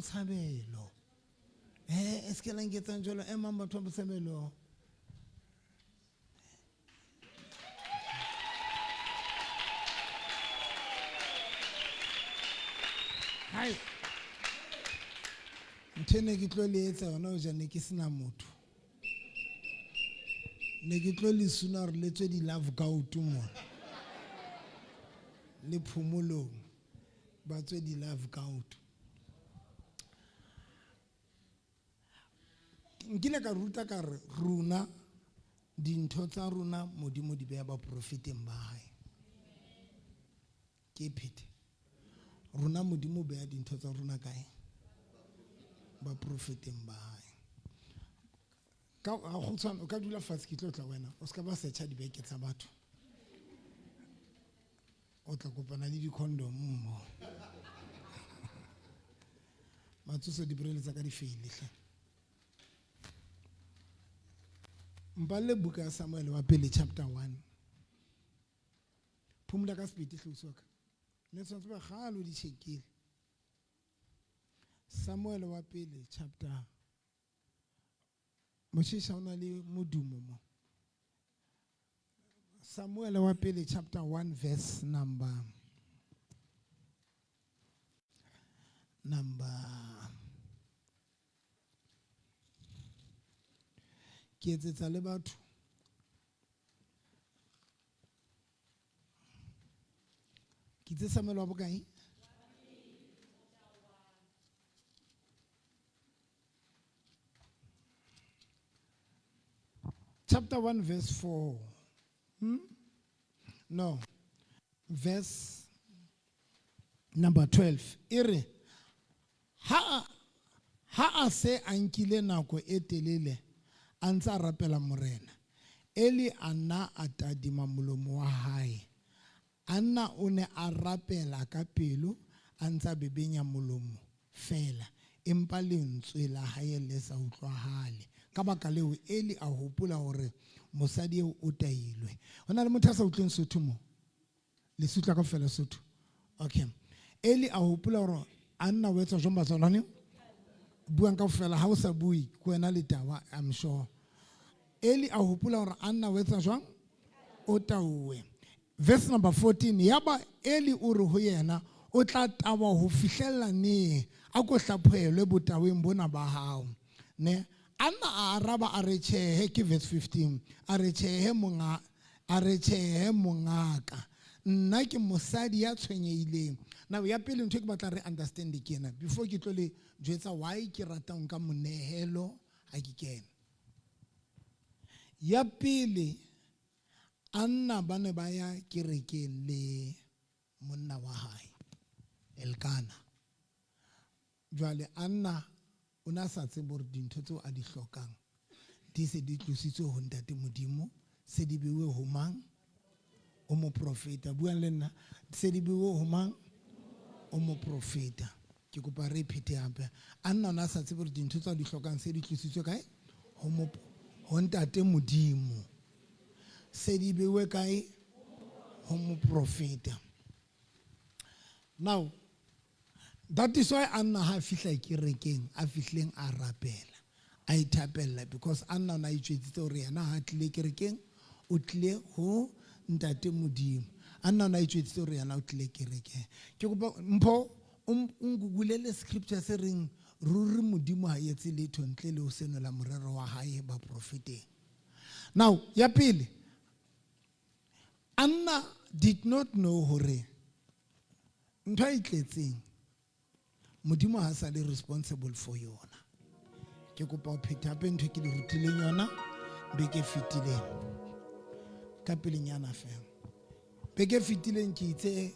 Botshabelo. Eh, e se ke la nketsang jwalo, emang batho ba Botshabelo. Hai. Ntho e ne ke tlo le etsa yona hoja ne ke sena motho. Ne ke tlo le suna hore le tswe di-love gout mona. Le phomolong ba tswe di-love gout. Nkile ka ruta ka re rona dintho tsa rona Modimo di beha baprofeteng ba hae. Ke phethe. Rona Modimo o beha dintho tsa rona kae? Baprofeteng ba hae. Ka ga kgutshwane o ka dula fatshe ke tlo tla wena o se ka ba searcha dibeke tsa batho. O tla kopana le di-condom mo. Matsoso dibrele tsa ka di feile hle. Mpalle buka ya Samuel wa pele chapter 1. Phumula ka sepedi hle ausi wa ka. Ne tshwanetse ba kgale o di checkile. Samuel wa pele chapter Moshisha o na le modumo mo. Samuel wa pele chapter 1 verse number ke etsetsa le batho ke itse Samuel wa bokae chapter 1 verse 4 hmm? No verse number 12 e re ha ha a se a nkile nako e telele a ntse a rapela morena Eli a nna a tadima molomo wa hae Anna o ne a rapela ka pelo a ntse a bebenya molomo feela, empa lentswe la hae le sa utlwahale. Ka baka leo, Eli a hopola hore mosadi eo o tailwe. Ho na le motho a sa utlweng Sotho mo? Le se utlwa kaofela Sotho? Okay. Eli a hopola hore Anna o etsa jwang batsalwane? Buang kaofela, ha o sa bue, ke wena letawa, I'm sure. Eli a hopola hore Anna o etsa jwang? O tauwe. Verse number 14, yaba Eli o re ho yena, o tla tawa ho fihlella neng? A ko hlaphohelwe botaweng bona ba hao. Ne? Anna a araba a re tjhehe, ke verse 15, a re tjhehe monga, a re tjhehe mongaka. Nna ke mosadi ya tshwenyehileng. Now ya pele ntho e ke batla re understand ke ena before ke tlo le jwetsa why ke rata ho nka monehelo ha ke kena. Ya pele Anna ba ne ba ya kerekeng le monna wa hae Elkana. Jwale Anna o ne a sa tsebe hore dintho tseo a di hlokang di se di tlositswe ho Ntate Modimo, se di beuwe ho mang? O moprofeta. Buang le nna. Se di beuwe ho mang? O moprofeta. Ke kopa re e phete hape. Anna o ne a sa tsebe hore dintho tseo a di hlokang se di tlositswe kae? Ho ho Ntate Modimo. Se di beuwe kae? Ho moprofeta. Now, that is why Anna ha fihla kerekeng, a fihlileng a rapela, a ithapella because Anna o ne a itjwetsitse hore yena ha tlile kerekeng, o tlile ho Ntate Modimo. Anna o ne a itjwetsitse hore yena o tlile kerekeng. Ke kopa Mpho o nkugulele scripture se reng ruri Modimo ha etse letho ntle le ho senola morero wa hae baprofeteng. Now, ya pele, Anna did not know hore ntho e tletseng Modimo ha sa le responsible for yona. Ke kopa ho phetha hape ntho e ke le rutileng yona beke e fetileng. Ka pelenyana fela. Beke e fetileng ke itse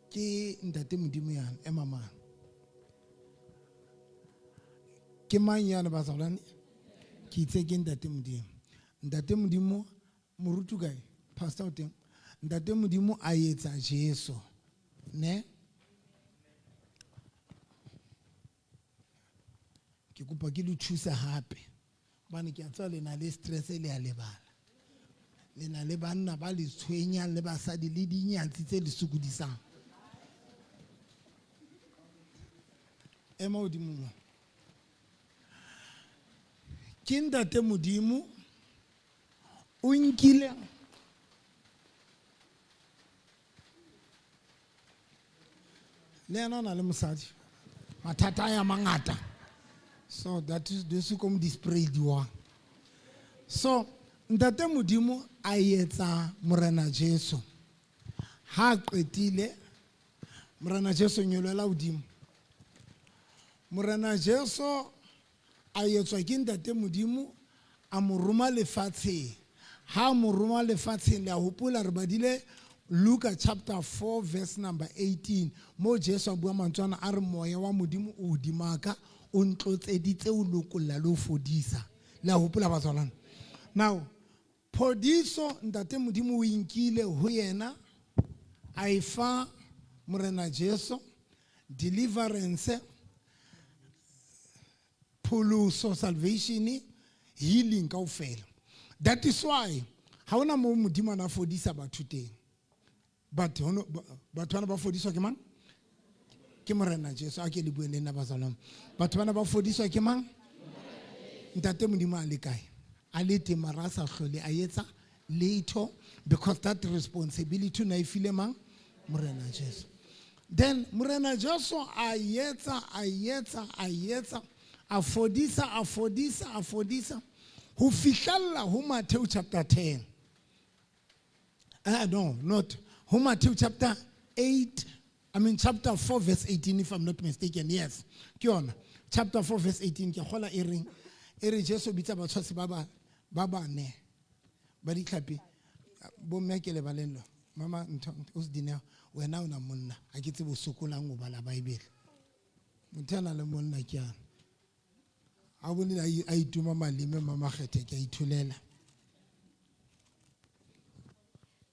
ke ntate Modimo yana ema mang. Ke mang yana bazalwane? Ke itse ke ntate Modimo. Ntate Modimo moruti kae? Pastor o teng. Ntate Modimo a etsa Jesu. Ne? Ke kopa ke le thusa hape. Hobane ke a tseba le na le stress le a lebala. Le na le banna ba le tshwenyang le basadi le dinyatsi tse le sokodisang. Ema hodimo mo. Ke ntate Modimo o nkile le yena o na le mosadi mathata a ya mangata so that is this kom di spray diwa so ntate Modimo a etsa morena Jesu ha qetile morena Jesu nyolela hodimo morena Jesu a etswa ke ntate Modimo a mo roma lefatsheng ha a mo roma lefatsheng le a hopola re badile Luka chapter 4 verse number 18 mo Jesu a bua mantswe ana a re moya wa Modimo o hodima ka o ntlotseditse o lokolla le o fodisa le a hopola batswalana now phodiso ntate Modimo o inkile ho yena a e fa morena Jesu deliverance pholoso salvation healing kaofela that is why ha ona mo Modimo ana fodisa batho teng but hono batho bana ba fodiswa ke mang ke morena Jesu a ke le bue le nna bazalwane batho bana ba fodiswa ke mang ntate Modimo a le kae a le teng mara a sa hlole a etsa letho because that responsibility na e file mang morena Jesu then morena Jesu a etsa a etsa a etsa a fodisa a fodisa a fodisa ho fihlella ho Matthew chapter 10 no not ho Matthew chapter 8 I mean chapter 4 verse 18 if I'm not mistaken yes ke yona chapter 4 verse 18 ke kgola e reng e re Jesu bitsa batshwasi ba ba ba bane ba ditlhapi bo mme ke lebaleng lo mama ntho o se dineo wena o na monna ha ke tsebe o sokolang o bala Bible motho a na le monna ke ana a bone a ituma maleme mama kgethe ke a itholela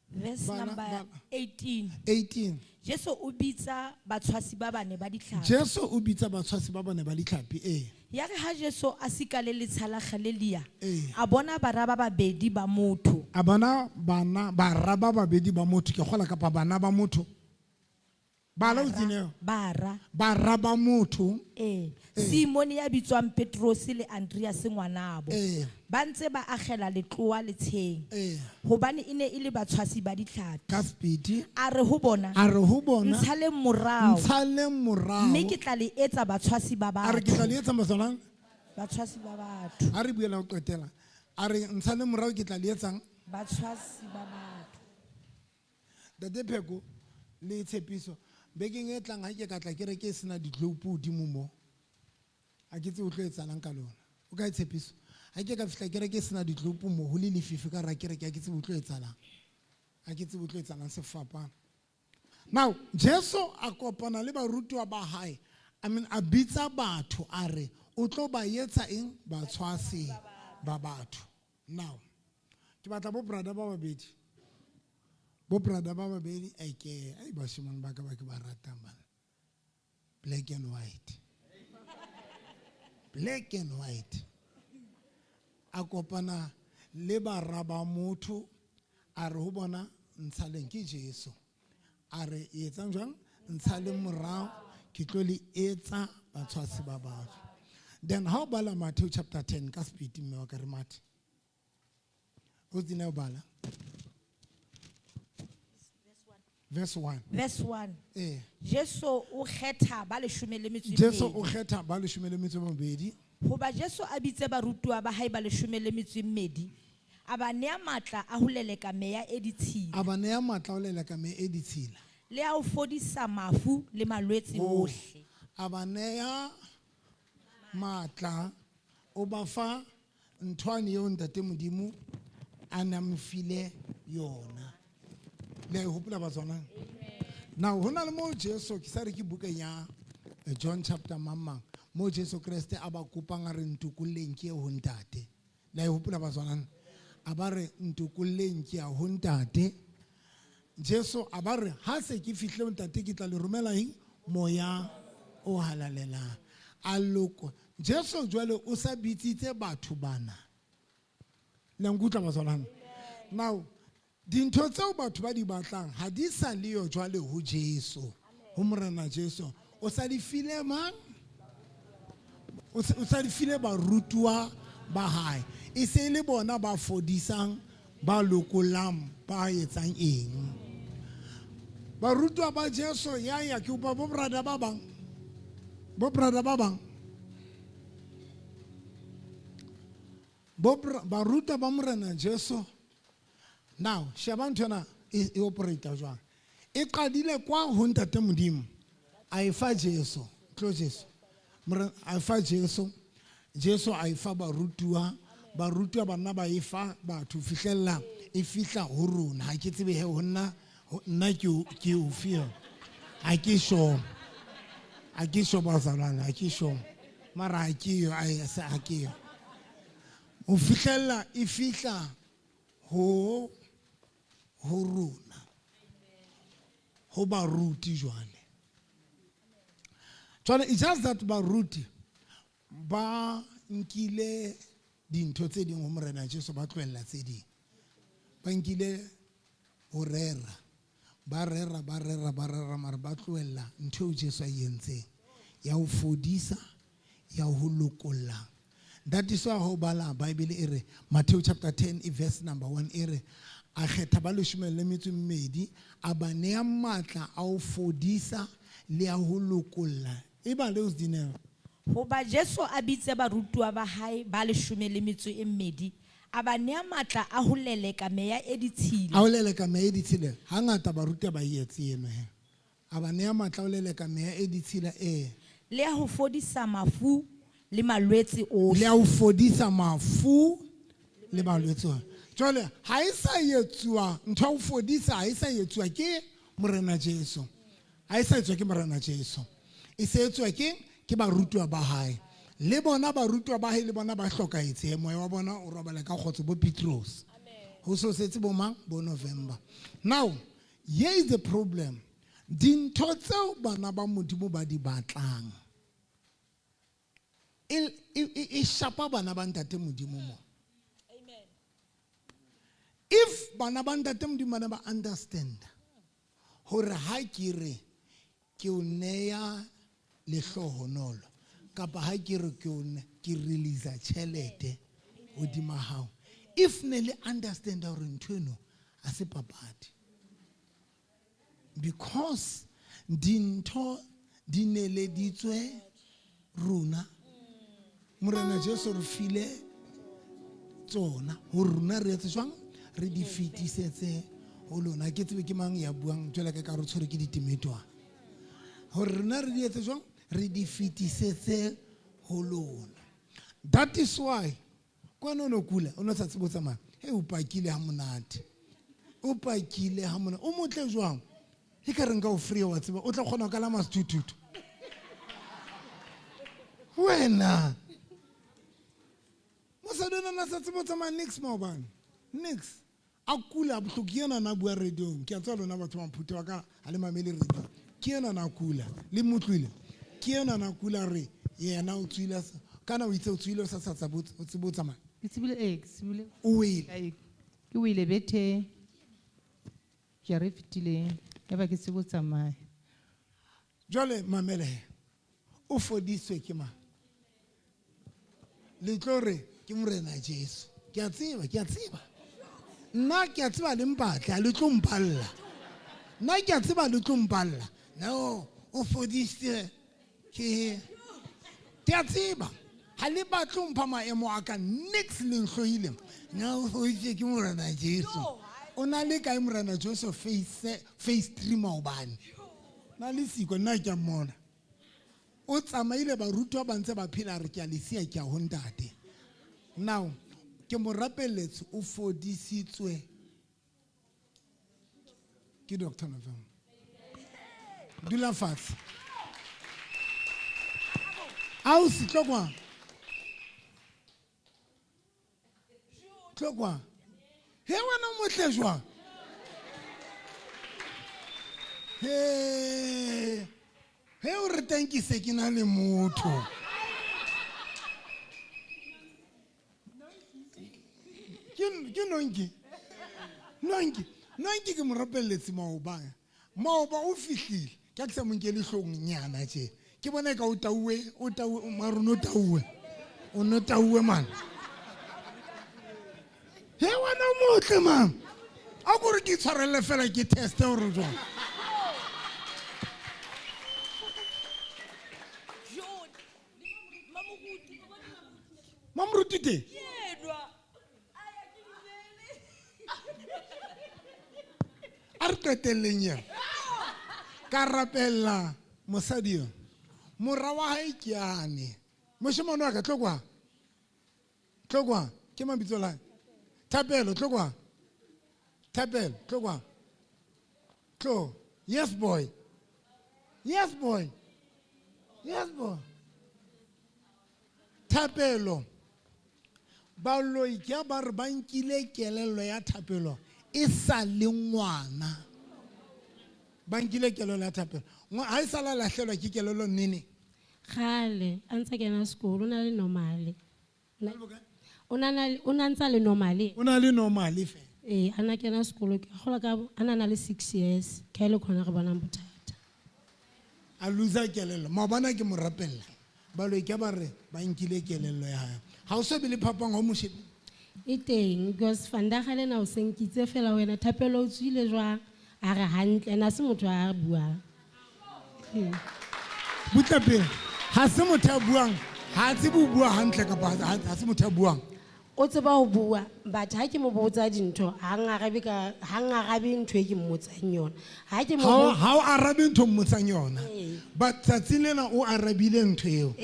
Verse number 18. 18 Jesu o bitsa batshwasi ba bane ba ditlhapi. Jesu o bitsa batshwasi ba bane ba ditlhapi eh Ya re ha Jesu a sika le letsha la Galilea, Eh. a bona bara ba babedi ba motho. A bona bana bara ba babedi ba motho ke kgola kapa bana ba motho bala o tsineo Bara. bara ba motho Eh. Simone ya bitswang Petrose le Andreas ngwanabo. Eh. Ba ntse ba akgela letloa letsheng. Eh. Hobane e ne e le batshwasi ba ditlhapi. Ka speed A re ho bona. A re ho bona. Ntshaleng morao. Ntshaleng morao. Mme ke tla le etsa batshwasi ba A re ke tla le batho. etsa matshwalo. Batshwasi ba batho. A re buela ho qetela. A re ntshaleng morao ke tla le etsang Batshwasi ba batho. Ntate Pheko le tshepiso bekeng e tlang ha ke ka tla kereke e sena ditloupo hodimo mo a ke tsebe o tlo etsalang ka lona o kae tshepiso ha ke ka fihla kereke e sena ditloupo mo ho le lefifi ka ra kereke ha ke tsebe o tlo etsalang ha ke tsebe o tlo etsalang sefapano now Jesu a kopana le barutiwa ba hae I mean a bitsa batho a re o tlo ba etsa eng batshwasi ba batho now ke batla bo brother ba babedi bo brother ba babedi eke ai bashimane ba ka ba ke ba ratang bana black and white black and white a kopana le bara ba motho a re ho bona ntshaleng ke Jesu a re etsang jwang ntshaleng morao ke tlo le etsa batshwasi ba batho then ha o bala Matthew chapter 10 ka speed mme wa ka re mathe o tsina o bala verse 1 Verse 1. Eh. Jesu o kgetha ba leshome le metso e Jesu o mmedi. kgetha ba leshome le metso e mebedi. Hoba Jesu a bitse barutuwa ba hae ba leshome le metso e mmedi, a ba nea matla a ho leleka meya e ditshila. A ba nea matla a ho leleka meya e ditshila. Le a ho fodisa mafu le malwetse Oh. ohle. A ba nea matla, o ba fa nthwane eo ntate Modimo a nang mo file yona. Le a e hopola batswana? Now ho na le mo Jesu ke sa re ke bukeng ya John chapter mang mang mo Jesu Kreste a ba kopang a re ntokolleng ke ho ntate. Le a e hopola batswana? A ba re ntokolleng ke ya ho ntate. Jesu a ba re ha se ke fihle ho ntate ke tla le romela eng moya o halalelang. A loko Jesu jwale o sa bitsitse batho bana. Le nkutlwa batswana? Now dintho tseo batho ba di batlang ha di sa leyo jwale ho Jesu, ho Morena Jesu. O sa di file mang? O sa di file barutuwa ba hae. E se le bona ba fodisang, ba lokollang, ba etsang eng. Barutuwa ba Jesu ya ya ke upa bo brother ba bang. Bo brother ba bang. Barutwa ba Morena Jesu. Now, sheba ntho ena e operate jwang. E qadile kwa ho Ntate Modimo. A e fa Jesu, tlo Jesu. Morena a e fa Jesu. Jesu a e fa barutuwa. Barutuwa banna ba e fa batho fihlella e fihla ho rona. Ha ke tsebe he ho nna, ho nna ke o feel. Ha ke sure. Ha ke sure bazalwane, ha ke sure. Mara ha ke yo, ai, se ha ke yo. Ho fihlella e fihla ho rona. Ho baruti jwale. Jwale it's just that baruti ba nkile dintho tse ding ho Morena Jesu, ba tlohella tse ding. Ba nkile ho rera, ba rera, ba rera, ba rera, mara ba tlohella ntho eo Jesu a e entseng ya ho fodisa, ya ho lokolla. That is why ho bala Bible e re Matthew chapter 10 e verse number 1 e re a kgetha ba leshome le metso e mmedi, a ba nea matla a ho fodisa le a ho lokolla. E ba le o Dineo. Hoba Jesu a bitse barutuwa ba hae ba leshome le metso e mmedi, a ba nea matla a ho leleka meya e ditshila. A ho leleka meya e ditshila. Hangata barutuwa ba e etse eno he. A ba nea matla a ho leleka meya e ditshila, e. Le a ho fodisa mafu le malwetse ohle. Le a ho fodisa mafu le malwetse ohle. Jwale ha e sa etsuwa ntho ya ho fodisa, ha e sa etsuwa ke Morena Jesu. Ha e sa etswa ke Morena Jesu. E se etswa ke barutuwa ba hae. Le bona barutuwa ba hae le bona ba hlokahetse. Moya wa bona o robala ka kgotso bo Petros. Ho so setse bo mang? Bo November. Now, here is the problem. Dintho tseo bana ba Modimo ba di batlang e shapa bana ba Ntate Modimo mo. Amen. If bana ba Ntate Modimo bana ba understand hore ha ke re ke o neya lehlohonolo kapa ha ke re ke o ne, ke release tjhelete hodima hao, if ne le understand hore ntho eno ha se papadi, because dintho di neleditswe rona, Morena Jesu re file tsona hore rona re etse jwang, re di fetisetse ho lona. Ke tsebe ke mang ya buang jwale ka re tshwere ke ditimetwa, hore rona re di etse jwang, re di fetisetse ho lona. That is why kwana o no kula, o no sa tsebe ho tsamaya, he o pakile ha monate, o pakile ha monate, o motle jwang, e ka re nka o free wa tseba, o tla kgona ho kalama sethuthuthu wena. Mosadi ona na sa tsebe ho tsamaya nix maobane, nix. A kula bohloko, ke yena na bua radio-ong. Ke a tseba lona batho ba Mphuthe wa ka ha le mamele radio. Ke yena na kula, le motlwile. Ke yena na kula re yena o tswile sa, kana o itse o tswile o sa sa tsabo, o tsebe ho tsamaya. Ke tsebile, ee, ke tsebile. O wele. Ai, ke wele bethe. Jara e fetileng, ya ba ke tsebe ho tsamaya. Jwale mamele he, o fodiswe ke mang? Le tlo re ke Morena Jesu. Ke a tseba, ke a tseba. Nna ke a tseba le mpatle, ha le tlo mpalla. Nna ke a tseba le tlo mpalla. No, o fodisitse ke, ke a tseba. Ha le batle ho mpha maemo a ka, nix le nhlohile. Nna o fodisitse ke Morena Jesu. O na le kae Morena Jesu face 3 maobane? Na le siko, nna ke a mmona. O tsamaile barutwa ba ntse ba phela, re ke a le siya, ke a ho ntate. Now, ke mo rapelletse, o fodisitswe ke Doctor November. Dula fatshe. Ausi, tlo kwa. Tlo kwa. He wena o motle jwang? He. He o re teng ke se ke na le motho. Ke nonki. Nonki. Nonki ke mo rapelletse maobane. Maoba o fihlile. Ke a ke sa mo nkele hlong nyana tje. Ke bona e ka o tauwe, o tauwe, mare o no tauwe. O no tauwe man. He wena o motle man. A ko re ke itshwarelele fela ke teste gore jwang. Mamoruti teng? A re qetelleng eo. Ka rapella mosadi yo. Mora wa hae ke yane. Moshemane wa ka tlo kwa. Tlo kwa. Ke mang bitso la hae? Thapelo tlo kwa. Thapelo tlo kwa. Tlo. Yes boy. Yes boy. Yes boy. Thapelo. Baloi ke ba re ba nkile kelello ya thapelo e sa le ngwana. Ba nkile kelello ya thapelo. Ha e sa la lahlelwa ke kelello nene. Kgale a ntse kena sekolo o na le normale. O na o na ntsa le normale. O na le normale fela. Ee, a na kena sekolo ke gola ka a na na le 6 years ka ile khona re bonang bothata. A loser kelello. Maobane ke mo rapella. Baloi ke ba re ba nkile kelello ya hae. Ha o so be le phapang ha o mo shebile. E teng because vandag le na o senkitse fela wena Thapelo o tswile jwang a re hantle ena se motho a buang. Butla pele. Ha se motho a buang, ha tsebe ho bua hantle kapa ha se motho a buang. O tseba ho bua, but ha ke mo botsa dintho, ha ngarabe ka ha ngarabe ntho e ke mmotsang yona. Ha ke mo Ha o arabe ntho mmotsang yona. But tsatsing lena o arabile ntho eo.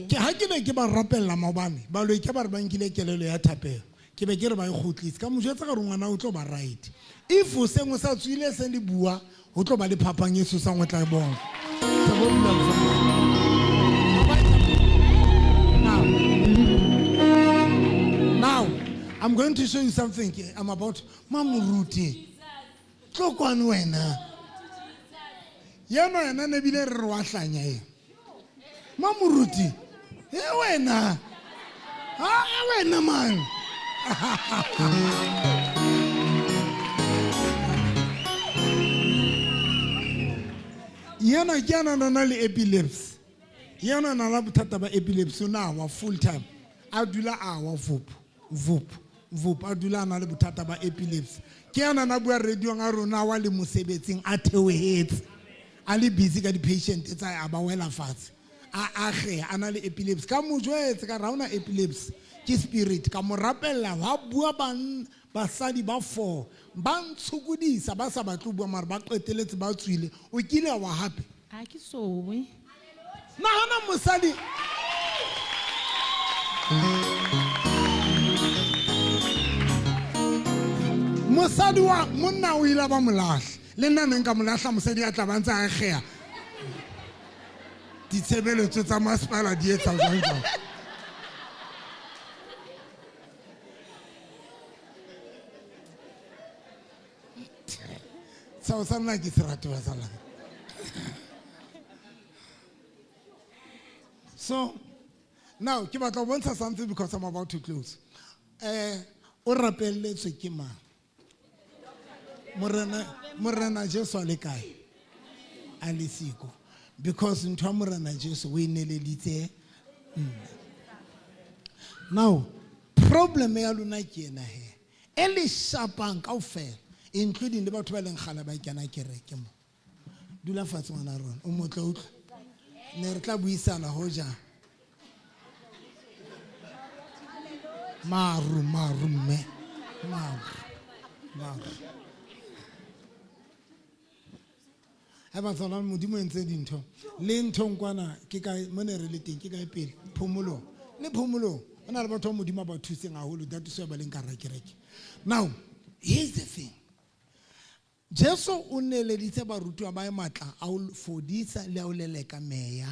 Ke ha ke ne ke ba rapella maobane, baloi ke ba re ba nkile kelello ya thapelo. Ke be ke re ba e kgutlise. Ka mo jwetsa gore ngwana o tlo ba right. If o seng o sa tswile se le bua, ho tlo ba le phapang e sosang o tla e bona. Now, I'm going to show you something. I'm about Mamoruti. Tlo kwano wena. Yena yena ne bile re re wa hlanya e. Mamoruti. E wena. Ha e wena man. Yena ke yana na le epilepsy. Yena na la bothata ba epilepsy na wa full time. A dula a wa vup vup vup a dula a na le bothata ba epilepsy. Ke yana na bua radio a rona wa le mosebetsing a theohetse. A le busy ka di-patient tsa a ba wela fatshe. A age a na le epilepsy. Ka mo jwetse ka ra ona epilepsy ke spirit ka mo rapella wa bua ban basadi ba four ba ntshokodisa ba sa batle ho bua mara ba qeteletse ba tswile. O kile wa hape? Ha ke sowe. Nahana mosadi mosadi wa monna o ile ba molahla le nna ne nka molahla mosadi a tla ba ntse a akgeha ditshebeletso tsa masepala di etsa jwang jwang. Seo sa nna ke se rate ba sa. So now ke batla ho bontsha something because I'm about to close. O rapelletswe ke mang? Morena Jesu a le kae? A le siko. Because ntho ya Morena Jesu o e neleditse nna. Now problem ya lona ke ena he. E le shapang kaofela, including le batho ba leng kgale ba kena kereke mo. Dula fatshe ngwana rona, o motle utlwa. Ne re tla buisana hoja. Maru, maru mme. Maru, maru. Ha ba tsona Modimo entse dintho. Le ntho nkwana ke kae mo ne re le teng ke kae pele phomolong. Le phomolong o na le batho ba Modimo ba thuseng haholo that is why ba leng ka hara kereke. Now, here's the thing. Jesu o neleditse barutwa ba matla a ho fodisa le a ho leleka meya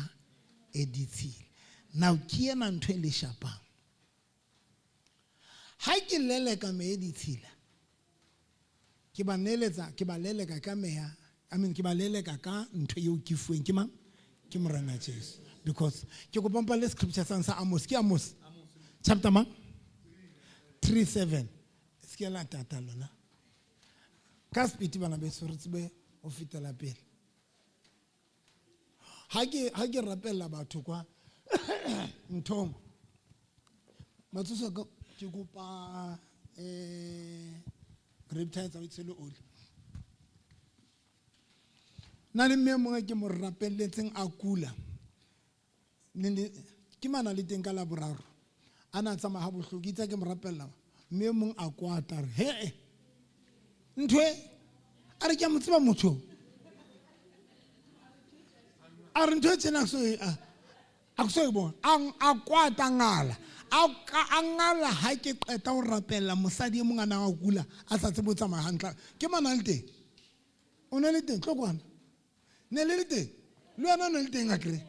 e ditshila. Now ke ena ntho e le shapang. Ha ke leleka meya e ditshila, ke ba neletsa, ke ba leleka ka meya, I mean ke ba leleka ka ntho eo ke fuweng ke mang? Ke Morena Jesu. Because ke kopa mpa le scripture sa Amos, ke Amos. Chapter mang? 3:7. Se ke la tata lona. Ka speed bana beso re tsebe ho fetela pele. Ha ke rapella batho kwa nthong matsoso ke kopa reptiles a tshele oli. Nna le mme mongwe ke mo rapelletseng a kula. Ke mana le teng ka Laboraro. A na tsamaya ha bohloko, itse ke mo rapella. Mme mong a kwata re, "He, ntho e a re ke a mo tseba motho." A re ntho e tjena so a so e bona. A kwata ngala. A ngala ha ke qeta ho rapella mosadi e mong a nang a kula a sa tsebe ho tsamaya hantle. Ke mana le teng. O ne le teng tlo kwana. Ne le le teng. Le wena o ne le teng akere.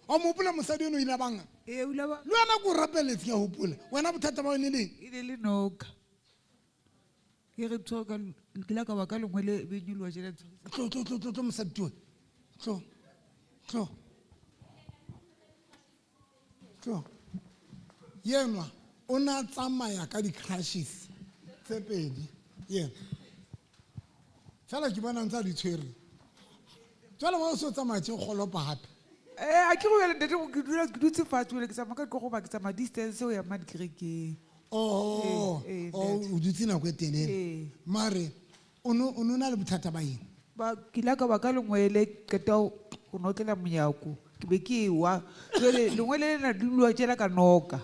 O mo hopola mosadi eno o ile a banga? Ee, o ile ba Le wena ke o rapelletse ke a hopola. Wena bothata ba yone le E ne le noka. Ke re ntho ka ke la ka ba ka lengwe le be nyoloha tjena ntho. Tlo tlo tlo tlo tlo mosadi tuwe. Tlo. Tlo. Tlo. Yenwa o na tsamaya ka di-crushes tse pedi. Yena. Fela ke bona ntse a di tshwere. Jwale wa o so tsamaya tje kgolopa hape. A ke go ntate ke dula ke dutse fatshe jwale ke tsamaya ka ke go ba ke tsamaya distance ho ya mane kerekeng. Oh, oh, o dutse nako e telele. Mare o no na le bothata ba eng? Ba ke la ka ba ka lengwe le qeta ho notlela monyako. Ke be ke wa. Jwale lengwe le lena dulwa tjela ka noka.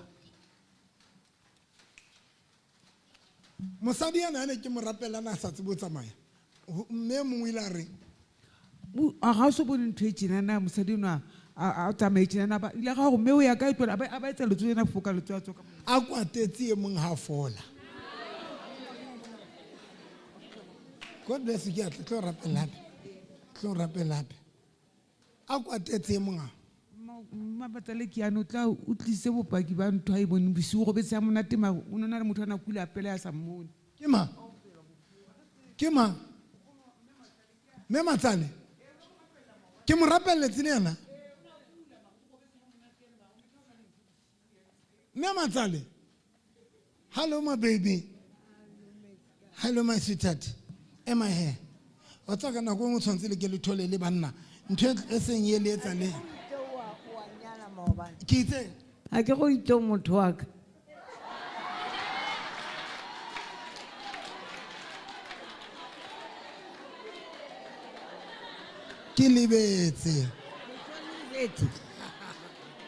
Mosadi ena ne ke mo rapella na sa tsebe ho tsamaya. Mme mongwe ile a re A ga so bone ntho e tjena na mosadi enwa a tsamaye tjena na ba ile ga go mme o ya kae tlola a ba etsa letsoho ena foka letsoho a tswa ka A kwatetse e mong ha fola. God bless you, ke a tlo rapella hape. Tlo rapella hape. A kwatetse e mong ha. Mma Batsale ke yana o tla o tlise bopaki ba ntho a e boneng bosigo go betse ha monate mare o no na le motho a na kula pele a sa mmone. Ke mang? Ke mang? Mme Matsale. Ke mo rapelletse le yena. Mme Matsale. Hello my baby. Hello my sweetheart. Ema he. Wa tsaka nako nngwe tshwanetse le ke le thole le banna. Ntho e seng e le etsa le. Ke itse. Ha ke go itse motho wa ka. Ke lebetse.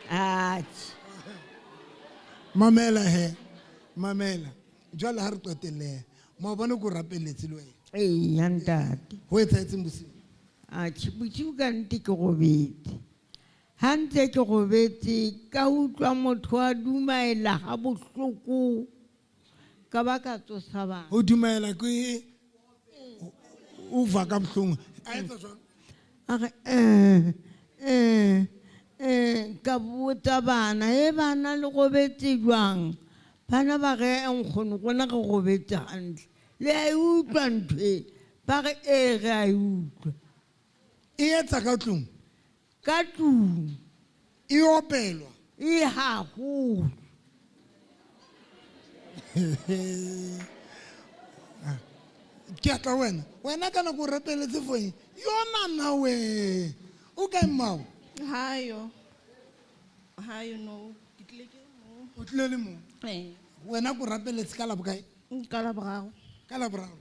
Atjhe. Mamela he. Mamela. Jwale ha re qetelle. Maobane ko rapelletse le wena. Ee, ntate. Ho etsahetseng bosiu? Atjhe, bosiu ka nnete ke robetse. Ha ntse ke robetse ka utlwa motho a dumaela ha bohloko. Ka ba ka tsosa bana. Ho dumaela ke o va ka bohloko. A etsa jwang? A re, ka botsa bana, e bana le robetse jwang? Bana ba re nkgono rona re robetse hantle. Le a e utlwa ntho e? Ba re ee re a e utlwa. E etsa ka tlung? Ka tlung. E opelwa? E haholo. Ke a tla wena. Wena ka nako o rapeletse for eng? Yona na we. O kae mmao? Hayo. Hayo no. Ke tlile ke mo. O tlile le mo? Ee. Wena ko rapeletse ka la bokae? Ka la boraro. Ka la boraro.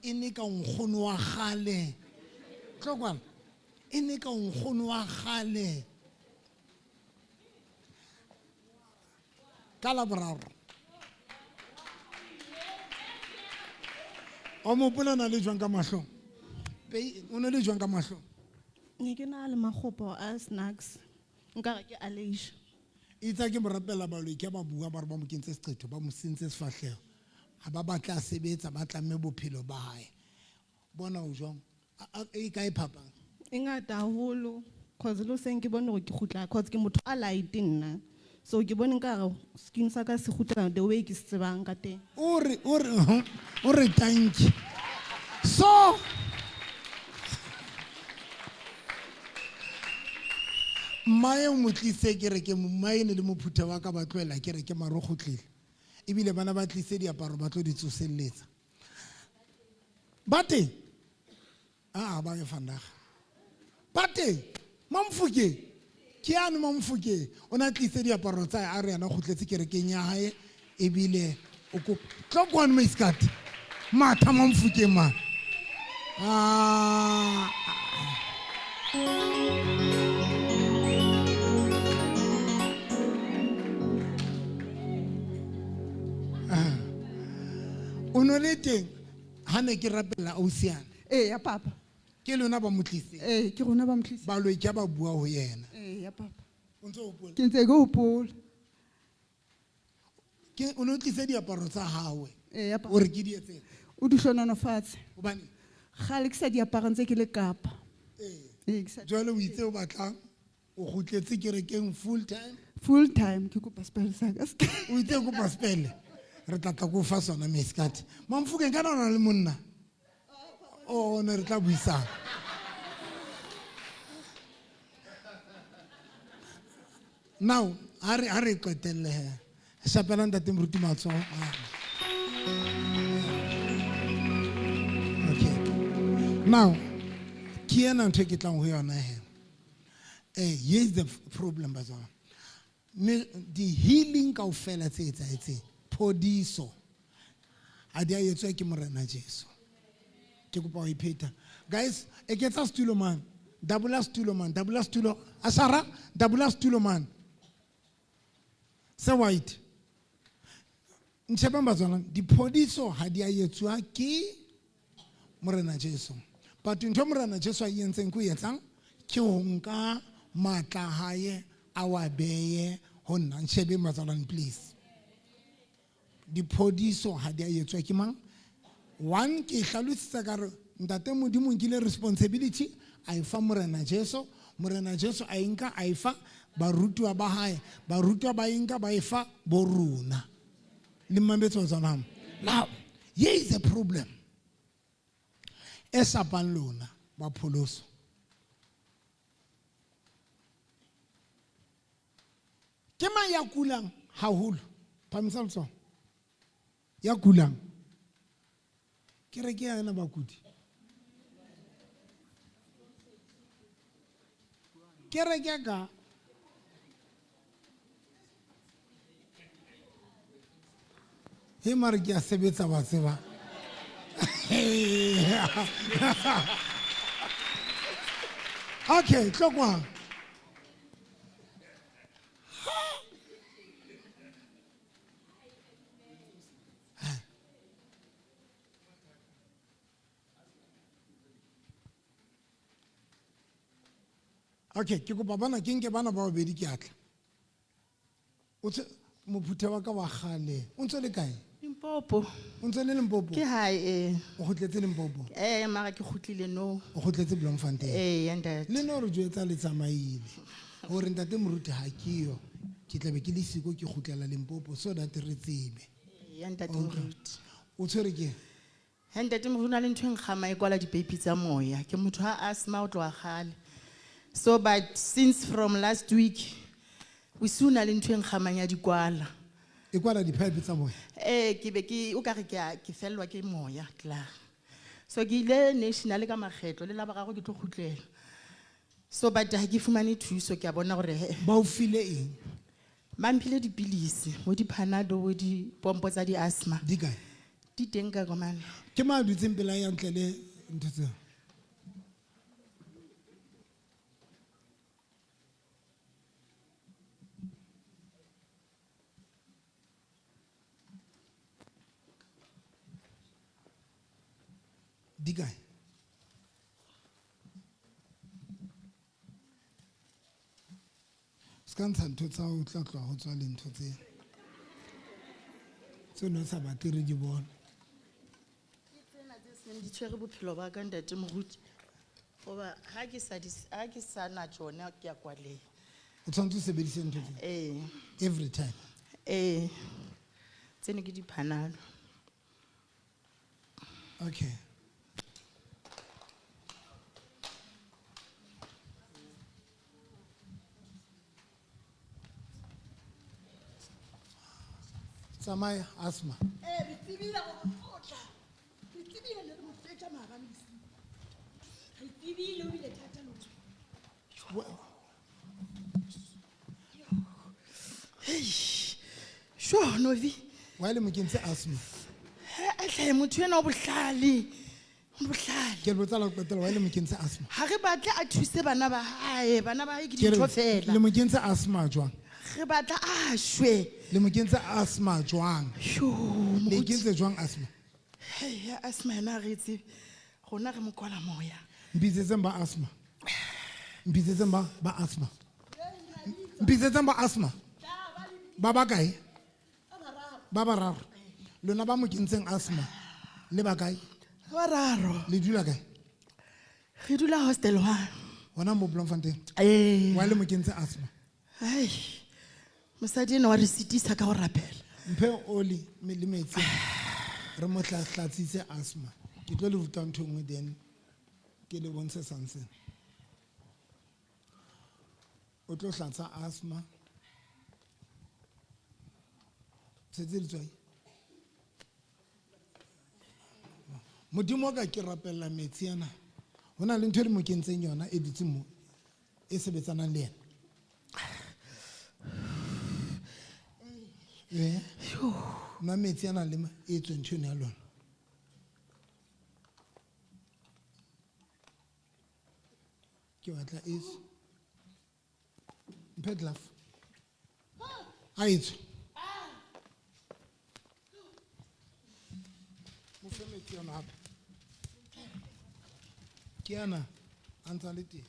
E ne ka nkgono wa kgale. Tlo kwana. E ne ka nkgono wa kgale. Ka la boraro. O mo hopola na le jwang ka mahlong? Pei, o ne le jwang ka mahlong? Ne ke na le makgopo a snacks. Nka re ke allergy. Itse ke mo rapella baloi ke ba bua ba re ba mo kentse seqetho, ba mo sentse sefahleho. Ha ba batla a sebetsa, ba tlamme bophelo ba hae. Bona o jwang? E kae phapang? E ngata haholo. Cause le hoseng ke bone hore ke kgutla, cause ke motho a light nna. So ke bone nkare skin sa ka se kgutla the way ke se tsebang ka teng. O re, o re, o re thank you. So mmae o mo tlise kereke, mmae ne le mophutha wa ka ba tlohela kereke mare o kgutlile. Ebile bana ba tlise diaparo ba tlo di tsoselletsa. Ba teng? Ah, ba ye vandag. Ba teng? Mamfokeng ke yane Mamfokeng o ne a tlise diaparo tsa hae, a re yena o kgutletse kerekeng ya hae ebile o kopa tlo kwano maiskate matha Mamfokeng man. Ah. O no le teng ha ne ke rapella ausiana. Ee ya papa. Ke lona ba mo tlisitseng. Ee, ke rona ba mo tlisitseng. Baloi ke ha ba bua ho yena. Ee ya papa. O ntso hopola? Ke ntse ke hopola. Ke o no tlise diaparo tsa hawe. Ee ya papa. O re ke di etseng? O di hlononofatse. Hobane? Kgale ke sa di apara ntse ke le Kapa. Ee. Ee, ke sa Jwale o itse o batlang o kgutletse kerekeng full time? Full time ke kopa spell sa ka. O itse o kopa spell. Re tla tla ko fa sona meskate. Mamfokeng kana o na le monna? Oh, ne re tla buisana. Now, ha re qetelle he. Shapela ntate Moruti matsoho. Okay. Now, ke ena ntho e ke tlang ho yona he. Here is the problem, batswana. Me, the healing kaofela tse etsahetseng, phodiso, ha di a etswa ke Morena Jesu. Ke kopa ho e pheta. Guys, eketsa setulo man. Dabula setulo man, dabula setulo. Asara, dabula setulo man. Se white. Ntshepang batswana, diphodiso ha di a etswa ke Morena Jesu. But ntho Morena Jesu a e entseng ke ho etsang ke ho nka matla a hae a wa beye ho nna. Ntshebeng batswana, please. Diphodiso ha di a etswa ke mang? One, ke hlalositse ka re Ntate Modimo nkile responsibility a e fa Morena Jesu. Morena Jesu a e nka a e fa barutiwa ba hae. Barutiwa ba e nka ba e fa bo rona. Le mmametse batswana. Now, here is the problem. E sapang lona ba pholoso. Ke mang ya kulang haholo? Phamisa letsoho. Ya kulang. Kereke ya ena bakudi. Kereke ka He mare ke a sebetsa wa tseba. Okay, tlo kwang. Okay, ke kopa bana ke nke bana ba babedi ke atla. O tse mophuthe wa ka wa kgale. O ntse le kae? Limpopo. O ntse le Limpopo? Ke hae, eh. O kgutletse Limpopo? Eh, mara ke kgutlile no. O kgutletse Bloemfontein? Eh, ya ntate. Le no re jwetsa le tsamaile. Hore ntate Moruti ha ke yo. Ke tla be ke le siko ke kgutlela Limpopo so that re tsebe. Eh, ya ntate Okay. Moruti. O tshwere ke? Ha ntate Moruti, ho na le ntho e nkgama e kwala dipeipi tsa moya. Ke motho ha asthma o tloha kgale. So but since from last week we soon na le ntho e nkgamang ya dikwala. E kwala di-pipe tsa moya? Eh, ke be ke o ka re ke a ke fellwa ke moya klaar. So ke ile national ka makgetlo le la boraro ke tlo kgutlela. So but ha ke fumane thuso ke a bona hore he. Ba o file eng? Ba mphile dipilisi, bo di-Panado, bo dipompo tsa di-asthma. Di kae? Di teng ka komane. Ke mang a dutseng pela ya ntle le ntho tseo? Di kae? Se ka ntsha ntho tsa ho tla tloha ho tswa le ntho tse. Tse no sa batle re di bone. Ke tsena tse seng di tshwere bophelo ba ka ntate Moruti. Hoba ha ke sa di, ha ke sa na tsona ke a kwaleha. O tshwanetse o sebedise ntho tse? Ee. Every time. Ee. Tseno ke di-Panado. Okay. Tsamaya asthma. Eh, re tsebile gore o tla. Re tsebile ne re mo fetša maabane bosigo. Re tsebile o bile thata le ho tswa. Sho Novi. Wa le mo kentse asthma. Hle motho ena o bohlale. O bohlale. Ke le botsa la ho qetela wa le mo kentse asthma. Ha re batle a thuse bana ba hae, bana ba hae ke Ke re, dintho fela. Le mo kentse asthma jwang? Re batla a shwe. Le mo kentse asthma jwang? Sho, Le moruti. kentse jwang asthma? Hei, ya asthma yena ha re e tsebe. Rona re mo kwala moya. Mpitsetseng ba asthma. Mpitsetseng ba asthma. Mpitsetseng ba asthma. Ba ba kae? Ba bararo. Lona ba mo kentseng asthma. Le ba kae? Ba bararo. Le dula kae? Re dula hostel 1. Hona mo Bloemfontein. Ee. Wa le mo kentse asthma. Ai. Mosadi ena wa re sitisa ka ho rapela. Mphe oli le metsi. Re mo hlatsitse asthma. Ke tlo le ruta ntho e nngwe then ke le bontshe something. O tlo hlatsa asthma. Tshetse letswai. Modimo wa ka ke rapella metsi ana. Ho na le ntho e le mo kentseng yona e dutseng mo, e sebetsanang le yena. Nwa metsi ana le e tswe ntho eno ya lona. Ke batla e tswe. Mphe glove. A e tswe. Mo fe metsi ana hape. Ke ana a ntsa le teng.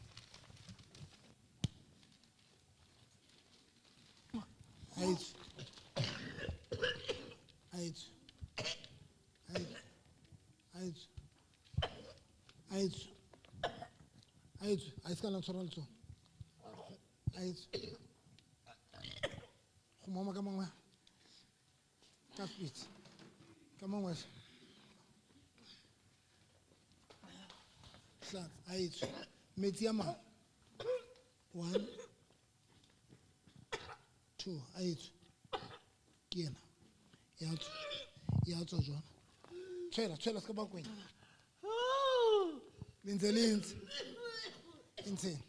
A e tswe. A e tswe. A e tswe. A e tswe. A e tswe. A e tswe. A e se ka la tshwara letsoho. A e tswe. Go moma ka mangwe. Ka speed. Ka mangwe. Hlatsa. A e tswe. Metsi a mang. 1, 2, a e tswe. Ke ena. Ya tswa. Ya tswa jwana. Tshwela, tshwela, se ka ba kwenya. Le ntse le ntse. E ntsheng.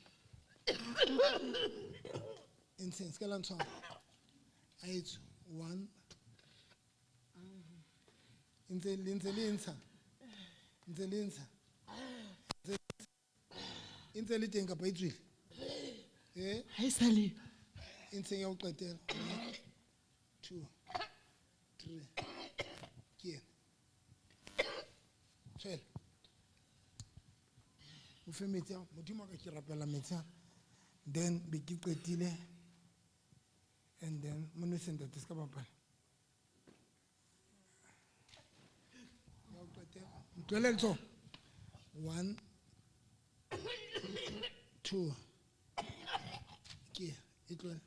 E ntsheng, se ka la ntshwara. A e tswe. 1. E ntse, le ntse le ntsha. Ntse le ntsha. E ntse le teng kapa e tswile? Ha e sa le. E ntsheng ya ho qetela. 1, 2, 3. Ke ena. Tshwela. O fe metsi a, Modimo wa ka ke rapela metsi a. Then be ke qetile. And then mo nwese ntate, se ka bapala. Ya ho qetela. Ntlohele letsoho. 1, 2. Ke e tlohele.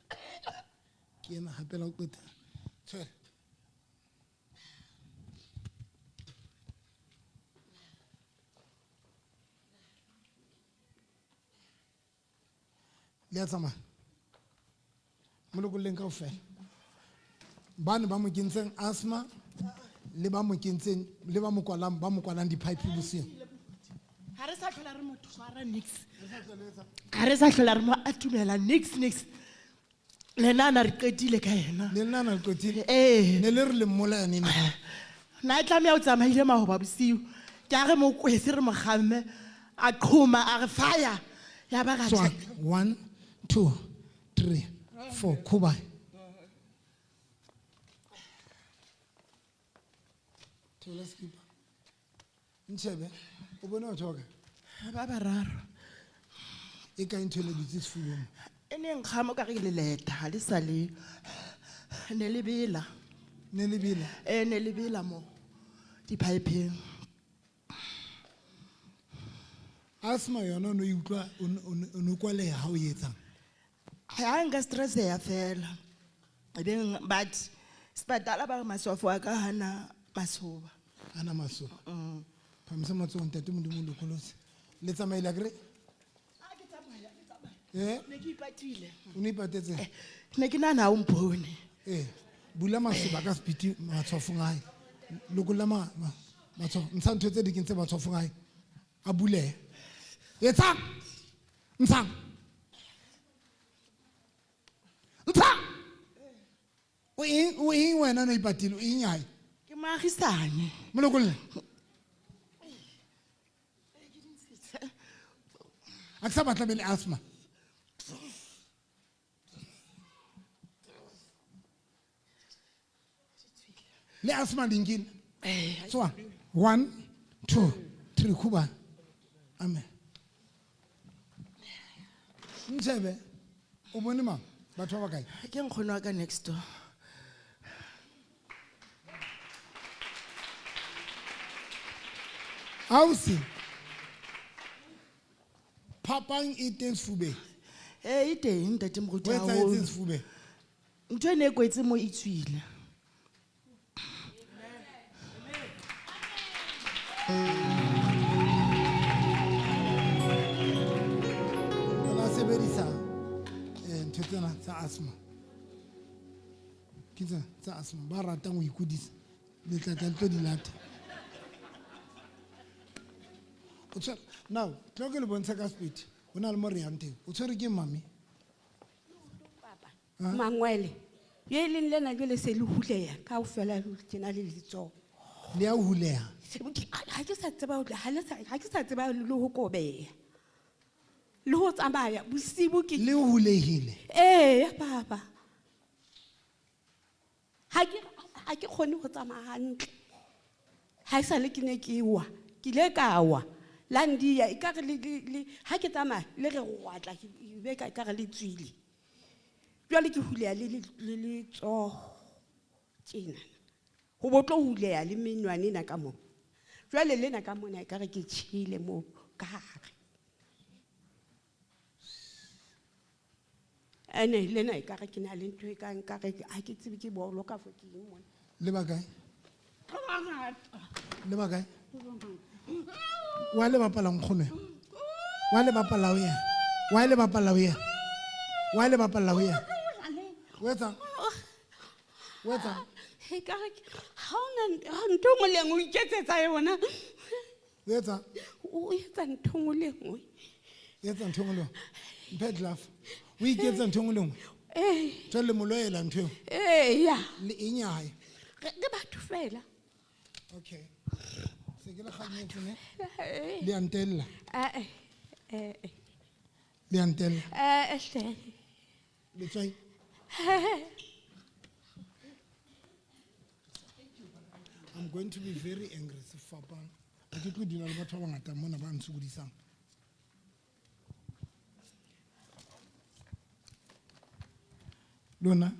Ke ena hape la ho qetela. Tshwela. Le a tsamaya. Mo lokolleng kaofela. Bane ba mo kentseng asthma le ba mo kentseng le ba mo kwalang, ba mo kwalang di-pipe bosiu. Ha re sa hlola re mo tshwara nix. Ha re sa hlola re mo atumela nix, nix. Le nna na re qetile ka yena. Le nna na re qetile? Ee. Ne le re le mmolaya neng? Na e tlameha o tsamaile mahoba bosiu. Ke a re mo kwetse re mo kgamme, a qhoma, a re fire. Ya ba ra Tswa. tjha. 1, 2, 3, 4, khuba. Thola skipa. Ntshebe, o bone batho ba kae? Ba bararo. E kae ntho e le dutse sefubeng? E ne nkgama o ka re ke leleta, ha le sa le. Ne le bela. Ne le bela? Ee, ne le bela mo di-pipeng. Asthma yona o no e utlwa, o no kwaleha ha o e etsang? Ha nka stress-eha fela. E beng, but sepatala ba re matshwafo a ka hana masoba. Hana masoba. Phamisa matsoho ntate Modimo o lokolotse. Le tsamaile akere? Ha ke tsamaya, ke tsamaya. Eh? Ne ke ipatile. O ne ipatetse? Ne ke nahana ha o mpone. Bula masoba ka sepiti matshwafong a hae. Lokolla matshwafo. Ntsha ntho tse di kentse matshwafong a hae. A bulehe. Etsang! Ntshang! Ntshang! O eng o eng wena no ipatile o eng hae? Ke moagisane. Molokolle. A ke sa batla be le asthma. Le asthma di nkile. Tswa. 1 2 3 khuba. Amen. Ntshebe o bone mang? Batho ba bakae? Ke nkgono wa ka next door. Ausi. Phapang e teng sefubeng. Ee, e teng ntate moruti Ho haholo. etsahetseng sefubeng? Ntho e ne e kwetse mo e tswile. O na sebedisa ntho tsena tsa asthma. Ke tsena tsa asthma ba ratang ho ikudisa. Le tla tla le tlo di lata. O tshwere now tlo ke le bontshe ka speed. Ho na le mo re yang teng. O tshwere ke mami? Mangwele. Ye leng lena jwale se le huleya kaofela tjena le letsoho. Le a huleha. Ha ke sa tseba ho ha le sa ha ke sa tseba le ho kobeha. Le ho tsamaya bosibu ke Le hulehile. Ee, papa. Ha ke kgone ho tsamaya hantle. Ha esale ke ne ke wa, ke ile ka wa. La ndia ekare le ha ke tsamaya le re rwatla ke be ka ekare le tswile. Jwale ke huleha le letsoho tjena. Ho bo tlo huleha le menwana ena ka mona. Jwale lena ka mona ekare ke tjhele moo ka hare. Ene lena ekare ke na le ntho e kang nkare ha ke tsebe ke bolo ka fo ke eng mona. Le ba kae? Le ba kae? Wa le bapala nkgono? Wa le bapala ho yena? Wa le bapala ho yena? Wa le bapala ho yena? O etsang? O etsang? Ekare ha ona ntho e nngwe le e nngwe o iketsetsa yona. O etsang? O etsa ntho e nngwe le e nngwe. O etsa ntho e nngwe le e nngwe. Mphe glove. O iketsa ntho e nngwe le e nngwe. Ee. Jwale le mo loela ntho eo. Ee, ya. Le eng ya hae? Re batho fela. Okay. Se ke le kganyetse ne? Le a ntella. Eh. Le a ntella. Hle. Letswai. I'm going to be very angry sefapano. Ha ke tlo dula le batho ba bangata mona ba ntshokodisang. Lona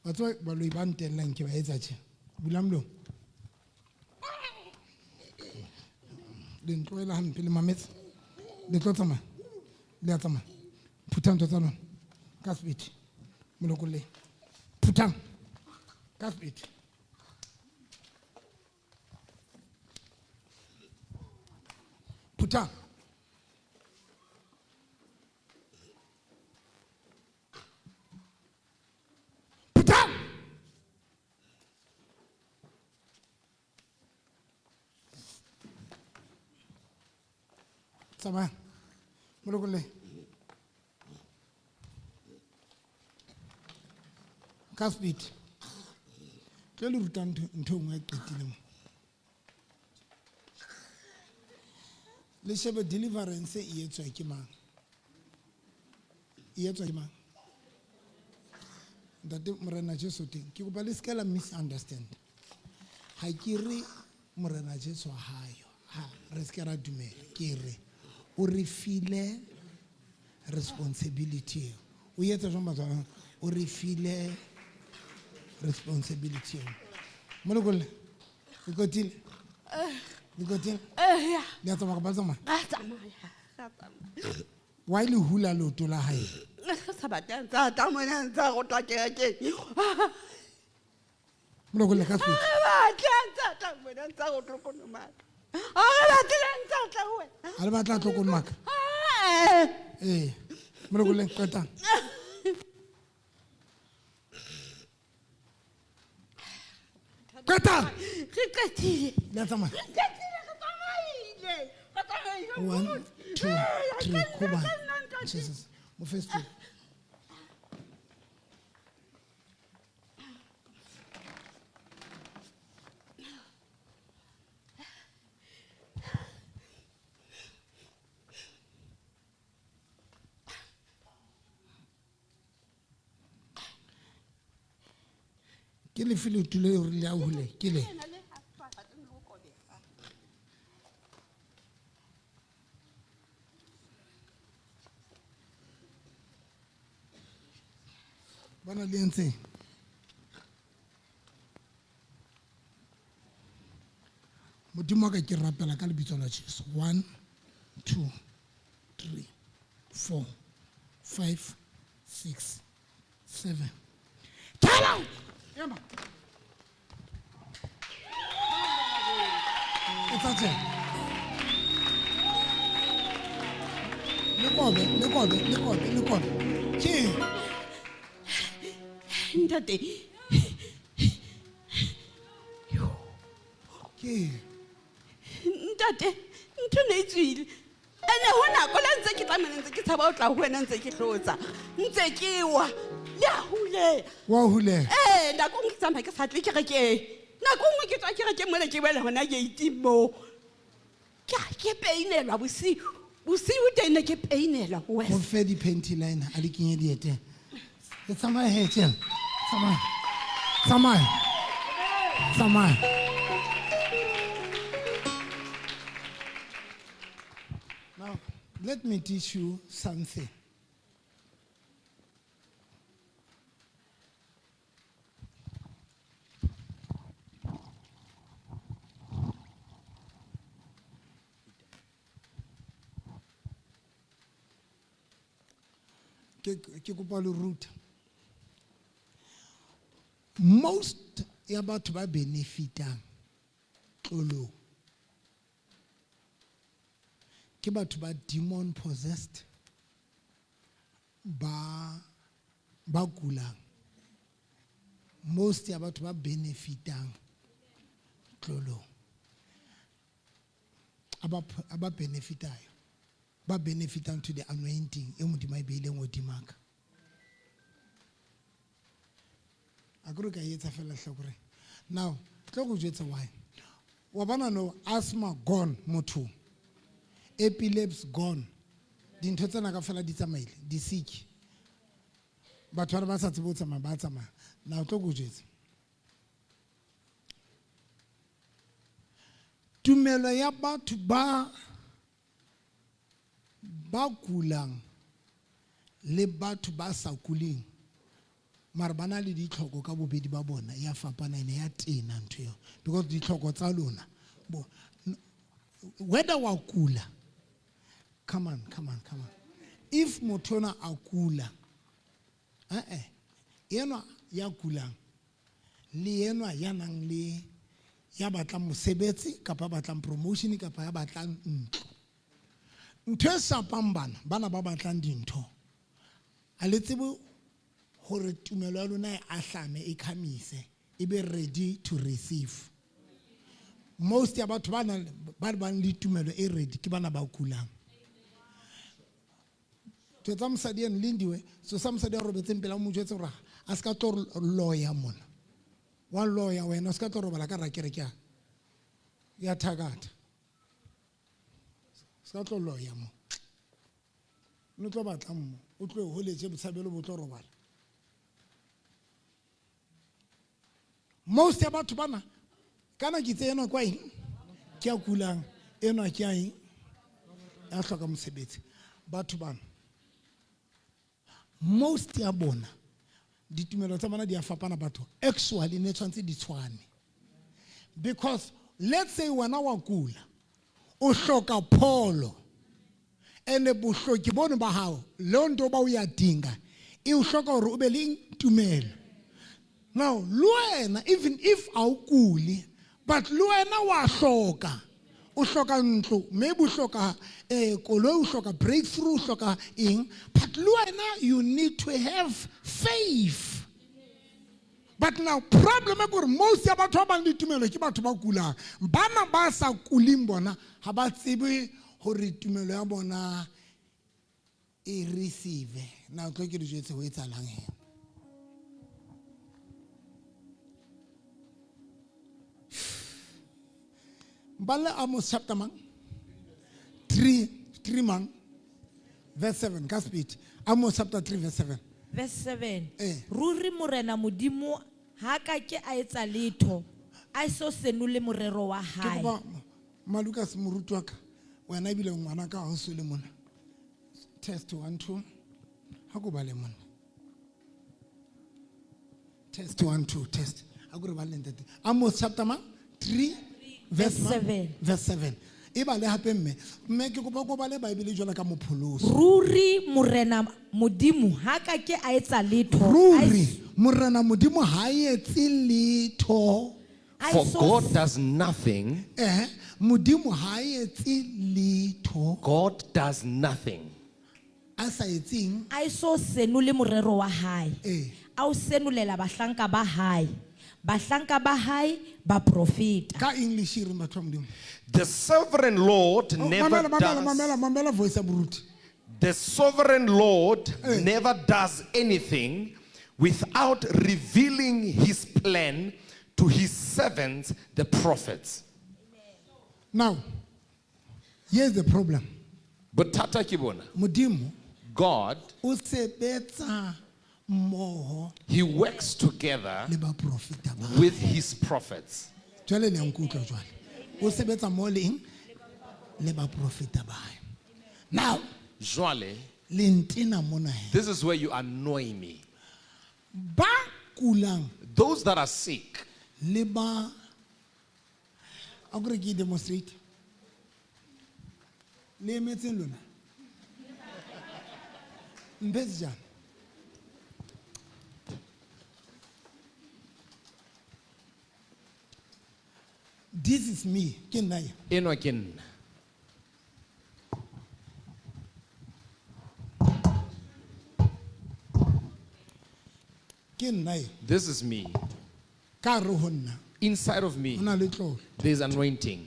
wa tseba baloi ba ntellang ke ba etsa tje. Bula molomo. Le ntlohela hampe le mametse. Le tlo tsamaya. Le a tsamaya. Phuthang ntho tsa lona. Ka speed. Molokolleng. Phuthang. Ka speed. Phuthang. Phuthang. Tsamaya. Molokolleng. Ka speed. Tlo le ruta ntho e nngwe e qetile mo. Le shebe deliverance e etswa ke mang? E etswa ke mang? Ntate Morena Jesu teng. Ke kopa le se la misunderstand. Ha ke re Morena Jesu ha yo. Ha re se ke ra dumela. Ke re o re file responsibility eo. O etsa jwang batswana? O re file responsibility eo. Molokolle. Le qetile? Le qetile? Ya. Le a tsamaya kapa le tsamaya? Ra tsamaya, ra tsamaya. Why le hula leoto la hae? Re sa batle a ntse a tla mona, a ntse a rotwa kerekeng. Molokolle ka speed. Ha re batle a ntse a tla mona, a ntse a rotwa konomaka. Ha re batle a ntse a tla ho wena. Ha le batla a tlo konomaka? Eh. Ee. Molokolle, qetang. Qetang. Re qetile. Le a tsamaya. Re qetile, re tsamaile. Re tsamaile. 1, 2, 3, Kuba. Jesus. Mo fe setulo. Ke lefe leoto le o rile a hule ke le? Bona le entseng? Modimo wa ka ke rapela ka lebitso la Jesu. 1 2 3 4 5 6 7. Get out! Ema. Etsa tjena. Le kobe, le kobe, le kobe, le kobe. Ke eng? Ntate. Ke eng? Ntate, ntho ne e tswile. Ene ho nako le ntse ke tlamehile ntse ke tshaba ho tla ho wena ntse ke hlotsa. Ntse ke wa. Le a huleha. Wa huleha? Ee, nako nngwe ke tsamaya ke sa tle kerekeng. Nako nngwe ke tswa kerekeng mona ke boela hona gate-ing moo. Ke a ke peinelwa bosiu. Bosiu teng ne ke peinelwa ho Mo fe di-panty liner a di kenye dieteng. Ke tsamaya he tjena. Tsamaya. Tsamaya. Tsamaya. Now, let me teach you something. Ke kopa le ruta. Most ya batho ba benefitang tlolong ke batho ba demon possessed, ba kulang. Most ya batho ba benefitang tlolong aba benefitayo, ba benefitang to the anointing e Modimo a e beileng hodima ka. Akere ka etsa fela hlokore. Now, tlo go jwetsa why. Wa bona no asthma gone motho. Epilepsy gone. Dintho tsena ka fela di tsamaile, di sick. Batho ba sa tsebe ho tsamaya ba tsamaya. Now tlo go jwetsa. Tumelo ya batho ba kulang le batho ba sa kuleng mara ba na le ditlhoko ka bobedi ba bona ya fapana ene ya tena ntho eo because ditlhoko tsa lona bo whether wa kula, come on, come on, come on, if motho ona a kula, enwa ya kulang le enwa ya nang le ya batlang mosebetsi kapa batlang promotion kapa ya batlang ntlo, ntho e sapang bana ba batlang dintho a le tsebe hore tumelo ya lona e ahlame e khamise e be ready to receive. Most ya batho ba bang le tumelo e ready ke bana ba kulang. Tsa mosadi eno Lindiwe, so sa mosadi a robetseng pela mo jwetse hore a ska tlo loya mona. Wa loya wena, o ska tlo robala ka rakereke ya thakatha. Ska tlo loya mo. No tlo batla mo, o tlo holetse botshabelo bo tlo robala. Most ya batho bana kana ke tse enwa kwa eng? Ke a kulang, enwa ke a eng? Ya hloka mosebetsi. Batho bana most ya bona ditumelo tsa bona di a fapana batho actually ne tshwantse di tshwane because let's say wena wa kula o hloka pholo ene bohloki bono ba hao le nto ba o ya dinga e o hloka hore o be le tumelo. Now le wena even if a o kule but le wena wa hloka o hloka ntlo maybe o hloka koloi o hloka breakthrough o hloka eng but le wena you need to have faith. But now problem e gore most ya batho ba bang le tumelo ke batho ba kulang bana ba sa kuling bona ha ba tsebe hore tumelo ya bona e receive. Now tlo ke di jwetse ho etsahalang he. Bala Amos chapter mang 3 mang verse 7 ka speed. Amos chapter 3 verse 7. Verse 7. Ruri Morena Modimo Ha ka ke a etsa letho a so senole morero wa Ke hae. kopa Malukas moruti wa ka wena ebile ngwana ka ha o so le mona. Test 1 2. Ha ko bale mona. Test 1 2 test. Ha ko re bale ntate. Amos chapter ma 3 verse Verse ma? 7. Verse 7. E bale hape mme. Mme ke kopa ko bale Bible jwalo ka mopholoso. Ruri morena modimo ha ka ke a etsa letho a Ruri morena modimo ha etse letho. a For eso- God does nothing. Modimo ha etse letho. God does nothing. A sa etseng? A eso senole morero wa hae. A o senolela bahlanka ba hae. Bahlanka ba hae ba profeta. Ka English e reng batho ba Modimo? The sovereign Lord Oh, never mamela, mamela, does. mamela, mamela voice ya moruti. The sovereign Lord never does anything without revealing his plan to his servants, the prophets. Now, here's the problem. Bothata ke bona. Modimo God, o sebetsa mmoho he works together le baprofeta ba. with his prophets. Jwale le a nkutlwa jwale. O sebetsa mmoho le eng? Le baprofeta ba hae. Now, Jwale, le ntena mona he. this is where you annoy me. Ba kulang Those that are sick, le ba a kore ke e demonstrate. Le emetseng lona? Mphe sejana. This is me, ke nna e. Enwa ke nna. Ke nna e. This is me. Ka hare ho nna. Inside of me, Ho na le tlolo. there's anointing.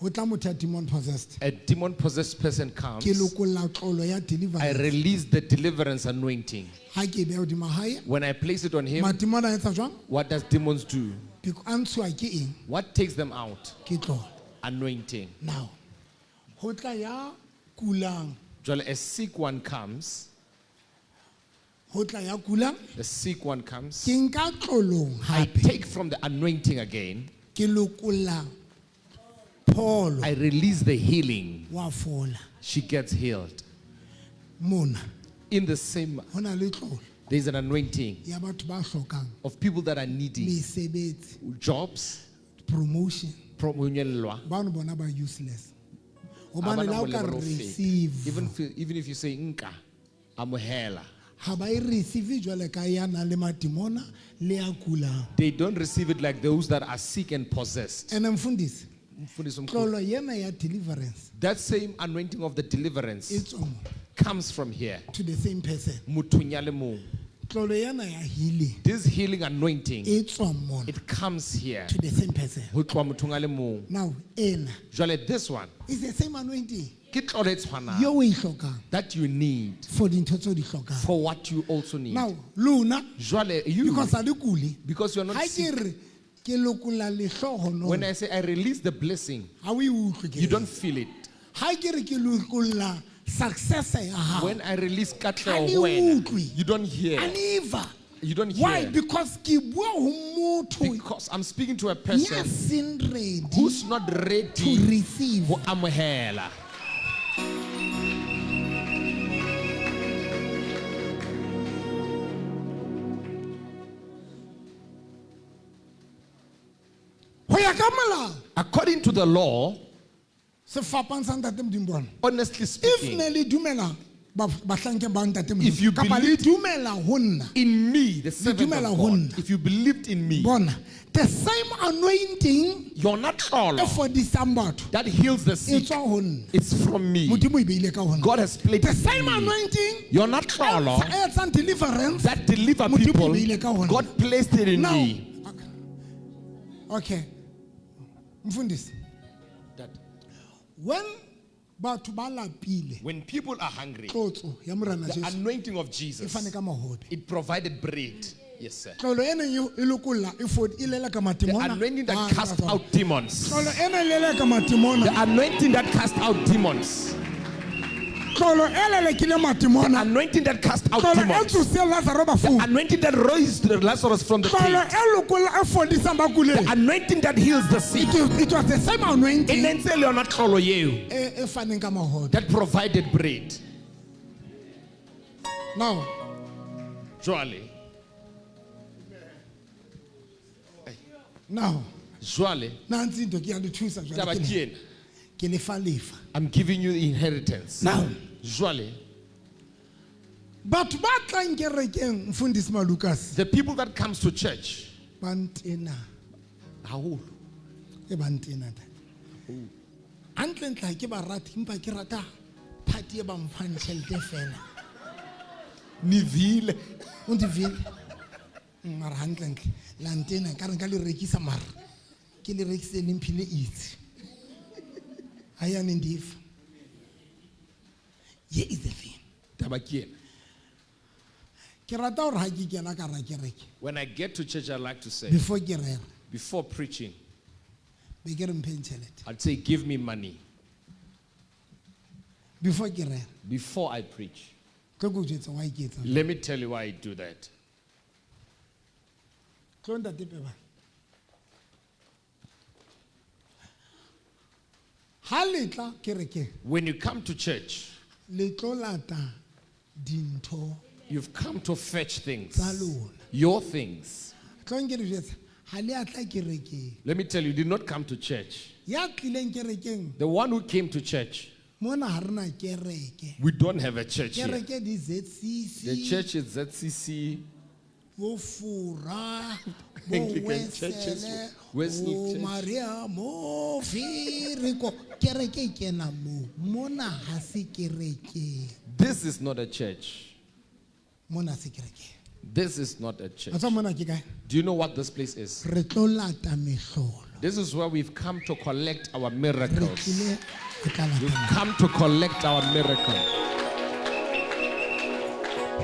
Ho tla motho ya demon possessed. A demon possessed person comes. Ke lokolla tlolo ya I deliverance. release the deliverance anointing. Ha ke e beha hodima hae, When I place it on him, matimona a etsa jwang? what does demons do? A ntshuwa ke eng? What takes them out? Ke tlolo. Anointing. Now, ho tla ya kulang. Jwale, a sick one comes. Ho tla ya kulang. The sick one comes. Ke nka tlolong I hape. take from the anointing again. Ke lokolla pholo. I release the healing. Wa fola. She gets healed. Mona. In the same, Ho na le tlolo there's an anointing ya batho ba hlokang of people that are needy. mesebetsi, Jobs, promotion. pro- Bano bona ba useless. Ha Hobane bana le ha o ka molemo le ho feta. receive, Even if you say nka, amohela. ha ba e receive jwale ka ya nang le matimona le ya kulang. They don't receive it like those that are sick and possessed. Ene mfundisi, Mfundisi omkhulu. tlolo yena ya deliverance That same anointing of the deliverance e tswa mo comes from here. to the same person. Mothong ya le mong. Tlolo yena ya healing This healing anointing, e tswa mona it comes here. to the same person. Ho tloha mothong a le mong. Now, ena Jwale, this one, is the same anointing ke tlolo e tshwanang yo o e hlokang that you need for dintho tseo di hlokang. for what you also need. Now, lona, Jwale, you, because ha le kule, because you are not ha ke sick. re ke lokolla lehlohonolo, When I say I release the blessing, ha o e utlwe ke you reng. don't feel it. Ha ke re ke lokolla success ya hao, When I release Ha katleho le ho wena, utlwe. you don't hear. A never. You don't Why? hear. Because ke bua ho motho Because I'm speaking to a ya person seng ready who's not ready to receive. ho amohela. Ho ya ka molao, According to the law, sefapano sa ntate Modimo bona. honestly If speaking, ne le dumela bahlankeng ba ntate Modimo, If you kapa le believe dumela ho nna, in me, the servant dumela of ho God, nna. if you believed in me, bona, the same anointing yona tlolo e fodisang batho that heals the e sick, tswa ho nna. it's from me. Modimo e beile ka ho nna. God has placed The it same in me. anointing Yona tlolo e etsang deliverance that deliver Modimo e people, beile ka ho nna. God placed it in Now, me. okay, mfundisi, That when batho ba lapile, when people are hungry, tlotso ya Morena the Jesu anointing of e Jesus, fane ka mahobe. it provided bread. Yes, sir. Tlolo ena e lokolla e e leleka The matimona. anointing that Ah, cast ah, out demons. Tlolo ena e leleka matimona. The anointing that cast out demons. Tlolo e lelekile matimona. Anointing that cast out Tlolo e demons. tsositseng Lazaro bafung. The anointing that raised Lazarus from the Tlolo dead. e lokolla e fodisang ba kuleng. The anointing that heals the sick. It was the same anointing E ne ntse le yona tlolo eo e e faneng ka mahobe. that provided bread. Now, Jwale. now, Jwale. nantsi into ke ya le thusa jwale Taba ke ke le- ena. ke lefa lefa. I'm giving you inheritance. Now. Jwale. Batho ba tlang kerekeng mfundisi Malukas The people that comes to church. ba ntena. Haholo. E ba ntena ntate. Hantlentle ha ke ba rate empa ke rata party e ba mfang tjhelete fela. Nivile. O ndivile. Mara hantlentle la ntena nkare nka le rekisa mara ke le rekise le mphile itse. Ayane ndifa. Here is the thing. Taba ke ena. Ke rata hore ha ke kena ka hara kereke When I get to church, I like to say, before ke rera before preaching, be ke re mpheng tjhelete. I'd say, give me money. Before ke rera Before I preach. tlo ke o jwetse why ke etsa. Let me tell you why I do that. Tlo ntate Peba. Ha le tla kerekeng When you come to church, le tlo lata dintho you've come to fetch things, tsa lona. your things. Tlo nke le jwetse ha le a tla kerekeng. Let me tell you, you did not come to church. Ya tlileng kerekeng The one who came to church, mona ha rena kereke. we don't have a church here. Kereke di ZCC. The church is ZCC, bo Fora, bo Anglican churches, Wesele, Wesley bo Church. Maria mo Firiko. Kereke e kena mo. Mona ha se kereke. This is not a church. Mona ha se kereke. This is not a church. Wa tseba mona ke kae? Do you know what this place is? Re tlo lata mehlolo. This is where we've come to collect our Re miracles. tlile ho tla lata We've come to collect our miracle.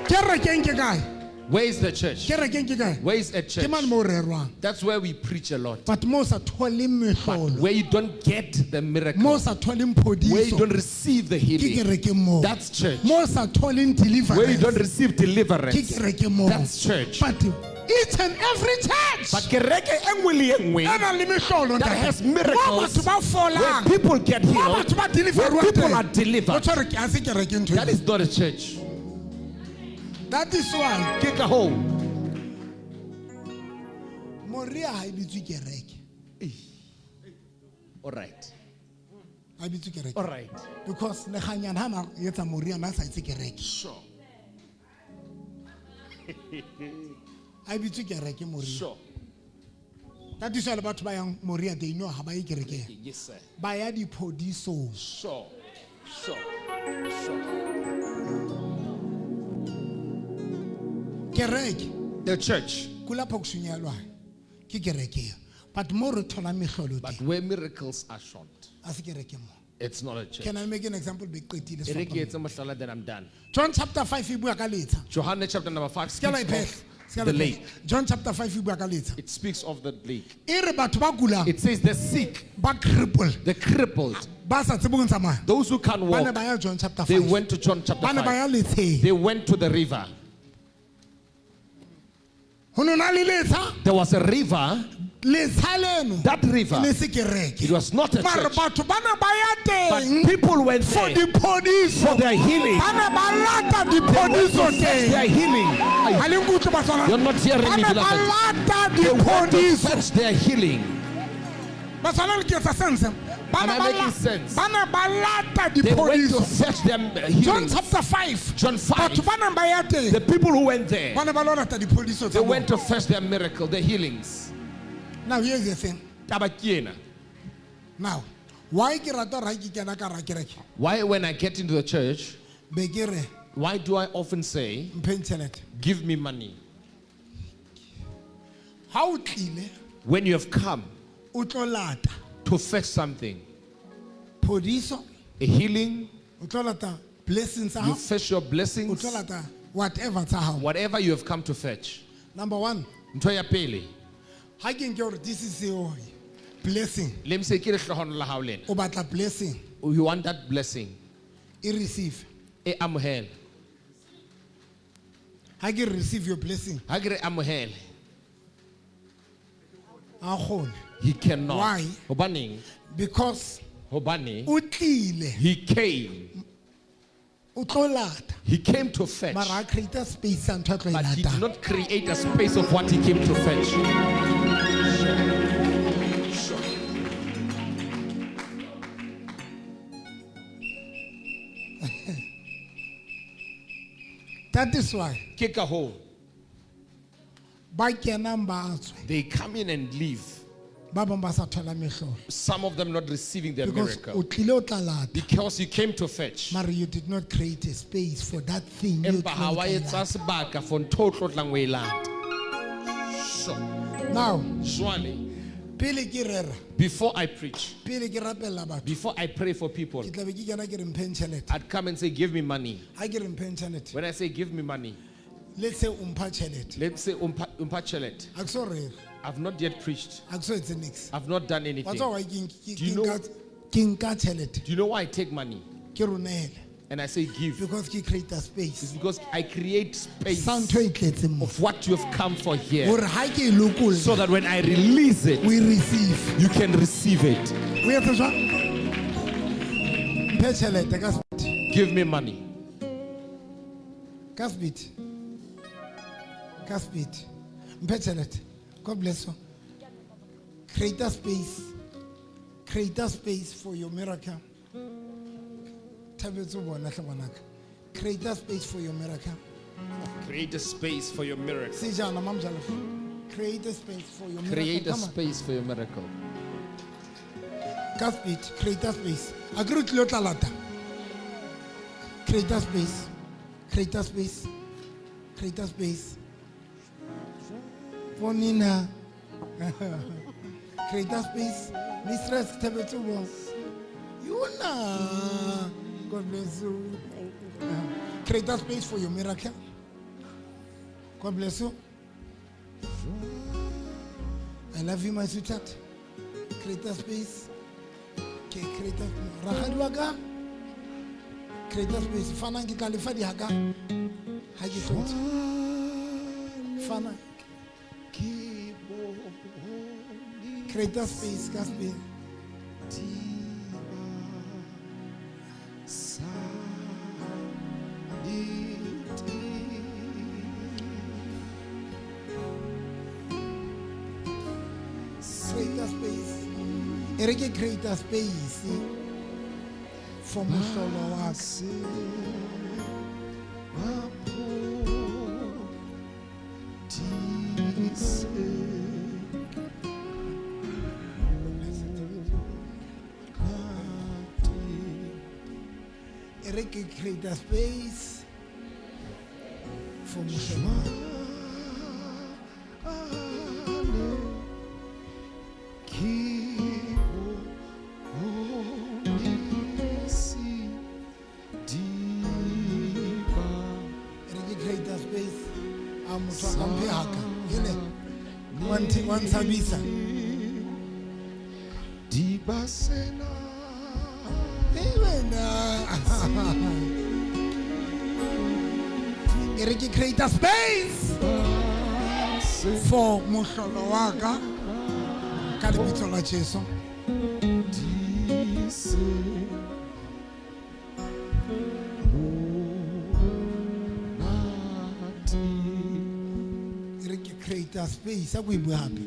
Kerekeng ke kae? Where is the church? Kerekeng ke kae? Where is a church? Ke mane mo ho rerwang. That's where we preach a lot. But mo o sa tholeng mehlolo. Where you don't get the miracle. Mo o sa tholeng Where you phodiso. don't receive the Ke healing. kerekeng moo. That's church. Mo o sa tholeng deliverance. Where you don't receive deliverance. Ke kerekeng moo. That's church. But each and every church But kereke e nngwe le e nngwe e nang le mehlolo that ntate. has Mo miracles, batho ba folang. where people get Mo healed, batho ba deliverwang where people teng. are delivered. O tshwere ke ha se kereke ntho That eo. is not a church. That is why Ke ka hoo. Moria ha e bitswe kereke. All right. Ha e bitswe kereke. All right. Because Lekganyane ha na etsa Moria na sa etse kereke. Sure. Ha e bitswe kereke Moria. Sure. That is why le batho ba yang Moria they know ha ba ye kerekeng. Yes, sir. Ba ya diphodisong. Sure. Sure. Sure. Kereke. The church. Kulapho kushunyelwayo. Ke kereke eo. But mo re tholang mehlolo But teng. where miracles are short, Ha se kereke mo. it's not a church. Can I make an example be qetile E re ke sefapano? etse mohlala, then I'm done. John chapter 5 e bua ka letsha. Johannes chapter number 5 Ska la speaks iphehla. of Ska la the iphehla. lake. John chapter 5 e bua ka letsha. It speaks of the lake. E re batho ba kulang It says the sick, ba cripple the crippled, ba sa tsebeng ho tsamaya. those who can't Ba ne walk, ba ya John chapter they 5. went to John chapter Ba ne ba 5. ya letsheng. They went to the river. Ho no na le letsha. There was a river. Letsha leno. That river, E ne se kereke. it was not a Mara church. batho ba ne ba ya But teng people went for there diphodiso. for their healing. Ba ne ba lata They went diphodiso to fetch their teng. healing. Ha le nkutlwe Batswana? You're not hearing Ba me, ne ba beloved. lata They went to diphodiso. fetch their healing. Batswana le ke etsa sense? Ba Am ne I ba making la- sense? ba ne ba lata They went to diphodiso. fetch their John healing. chapter 5. John 5. Batho ba neng ba ya teng. The people who went there, Ba ne ba lo lata diphodiso they tsa went bona. to fetch their miracle, their healings. Now here's the thing. Taba ke ena. Now, why ke rata hore ha ke kena ka hara kereke Why, when I get into the church, be ke re why do I often say, mpheng tjhelete? give me money? Ha o tlile When you have come o tlo lata to fetch something, phodiso, a healing, o tlo lata blessings tsa you hao, fetch your o blessings, tlo lata whatever tsa hao. whatever you have come to fetch. Number 1, Ntho ya pele, ha ke nke hore this is your blessing. let me say, ke lehlohonolo la hao lena. O batla blessing, You want that blessing, e receive. E amohele. Ha ke receive your blessing. Ha ke re amohele. A kgone. He cannot. Why? Hobaneng? Because Hobane o tlile. He came. O tlo lata. He came to fetch. Mara a create space sa ntho a tlo e But he did latang. not create a space of what he came to fetch. Sure. That is why Ke ka hoo ba kenang ba tswe. they come in and leave. Ba bang ba sa thola mehlolo. Some of them not receiving their Because o miracle. tlile o tla lata. Because you came to fetch. Mara you did not create a space for that thing. you Empa ha tlileng wa o tla e etsa lata. sebaka for ntho o tlo tlang o e lata. Sure. Now, Jwale, pele ke rera, before I preach, pele ke rapella batho, before I pray for people, ke tla be ke kena ke re mpheng tjhelete. I'd come and say, give me money. Ha ke re mpheng tjhelete, When I say give me money, let's say o mpha tjhelete. let's say umpa tjhelete. Ha ke so rere, I've not yet preached. ha ke so etse niks. I've not done Wa anything. tseba why ke Do you know- ke nka tjhelete? Do you know why I take money? Ke re o nehele. And I say give. Because ke create a space. It's because I create space Sa ntho e tletseng mo. of what you have come for here. Hore ha ke e lokolla, So that when I release it, we receive. You can receive it. O etse jwang? Mphe tjhelete ka speed. Give me money. Ka speed. Ka speed. Mphe tjhelete. God bless you. Create a space. Create a space for your miracle. Thabetse ho bona hle ngwanaka. Create a space for your miracle. Create a space for your miracle. Sejana, Mamjalo. Create a space for your miracle. Create a Come on. space for your miracle. Ka speed, create a space. Akere o tlile o tla lata. Create a space. Create a space. Create a space. For Nina. Create a space. Mistress Thabetse ho bona. Yona. God bless you. Create a space for your miracle. God bless you. I love you, my sweetheart. Create a space. Okay, create a space. Rakgadi wa ka. Create a space. Fanang ke tla lefa dihaka. Ha ke tlotse. Fana. Create a space ka space. Create a space. E re ke create a space for mohlolo wa ka. E re ke create a space for mohlolo wa ka. E re ke create a space. A motho a ka mphe haka. Ele. Wa ntshabisa. Eh, wena. E re ke create a space for mohlolo wa ka ka lebitso la Jesu. E re ke create a space a ko e bue hape.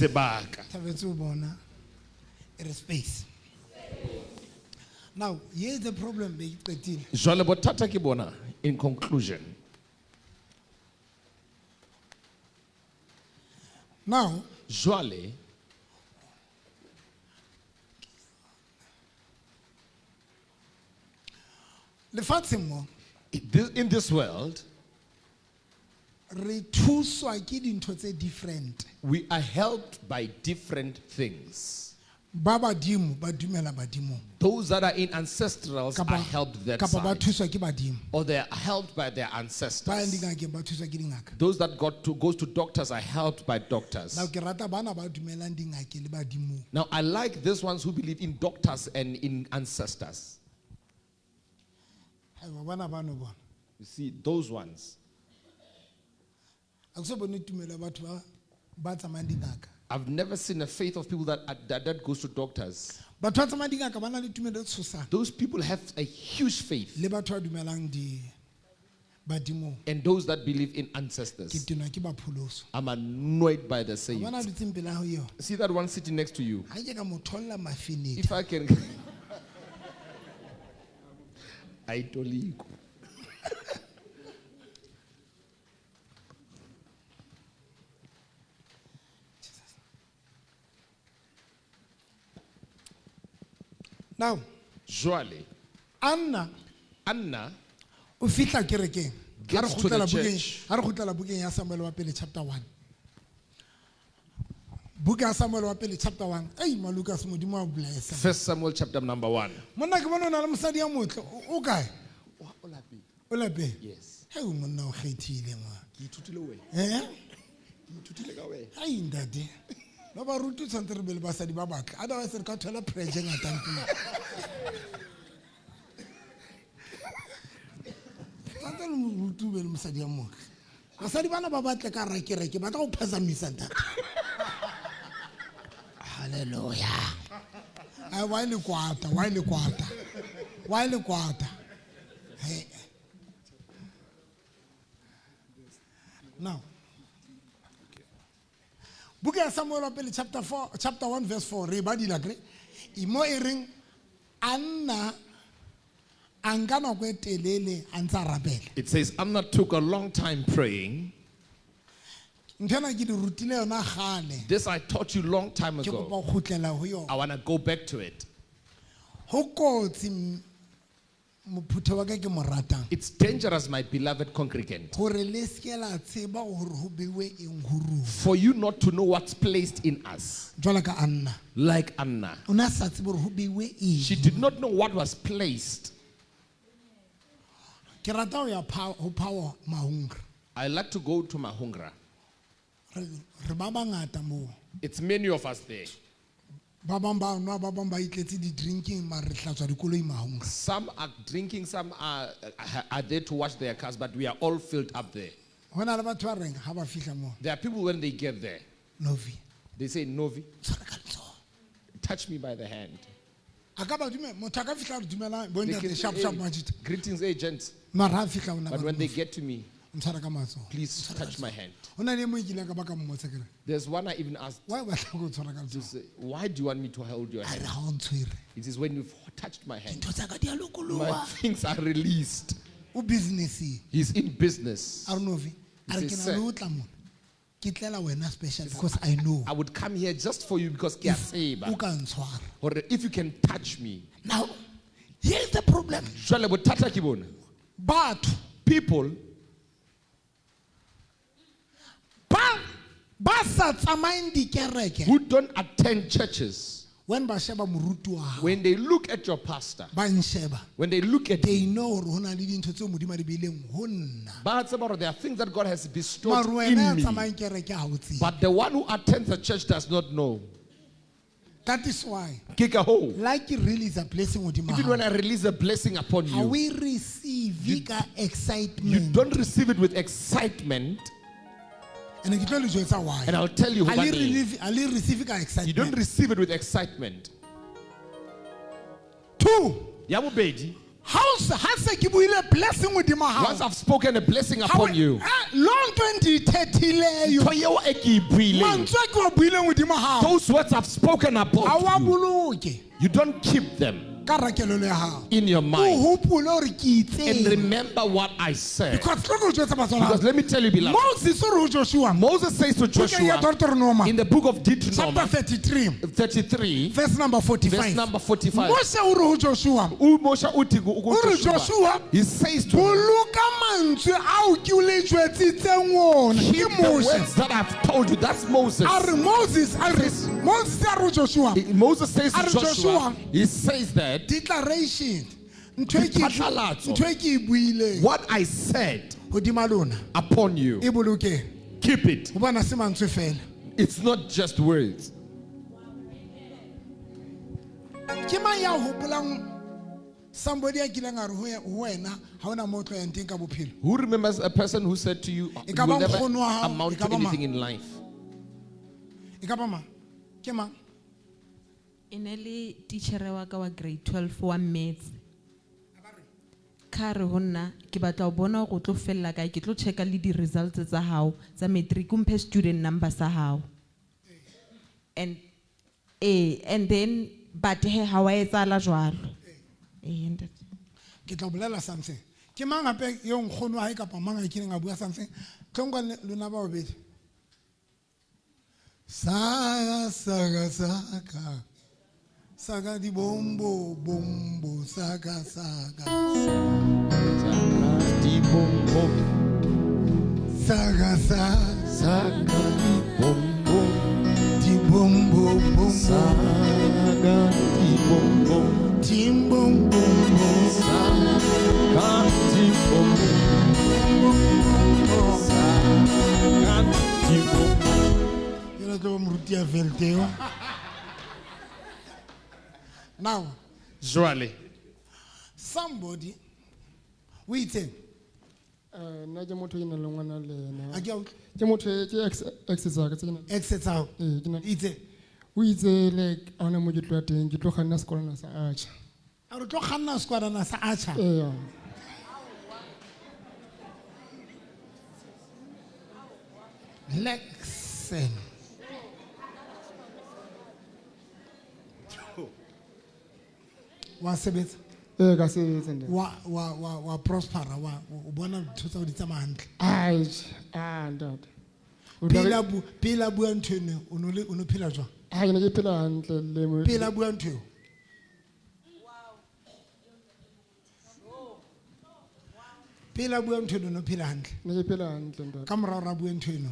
Sebaka. Thabetse ho bona e re space. Now, here's the problem be ke qetile. Jwale bothata ke bona in conclusion. Now, Jwale lefatsheng mo in this world re thuswa ke dintho tse different. we are helped by different things. Ba badimo ba dumela badimong. Those that are in ancestrals Kapa are helped that kapa ba side. thuswa ke badimo. Or they are helped by their Ba yang ancestors. dingakeng ba thuswa ke dingaka. Those that got to goes to doctors are helped by doctors. Now ke rata bana ba dumelang dingakeng le badimong. Now I like these ones who believe in doctors and in ancestors. Hai wa bona bano bona. You see, those ones. A ke so bone tumelo ya batho ba ba tsamayang dingaka. I've never seen a faith of people that goes to doctors. Batho ba tsamayang dingaka ba na le tumelo e tshosang. Those people have a huge faith. Le batho ba dumelang di badimong. And those that believe in Ke ancestors. tenwa ke ba pholoso. I'm annoyed by the Wa saints. bona dutseng pela hao eo. See that one sitting next to you? Ha nke ka mo tholla mafenetha. If I can. Aitoliko. Now, Jwale, Anna Anna o fihla kerekeng. Ha re Gets to the kgutlela bukeng, church. ha re kgutlela bukeng ya Samuel wa pele chapter 1. Buka ya Samuel wa pele chapter 1. Ei Malukas Modimo a o bless. First Samuel chapter number 1. Monna ke bona o na le mosadi ya motle. O kae? O lapeng? Yes. Hei monna o kgethile ngwana. Ke ithutile wena. Eh? Ke ithutile ka wena. Ai ntate. Ba baruti tshwanetse re be le basadi ba batle. Otherwise re ka thola pressure e ngata mpeng. Tshwanetse le moruti o be le mosadi ya motle. Basadi bana ba batle ka hara kereke ba tla go phazamisa ntate. Hallelujah. Ai why le kwata? Why le kwata? Why le kwata? Hey. Now, Buka ya Samuel wa pele chapter 4, chapter 1 verse 4 re e badile akere? E mo e reng Anna a nka nako e telele a ntse a rapela. It says Anna took a long time praying. Ntho ena ke di rutile yona kgale. This I taught you long time Ke ago. kopa ho kgutlela ho yona. I want to go back to it. Ho kotsi mophutho wa ka ke mo ratang. It's dangerous, my beloved congregant, Hore le se ke la tseba hore ho beiwe eng ho rona. for you not to know what's placed in us. Jwalo ka Anna. Like Anna. O ne a sa tsebe hore ho beiwe eng. She did not know what was placed. Ke rata ho ya ho Power Mahunga. I like to go to Mahunga. Re ba bangata moo. It's many of us there. Ba bang ba nwa, ba bang ba itletse di-drinking, mare re hlatswa dikoloi Mahunga. Some are drinking, some are there to wash their cars, but we are all filled up there. Ho na le batho ba reng ha ba fihla moo. There are people when they get there, Novi. they say, Novi, touch me by the hand. A ka ba dume-, motho a ka fihla a re dumelang, bo They ntate, can say, sharp, sharp, "Hey, majita." greetings, agents. Mara ha fihla o na But ba when they Novi. get to me, Ntshwara ka matsoho. please touch my hand. Ho na le e mong ke ileng ka ba ka mmotsa ke re, There's one I even asked. Why o batla ko tshwara ka To letsoho? say, why do you want me to hold your A re hand? ha o ntshwere. It is when you've touched my hand. Dintho tsa ka di a My lokoloha. things are released. O business-eng. He's in business. A re Novi, a re He ke says, na "Sir, le ho tla mona. Ke tlela wena special because I know. I would come here just for you because ke a tseba. O ka ntshwara. Hore if you can touch me. Now, here's the problem. Jwale bothata ke bona. Batho. People. Ba sa tsamayeng dikereke. Who don't attend churches. When ba sheba moruti wa hao. When they look at your pastor. Ba nsheba. When they look at They you. know hore ho na le dintho tseo Modimo a di beileng ho nna. Ba tseba hore there are things that God has bestowed Mara wena in ya me. tsamayang kereke ha o tsebe. But the one who attends the church does not know. That is why. Ke ka hoo. Like release a blessing hodima Even hao. when I release a blessing upon Ha you, o e receive ka excitement. you don't receive it with excitement. And ke tlo le jwetsa why. And I'll tell you Ha le hobaneng. relieve, ha le receive ka excitement. You don't receive it with excitement. Two. Ya bobedi. Ha o se- ha se ke buile blessing hodima hao. Once I've spoken a blessing Ha upon o- you, loo ntho e ndiyithethileyo ntho eo e ke e buileng, mantswe a ke wa buileng hodima hao those words I've spoken ha about wa you, boloke you don't keep them ka rakelelo ya hao in your o mind. hopole hore ke And itseng remember what I said. Because tlo ke o jwetsa batswadi Because let me tell you, beloved, Moses o re ho Joshua Moses says to Bukeng ya Joshua Deuteronoma in the book of chapter Deuteronomy 33 33, verse number 45 verse number 45. Mose o re ho Joshua Moshe uthi ku- ku- o re Joshua, Joshua he says to him, boloka mantswe ao ke o le jwetsitseng ona ke keep the Moshe words that I've told you. That's Moses. a re Moses a re Moses a re ho Joshua Moses says A to re Joshua, Joshua, he says that declaration ntho e ke Diphatlalatso. ntho e ke e buileng what I said hodima lona upon you, e bolokeng keep it. hobane ha se mantswe fela It's not just words. ke mang ya hopolang somebody a kileng a re ho wena ha hona moo o tlo yang teng ka bophelo Who remembers a person who said to you, E you ka will ba never nkgono wa hao, amount e ka to ba mang? anything in life? E ka ba mang ke mang E ne le titjhere wa ka wa grade 12 wa maths. Ka re ho nna ke batla ho bona hore o tlo fella kae, ke tlo checka le di-results tsa hao tsa matric, o mphe student number sa hao. And and then but he ha wa etsahala jwalo. Ntate. Ke tla o bolela something ke mang hape eo nkgono wa hae kapa mang a kileng a bua something tlo nka lona ba babedi saka saka saka saka di bombo bombo saka saka Saka di bombo saka saka saka di bombo di bombo bombo saka di bombo di bombo saka di bombo saka di bombo. Ke la tlo ba moruti ya Velteo. Now, Jwale, somebody o itseng Nna ke motho ke nang le ngwana le ena. A ke a utlwa. Ke motho ke ex tsa ka tse ke nang- Ex tsa hao? Ee, ke na- Itse? O itse like ha hona mo ke tloha teng, ke tlo kganna sekolwana sa Archer. A re tlo kganna sekolwana sa Archer? Ee. Listen. Wa sebetsa? Ee, ka sebetsa ntate. Wa prospera, wa o bona ntho tsa ho di tsamaya hantle. Ai, ah, ntate. O tla re- Pele a pele a bua ntho eno, o no le, o no phela jwang? Ha ke ne ke phela hantle le mo- Pele a bua ntho eo. Pele a bua ntho eno, o no phela hantle. Ne ke phela hantle ntate. Ka morao ra bua ntho eno.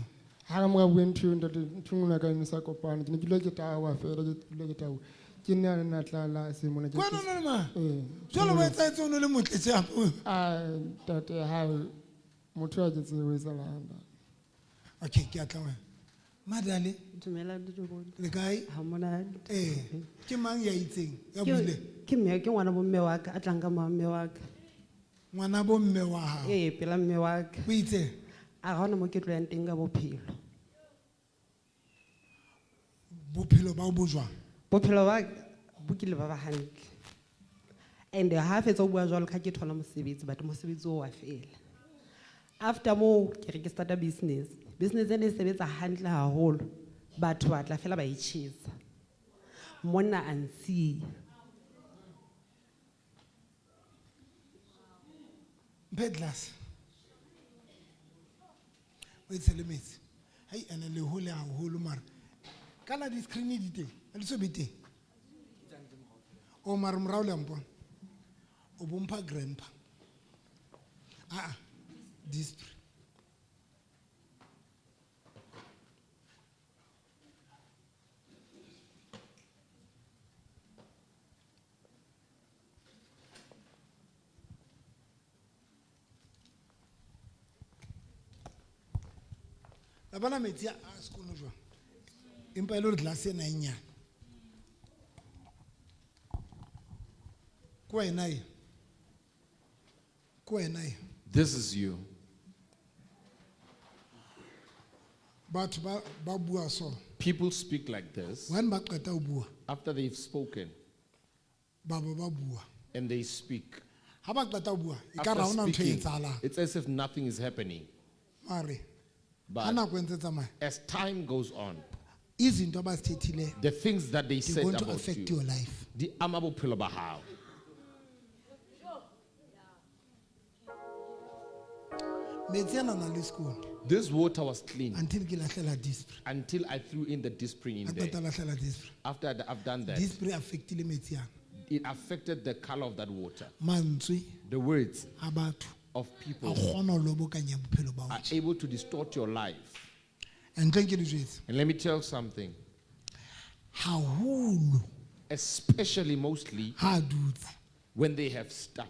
Ha ka mora bua ntho eo ntate, ntho e nngwe ya ka e ne sa kopana. Ke ne ke dula ke tawa fela, ke dula ke tawa. Ke nna le nna tlala se mona ke- Kwena no le ma? Ee. Jwale o etsahetse o no le motle tje hape. Ah, ntate, ha motho a ke tsebe ho etsahalang, ntate. Okay, ke a tla wena. Madale. Dumela Ntate. Le kae? Ha monate. Ke mang ya itseng? Ya Ke buile? ke mme, ke ngwana bo mme wa ka, a tlang ka moa mme wa ka. Ngwana bo mme wa hao. Ee, pela mme wa ka. O itse? A ga hona mo ke tlo yang teng ka bophelo. Bophelo ba bo jwang? Bophelo ba bo kile ba ba hantle. And ha fetsa ho bua jwalo ka ke thola mosebetsi, but mosebetsi oo wa fela. After moo ke re ke starta business. Business ena e sebetsa hantle haholo. Batho ba tla fela ba e tjhesa. Monna a nsiya. Mphe glass. O e tshele metsi. Hai, ene le hole haholo mara. Ka la di-screen di teng, ha di so be teng. O mara morao le a mpona. O bo mpha grandpa. Ah, ah, dispre. La bona metsi a sekolo jwang? Empa e le hore glass ena e nyane. Ke wena e. Ke wena e. This is you. Batho ba bua so. People speak like this. When ba qeta ho bua, After they've spoken ba ba ba bua. and they speak. Ha ba qeta ho bua, e ka After ra hona ntho e speaking, etsahalang. it's as if nothing is happening. Mare ha But nako e ntse tsamaya, as time goes on, izinto abazithethile the things that they they're said going to about affect you, your life. di ama bophelo ba hao. Metsi ana a na le skoon This water was clean until ke lahlela Disprin. until I threw in the Disprin Ha in there. qeta lahlela Disprin. After I've done that, Disprin affectile metsi ana. it affected the color of that water. Mantswe The words a batho of a people kgona ho lobokanya bophelo ba hao. are able to distort your life. Ntle ke le jwetse. And let me tell you something, Haholo especially mostly ha a dutse. when they have stuck,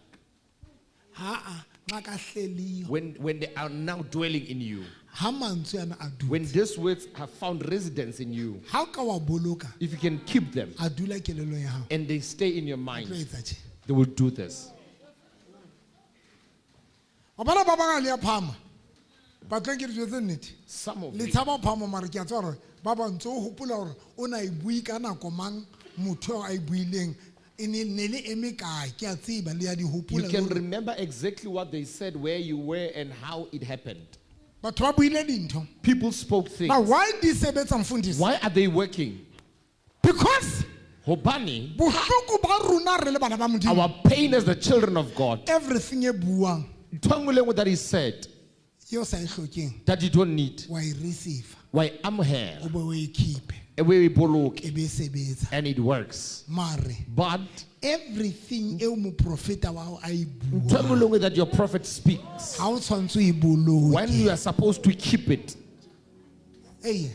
Ha a nxa ka hleliyo. when they are now dwelling in you, Ha mantswe ana a dutse. when these words have found residence in you, Ha o ka wa boloka, if you can keep them a dula kelellong ya hao. and they stay in your A tlo mind, etsa tje. they will do this. Wa bona ba bang ha le a phama. Batlong ke di jwetse nnete. Some of Le you, tshaba ho phama mara ke a tseba hore ba bang ntse o hopola hore o na e bue ka nako mang motho eo a e buileng e ne le eme kae ke a tseba le ya di you hopola can remember exactly what they said, where you were, and how it happened. Batho ba buile dintho. People spoke things. Now why di sebetsa mfundisi? Why are they working? Because Hobane, bohloko ba rona re le bana ba Modimo. our pain as the children of God, Everything e buang ntho e nngwe le e nngwe that is said eo sa e hlokeng that you don't need, wa e receive wa e amohela, o be o e keep e be o e boloke, e be e sebetsa. and it works. Mare But everything eo moprofeta wa hao a e ntho e nngwe buang le e nngwe that your prophet speaks, ha o tshwantse o e boloke. when you are supposed to keep it, Ee.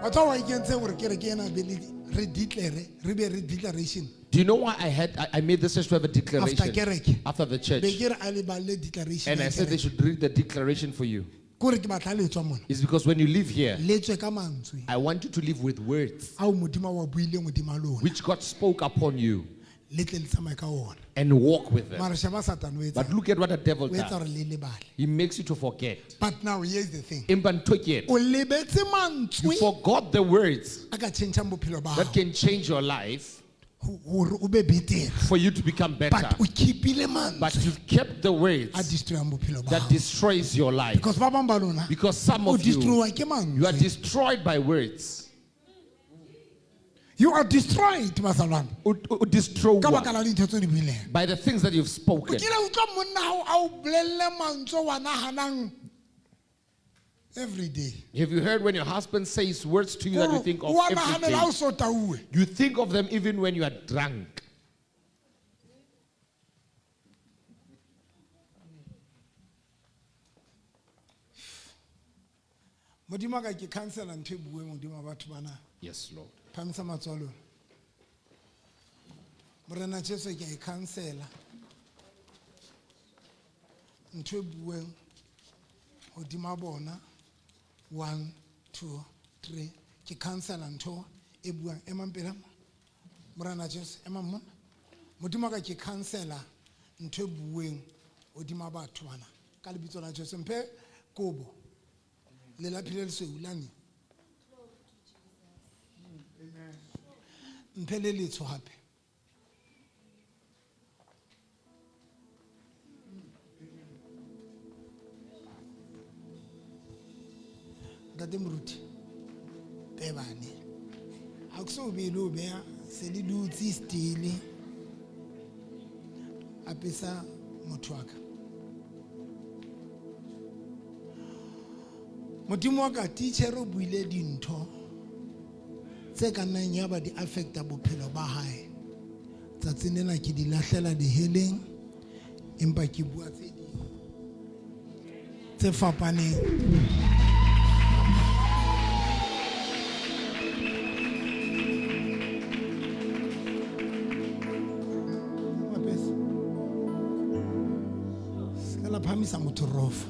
Wa tseba wa ikentseng hore kereke ena be le re declare, re be re declaration. Do you know why I made this church to have a declaration After kereke. after the church? Be ke re a le balle declaration And ya I said they kereke. should read the declaration for you. Ke hore ke batla le tswa mona. It's because when you live here, Le tswe ka mantswe I want you to live with words ao Modimo a wa buileng hodima lona. which God spoke upon you Le tle le tsamaye ka ona. and walk with them. Mara sheba Satan o etsang. But look at what the devil O etsa does. hore le lebale. He makes you to forget. But now here's the thing. Empa ntho ke ena. O lebetse You mantswe forgot the words a ka tjhentjhang bophelo ba that hao can change your life hore o be betere. for you to become better. But o keep-ile mantswe But you've kept the words a destroy-ang bophelo ba that hao. destroys your life. Because ba bang ba lona Because some o of you, destroy-wa ke mantswe. you are destroyed by words. You are destroyed, bazalwane. O destroy Ka baka la dintho tse o di buileng. by the things that you've O spoken. kile utlwa monna hao a o bolelle mantswe wa nahanang every day. Have you heard when your husband says words to you that you think of Wa every nahanela ha o day? so tauwe. You think of them even when you are drunk. Modimo wa ka ke cancela ntho e bueng hodima batho bana. Yes, Lord. Phamisa matsoho a lona. Morena Jesu ke a e cancela. Ntho e bueng hodima bona. 1 2 3 ke cancela ntho e buang emang pela mo. Morena Jesu emang mona. Modimo wa ka ke cancela ntho e bueng hodima batho bana ka lebitso la Jesu mphe kobo lelapi le lesweu lane mphe le letsho hape ntate moruti pebane ha ke so be le o beha se le dutse stele apesa motho wa ka Modimo wa ka teacher o buile dintho tse ka nnang ya ba di affecta bophelo ba hae tsatsing lena ke di lahlela diheleng empa ke bua tse ding tse fapaneng. Mapesa. Se ka la phahamisa motho rofa.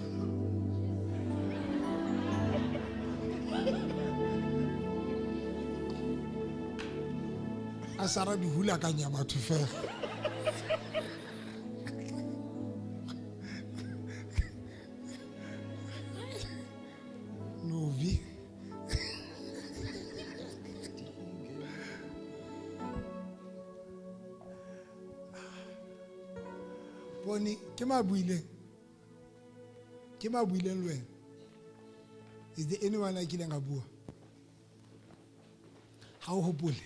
A sara di hulakanya batho fela. Novi. Bone ke ma buileng. Ke ma buileng le wena. Is there anyone a kileng a bua? Ha o hopole.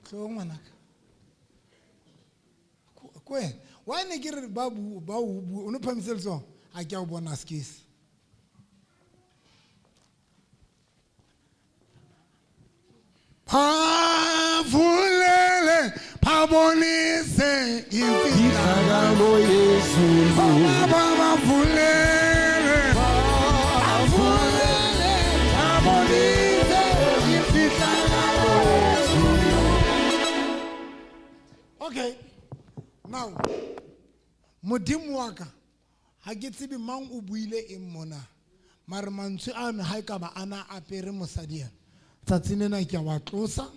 Tlo ngwanaka. Ko wena. Why ne ke re ba bu ba o bua o no phamise letsoho? Ha ke a o bona skis. Phavulele phabonise imfihlakalo yezulu. Baba bavulele bavulele phabonise imfihlakalo yezulu. Okay. Now Modimo wa ka ha ke tsebe mang o buile eng mona. Mare mantswe ano ha e ka ba ana apere mosadi ena. Tsatsing lena ke a wa tlosa.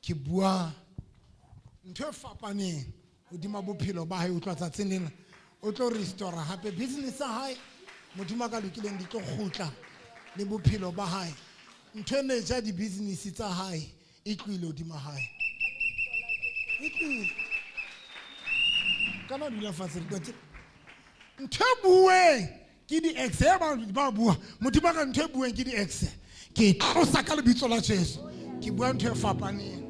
Ke bua ntho e fapaneng hodima bophelo ba hae ho tloha tsatsing lena. O tlo restore hape business ya hae. Modimo a ka lokileng di tlo kgutla le bophelo ba hae. Ntho e ne ja di-business tsa hae e tlohile hodima hae. E tlohile. Kana dula fatshe re qetile. Ntho e bueng ke di-ex e ba bua. Modimo a ka ntho e bueng ke di-ex. Ke e tlosa ka lebitso la Jesu. Ke bua ntho e fapaneng.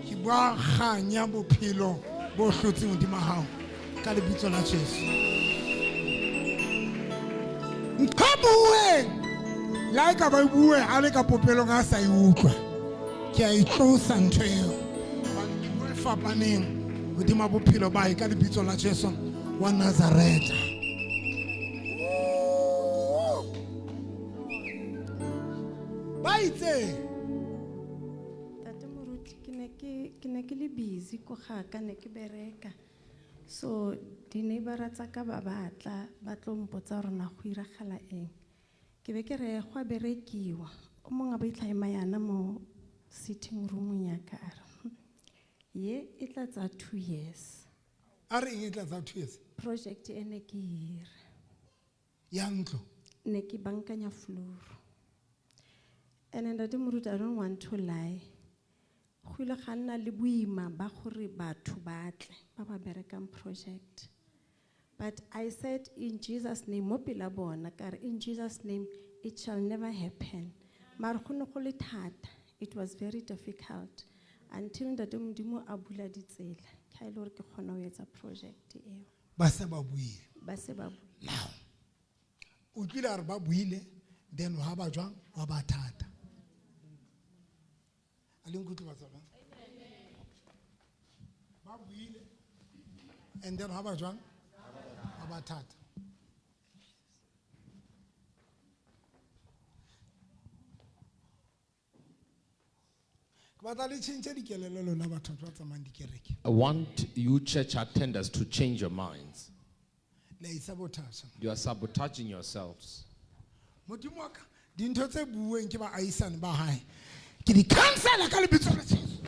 Ke bua kganya bophelo bo hlotseng hodima hao ka lebitso la Jesu. Ntho e bueng le ha e ka ba e bue a le ka popelong a sa e utlwa. Ke a e tlosa ntho eo. Hobane ke bua e fapaneng hodima bophelo ba hae ka lebitso la Jesu wa Nazareta. Ba itse Ntate Moruti, ke ne ke le busy ko ga ka ne ke bereka. So di-neighbor tsa ka ba batla ba tlo mpotsa hore na go iragala eng. Ke be ke re go a berekiwa. O mongwe a bo itlha ema yana mo sitting room ya ka a re, ye e tla tsaya 2 years. A re eng e tla tsaya 2 years? Project e ne ke e ira. Ya ntlo. Ne ke bankanya floor. And then Ntate Moruti, I don't want to lie. Go ile ga nna le boima ba gore batho ba tle ba ba berekang project. But I said in Jesus' name, mo pela bona, ka re in Jesus' name, it shall never happen. Mara go ne go le thata. It was very difficult until Ntate Modimo a bula ditsela. Ke ha e le hore ke kgona ho etsa project eo. Ba se ba buile. Ba se ba buile. Now, o tlile a re ba buile, then ha ba jwang, wa ba thata. A le nkutlwe ba tsaba? Ba buile, and then ha ba jwang, wa ba thata. Ke batla le tjhentjhe dikelello lona batho ba tsamayang dikereke. I want you church attenders to change your minds. Le a isabotage. You are sabotaging yourselves. Modimo wa ka, dintho tse buuweng ke baahisane ba hae, ke di cancela ka lebitso la Jesu.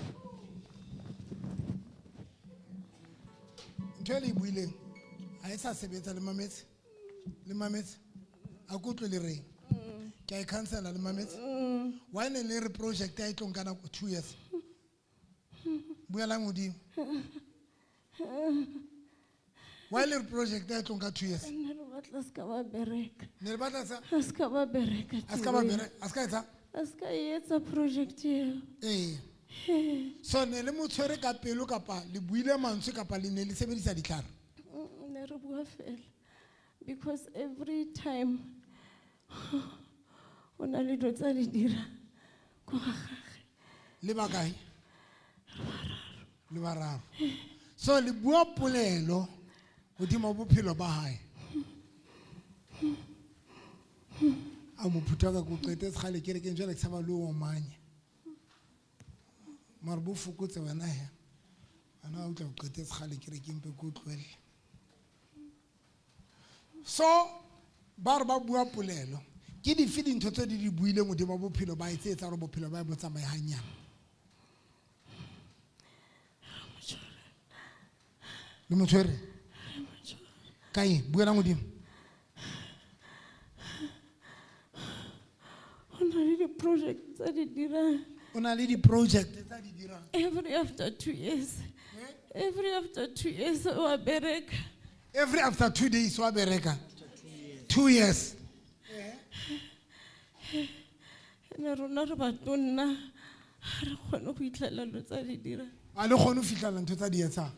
Ntho e le e buileng ha e sa sebetsa le mametse, le mametse. A ke utlwe le reng. Ke a e cancela le mametse. Why ne le re project ya e tlo nka nako 2 years? Buelang hodimo. Why le re project ya e tlo nka 2 years? Ne re batla se ka ba bereka. Ne re batla sa? A se ka ba bereka A se ka ba tiro eo. bereka, a se ka etsa? A se ka e etsa project eo. Ee. So ne le mo tshwere ka pelo kapa le buile mantswe kapa le ne le sebedisa ditlhare? Ne re bua fela. Because every time o na le dilo tsa di dira ko ga gagwe. Le ba kae? Le bararo. So le bua polelo hodima bophelo ba hae. A mo phutha ka ko qetetse kgale kerekeng jwale ke tshaba le o omanya. Mara bo fokotse wena he. Wena o tla o qetetse kgale kerekeng mpe ke o tlohelle. So ba re ba bua polelo. Ke dife dintho tse di buileng hodima bophelo ba hae tse etsang hore bophelo ba hae bo tsamaye hanyane? Le mo tshwere? Ka eng? Buelang hodimo. Ho na le di-project tsa di dirang. O na le di-project tsa di dirang. Every after 2 years. Every after 2 years wa bereka. Every after 2 days wa bereka. 2 years. Ene rona re batonna ha re kgone go fitlhela dilo tsa di dira. A le kgone ho fitlhela ntho tsa di etsang.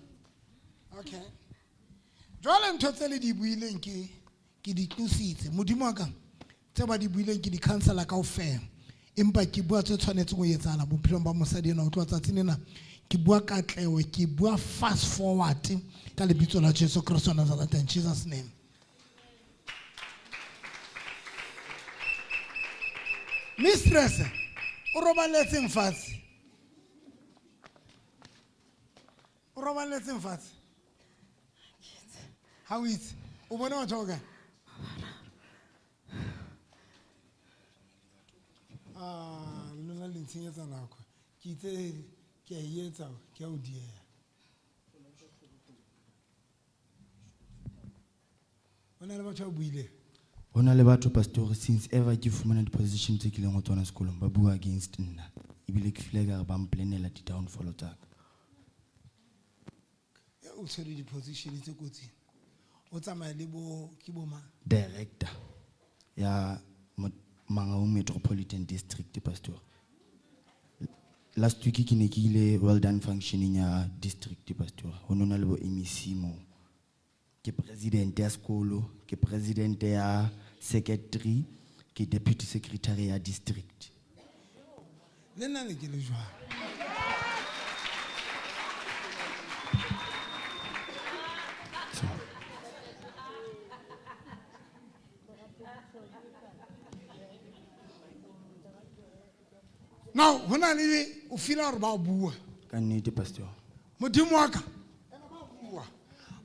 Okay. Jwale ntho tse le di buileng ke di tlositse. Modimo wa ka, tse ba di buileng ke di cancela kaofela. Empa ke bua tse tshwanetseng ho etsahala bophelong ba mosadi enwa ho tloha tsatsing lena. Ke bua katleho, ke bua fast forward ka lebitso la Jesu Kristo wa Nazareth, in Jesus name. Mistress, o robaletseng fatshe? O robaletseng fatshe? Ha o itse? O bone batho ba kae? Ah, lona le ntshenyetsa nako. Ke itse ke a e etsa, ke a o dieha. Ho na le batho ba buileng? Ho na le batho, Pastor, since ever ke fumana di-position tse kileng ho tsona sekolong, ba bua against nna. Ebile ke feel ekare ba mplanela di-downfall tsa ka. E, o tshwere di-position tse kotsing. O tsamaya le bo, ke bo mang? Director ya Mangaung Metropolitan District, Pastor. Last week ke ne ke ile well done functioning ya district, Pastor. Ho no na le bo MEC moo. Ke president ya sekolo, ke president ya secretary, ke deputy secretary ya district. Le nna ne ke le jwalo. Now, ho na le o feel hore ba bua. Ka nnete, Pastor. Modimo wa ka, ba bua.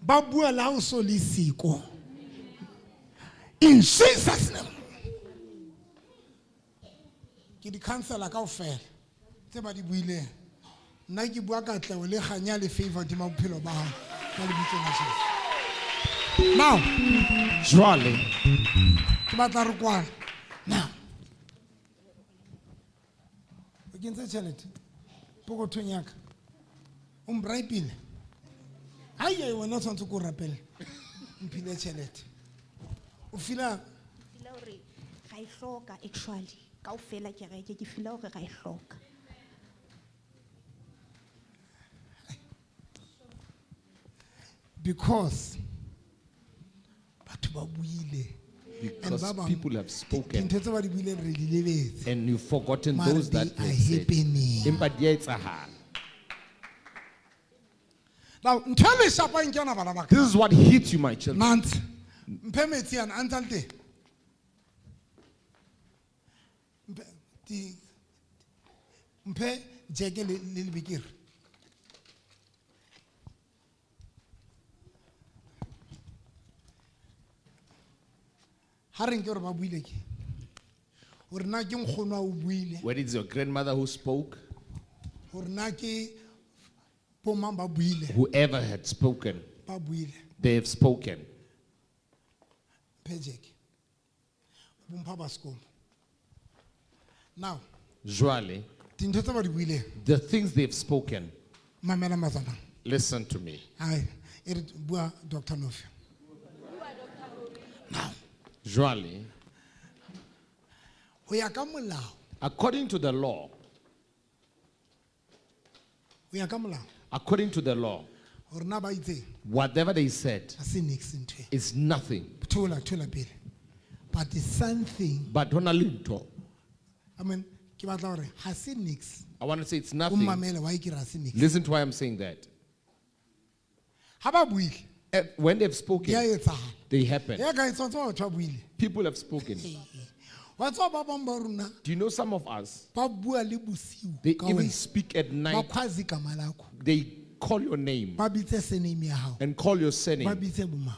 Ba bua le ha o so le siko. In Jesus name. Ke di cancela kaofela tse ba di buileng. Nna ke bua katleho le kganya le favor hodima bophelo ba hao ka lebitso la Jesu. Now, Jwale. Ke batla re kwale. Now. O kentse tjhelete pokothong ya ka. O mbraipile. Ai, ai, wena o tshwanetse ko rapele. Mphile tjhelete. O feel-a? Ke feel-a hore ra e hloka actually. Kaofela kereke ke feel-a hore ra e hloka. Because batho ba buile. And Because ba bang, people have spoken. dintho tse ba di buileng re di lebetse. And you've forgotten Mara those that they they are said. happening. Empa di a etsahala. Now, ntho e le shapang ke yona bana ba ka. This is what hits you, my children. Nantsi, mphe metsi ana, a ntse a le teng. Mphe, di, mphe jeke le lebekere. Ha re nke hore ba buile ke. Hore na ke nkgono a o buile. Whether it's your grandmother who spoke, Hore na ke bo mang ba buile. Whoever had spoken, Ba buile. they have spoken. Mphe jeke. Bo mpha basekomo. Now, Jwale, dintho tse ba di buileng. the things they've spoken. Mamela mazana. Listen to me. Ai, e re bua Doctor Nofi. Now, Jwale, ho ya ka molao. According to the law. Ho ya ka molao. According to the law. Hore na ba itseng? Whatever they said Ha se niks ntho e. is nothing. Thola, thola pele. But it's something. But hona le ntho. I mean, ke batla hore ha se niks. I want to say it's O nothing. mmamele why ke re ha se niks. Listen to why I'm saying that. Ha ba buile. When they've spoken, Di a etsahala. they happen. Ya ka e tshwanetse batho ba buile. People have spoken. Wa tseba ba bang ba rona Do you know some of us? ba bua le bosiu They ka even wena. speak at Ba night. khwazi igama lakho. They call your name. Ba bitse surname ya hao. And call your surname. Ba bitse bo mang.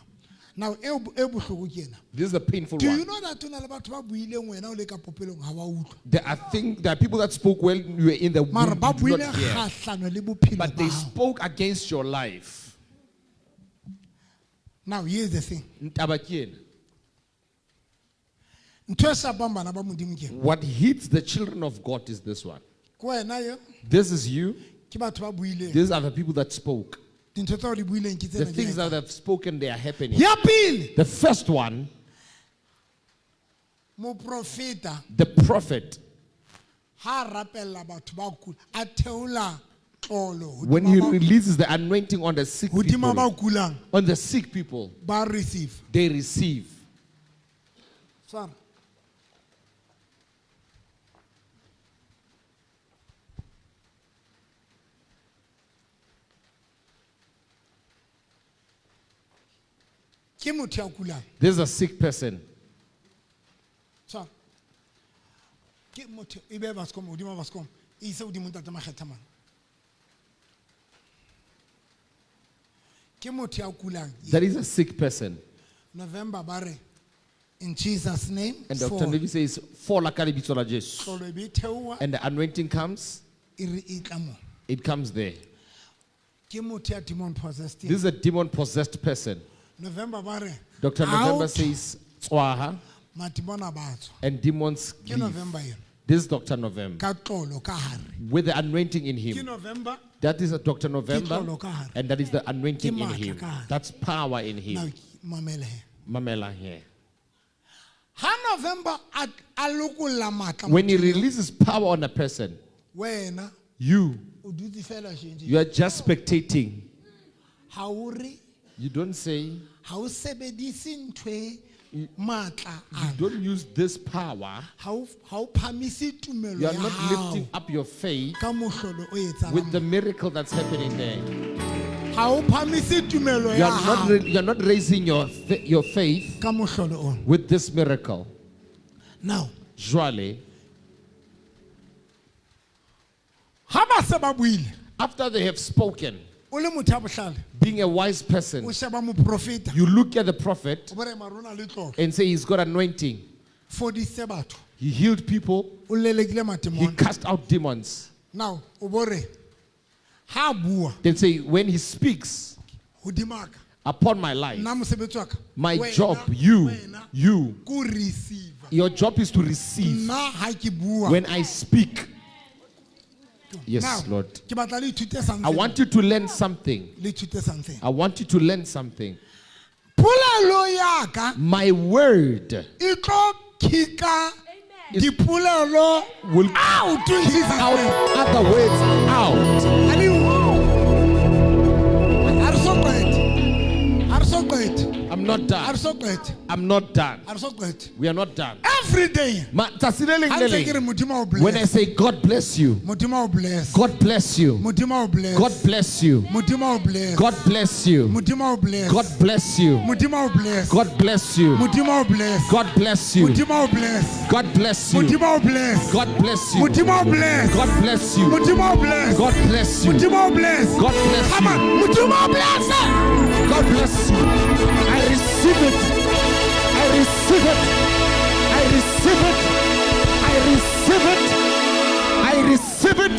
Now, e bohloko ke ena. This is the painful Do one. you know that ho na le batho ba buileng wena o le ka popelong ha ba utlwa? There are people that spoke when you were in the womb. Mara ba you do not buile hear. kgahlano le bophelo But they ba hao. spoke against your life. Now, here's the thing. Ntaba ke ena. Ntho e shapang bana ba Modimo ke ena. What hits the children of God is this one. Ke wena yo. This is you. Ke batho ba buileng. These are the people that spoke. Dintho tseo di buileng ke The tsena di things etsang. that I've spoken, they are happening. Ya pele. The first one, Moprofeta the prophet, ha a rapella batho ba kula a theola tlolo when he releases the anointing on the sick hodima ba people, kulang on the sick people, ba receive. they receive. Tshwara. Ke motho ya kulang. This is a sick person. Tshwara. Ke motho e be bascom hodima bascom e ise hodimo ntate Makgetha mane. Ke motho ya kulang. That is a sick person. November ba re in Jesus name And Dr. fall. Levi says, Fall ka lebitso la Jesu. Tlolo e be e theoha And the anointing comes, e re e tla mo. it comes there. Ke motho ya demon possessed. This is a demon possessed person. November ba re Dr. November out, says, Tswaha, madimona ba tswa. and demons Ke leave. November eno. This is Dr. November. Ka tlolo ka hare. With the anointing in Ke him. November. That is a Dr. November, tlolo ka hare. and that is the anointing Ke in matla him. ka hare. That's power in Now him. mamela he. Mamela here. Ha November a lokolla matla When he mothong eo, releases power on a person, wena you o dutse fela tje. you are just spectating. Ha o re You don't say, ha o sebedise ntho e matla you don't use this power. ha o ha o phamise tumelo You are ya not hao lifting up your faith ka mohlolo o etsahalang. with the miracle that's happening there. Ha o phamise tumelo You ya are not, hao you are not raising your faith ka mohlolo ona. with this miracle. Now, Jwale, ha ba se ba buile after they have spoken, o le motho ya bohlale being a wise person, o sheba moprofeta you look at the prophet o bo re mara o na le tlolo and say he's got anointing. fodise batho He healed people, o lelekile he matemona cast out demons. now o bo re ha a bua Then say, when he speaks hodima ka upon my life, nna mosebetsi wa ka my wena, job, you, you, ko receive your job is to receive. nna ha ke bua When I speak, yes, Now, Lord. ke batla le ithute I something want you to learn something. le ithute something I want you to learn something. polelo ya ka My word e tlo kicka dipolelo will out in kick Jesus out name. other words out. Ha re so qete. Ha re so qete. I'm not Ha done. re so qete. I'm not done. Ha re so qete. We are not done. Every day Ma- tsatsi le leng ha le ntse ke re leng, Modimo o When I bless say God bless you, Modimo o bless God bless you, Modimo o bless God bless you, Modimo o bless God bless you, Modimo o bless God bless you, Modimo o bless God bless you, Modimo o bless God bless you, Modimo o bless God bless you, Modimo o bless God bless you, Modimo o bless God bless you, Modimo o bless God bless you, Modimo o bless God bless Come on you, Modimo o bless God bless you. I receive it. I receive it. I receive it. I receive it. I receive it.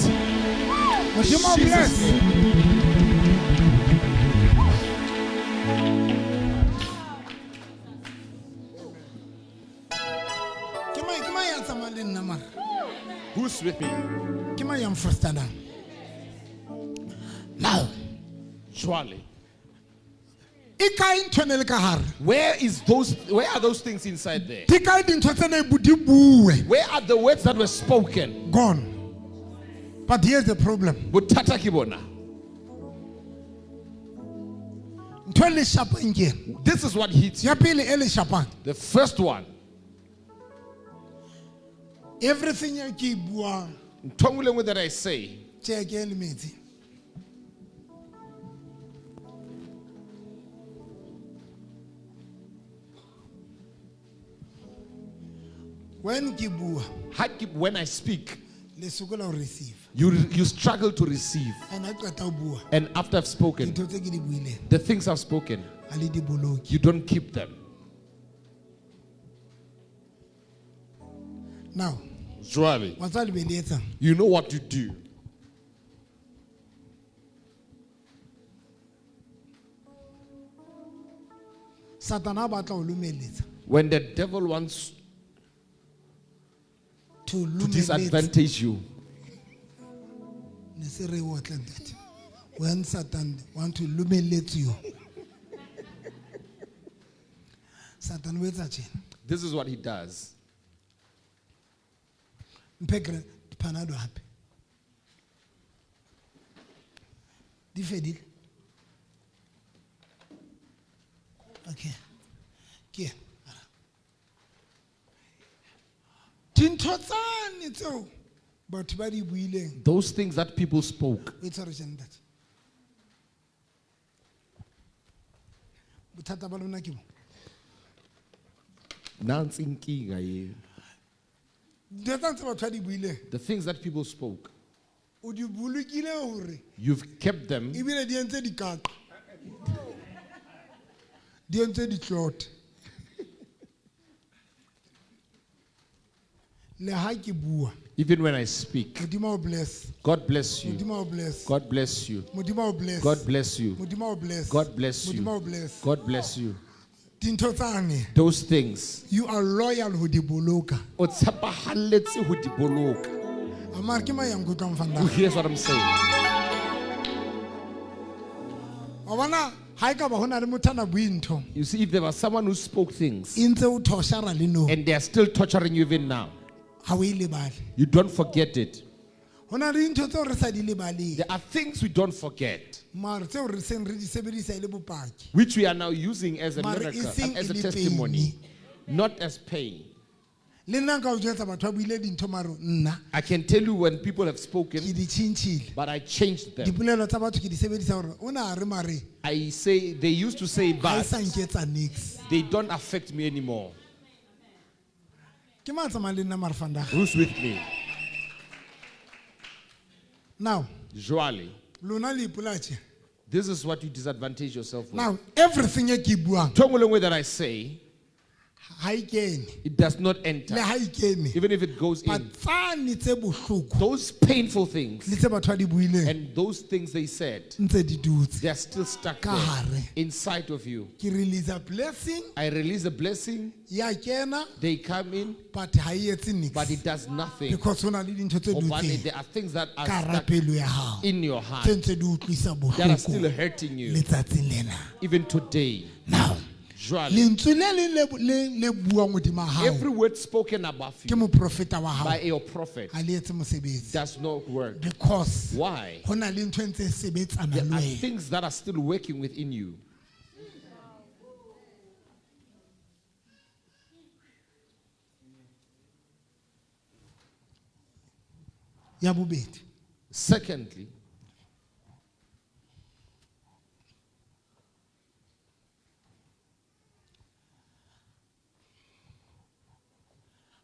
Modimo o Jesus' bless name. Ke mang ya tsamayang le nna mara Who's with me? Ke mang ya mfrustandang now Jwale. e kae ntho e ne le ka hare Where is those? Where are those things inside there? di kae dintho tse ne di bue Where are the words that were spoken? gone but here's the problem Bothata ke bona. ntho e le shapang ke ena This is what hits you. ya pele e le shapang The first one. everything e ke e buang Ntho e nngwe le nngwe that I say, tjeke le metsi when ke bua ha ke- when I speak, le sokola ho receive you struggle to receive. and ha ke qeta ho bua And after I've spoken, dintho tse ke di buileng the things I've spoken, ha le di boloke you don't keep them. now Jwale. wa tseba le be le etsang You know what you do. Satana a batla ho lomeletsa When the devil wants to to lomeletsa disadvantage you, ne se re otle ntate When Satan want to lumelletse you. Satan o etsa tjena. This is what he does. Mphe Panado hape. Di fedile. Okay. Ke. Dintho tsane tseo batho ba di buileng. Those things that people spoke. O itshware tjena, ntate. Bothata ba lona ke bo. Nansi inkinga ye. Dintho tsane tse batho ba di buileng. The things that people spoke, O di bolokile hore you've kept them. Ebile di entse dikaqa. Di entse ditlote. Le ha ke bua. Even when I speak. Modimo o bless. God bless you. Modimo o bless. God bless you. Modimo o bless. God bless you. Modimo o bless. God bless you. Modimo o bless. God bless you. Dintho tsane. Those things. You are loyal ho di boloka. O tshepahalletse ho di boloka. Amar ke mang ya nkutlwang fanda? Who hears what I'm saying? Wa bona ha ekaba ho na le motho a na bue ntho. You see, if there was someone who spoke things E ntse o thoshara le nou. and they are still torturing you even now, Ha o e lebale. you don't forget it. Ho na le dintho tseo re sa di lebaleng. There are things we don't forget, Mare tseo re seng re di sebedisa e le bopaki. which we are now using as a Mare miracle, eseng as a e le testimony, not as pain. Le nna nka o jwetsa batho ba buile dintho mare nna I can tell you when people have spoken, ke di tjhentjhile. but I changed them. Dipolelo tsa batho ke di sebedisa hore o na re mare I say they used to say, ha e but sa nketsa niks. they don't affect me anymore. Ke mang a tsamayang le nna mare vandag? Who's with me? Now, Jwale. lona le ipolaya tje. This is what you disadvantage yourself with. Now, everything e ke e buang Ntho e nngwe le nngwe that I say, ha e kene. it does not enter. Le ha e kene. Even if it goes in. Tsane tse bohloko. Those painful things. Le tse batho ba di buileng. And those things they said, Ntse di dutse. they are still stuck Ka there, hare. inside of you. Ke release a blessing I release a blessing, ya kena they come in, but ha e etse niks. but it does nothing. Because ho na le dintho tse Hobane dutseng there are things that are ka hara stuck pelo ya hao. in your heart Tse ntse di utlwisa that are still bohloko hurting you, letsatsing lena. even today. Now, Jwale, lentswe le leng le buang hodima hao every word spoken above ke you moprofeta wa hao by your prophet ha le etse mosebetsi. does not work. Because Why? ho na le ntho e ntse e sebetsana There le are wena. things that are still working within you. Ya bobedi. Secondly,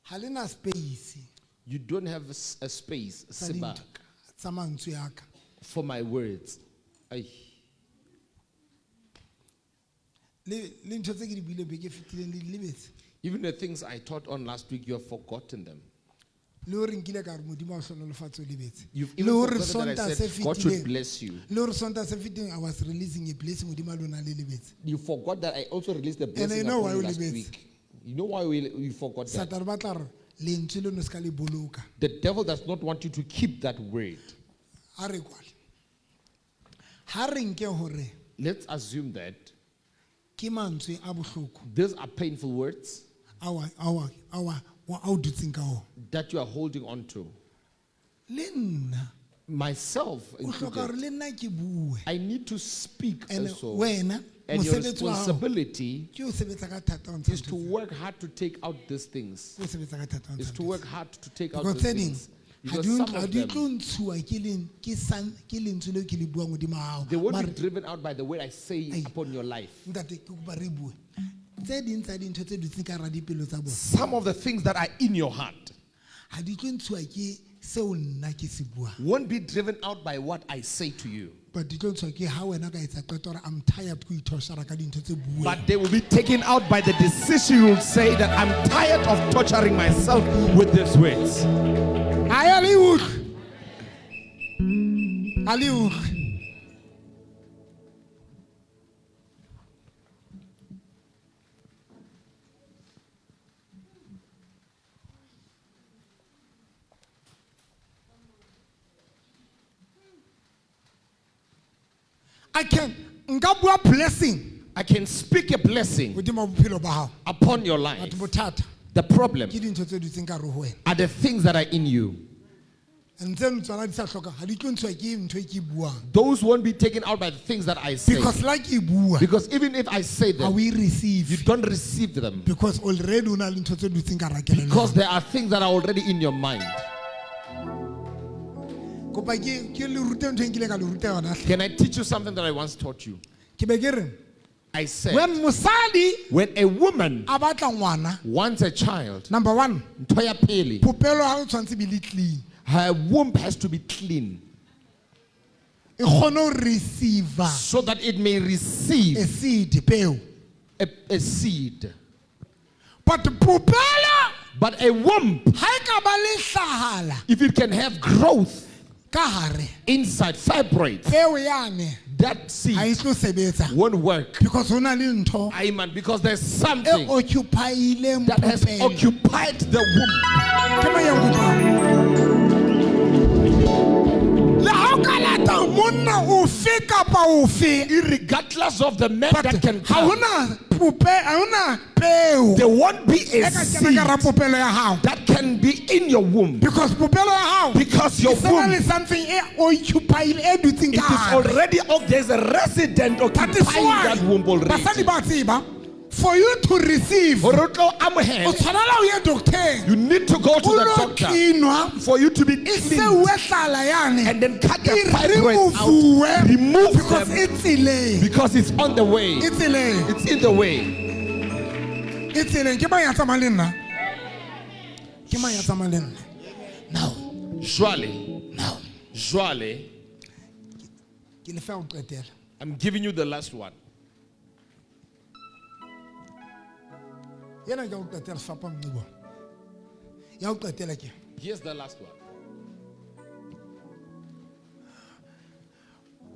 Ha le na space you don't have a space, tsa dintho sebaka, tsa mantswe a ka. for my words. Ai. Le ntho tse ke di buileng beke e fetileng le di lebetse. Even the things I taught on last week, you have forgotten them. Le hore nkile ka re Modimo a o hlohonolofatse o lebetse. You've Le even hore forgotten that I Sontaha se said God should fetileng bless you. le hore Sontaha se fetileng I was releasing a blessing hodima lona le lebetse. You forgot that I also released the And blessing you know upon why you o last lebetse? week. You know why you forgot that? Satan o batla hore lentswe leno se ka le boloka. The devil does not want you to keep that word. A re kwale. Ha re nke hore Let's assume that ke mantswe a bohloko these are painful words ao o dutseng ka ona. that you are holding on to. Le nna Myself o hloka hore included, le nna ke bue. I need to speak And also. wena And your mosebetsi wa hao responsibility ke ho sebetsa ka thata ho ntsha is to work hard to take out these things. Ke ho sebetsa ka thata ho Is ntsha to work hard to take out Because these tse ding things. ha Because di some ha of di them, tlo ntshuwa ke ke lentswe leo ke le buang hodima hao. they won't Mare be driven out by the word I say upon your life. ntate ke kopa re bue. Tse ding tsa dintho tse dutseng ka hara dipelo tsa bona. Some of the things that are in your heart Ha di tlo ntshuwa ke seo nna ke se buang. won't be driven out by what I say to you. But di tlo ntshuwa ke ha wena ka etsa qeto hore I'm tired ke ho ithoshara ka dintho tse bueng. But they will be taken out by the decision you will say that I'm tired of torturing myself with these words. Ha ya le utlwe. Ha le utlwe. I can nka bua blessing I can speak a blessing hodima bophelo ba hao. upon your life. But bothata The problem ke dintho tse dutseng ka hare ho wena. are the things that are in you. And tseno tsona di sa hloka ha di tlo ntshuwa ke ntho e ke e buang. Those won't be taken out by the things that I say. Because like e bua, Because even if I say ha them, o e receive. you don't receive them. Because already o na le ntho tse dutseng ka hara kelello. Because there are things that are already in your mind. Kopa ke le rute ntho e nkileng ka le ruta yona hle. Can I teach you something that I once taught you? Ke be ke re I said, when mosadi when a woman a batla ngwana, wants a child, number one, ntho ya pele, popelo ya hao e tshwanetse be le clean. her womb has to be clean E kgone ho receive so that it may receive a seed peo. a seed. But popelo But a womb, ha e ka ba le hlahala if it can have growth ka hare, inside, fibroids, peo yane that ha e seed tlo sebetsa. won't work. Because ho na le ntho Amen. Because there's e something occupy-ileng that has popelo. occupied the womb. Ke mang ya nkutlwang? Le ha o ka lata monna ofe kapa ofe, Irregardless of the man but that can ha come, hona pope, ha hona peo there won't be e a ka seed kena ka hara popelo ya hao. that can be in your womb. Because popelo ya hao Because your e sena womb le something e occupy-ile, e dutseng it ka is hare. already oh, there's a resident That is occupying why that womb already. basadi ba tseba, for you to receive, Hore o tlo o amohele, tshwanela ho ye doctor-eng. You need to go to O the lo doctor cleanwa, for you to be e cleaned seuwe hlala yane, and then cut the e fibroids out. remove-uwe, Remove because them e tseleng. because it's on the way. E tseleng. It's in the way. E tseleng. Ke mang ya tsamayang le nna? Ke mang ya tsamayang le nna? Now, Jwale, now, jwale, ke le fa ho qetela. I'm giving you the last one. Ena ke ya ho qetela sefapano le bona. Ya ho qetela ke. Here's the last one.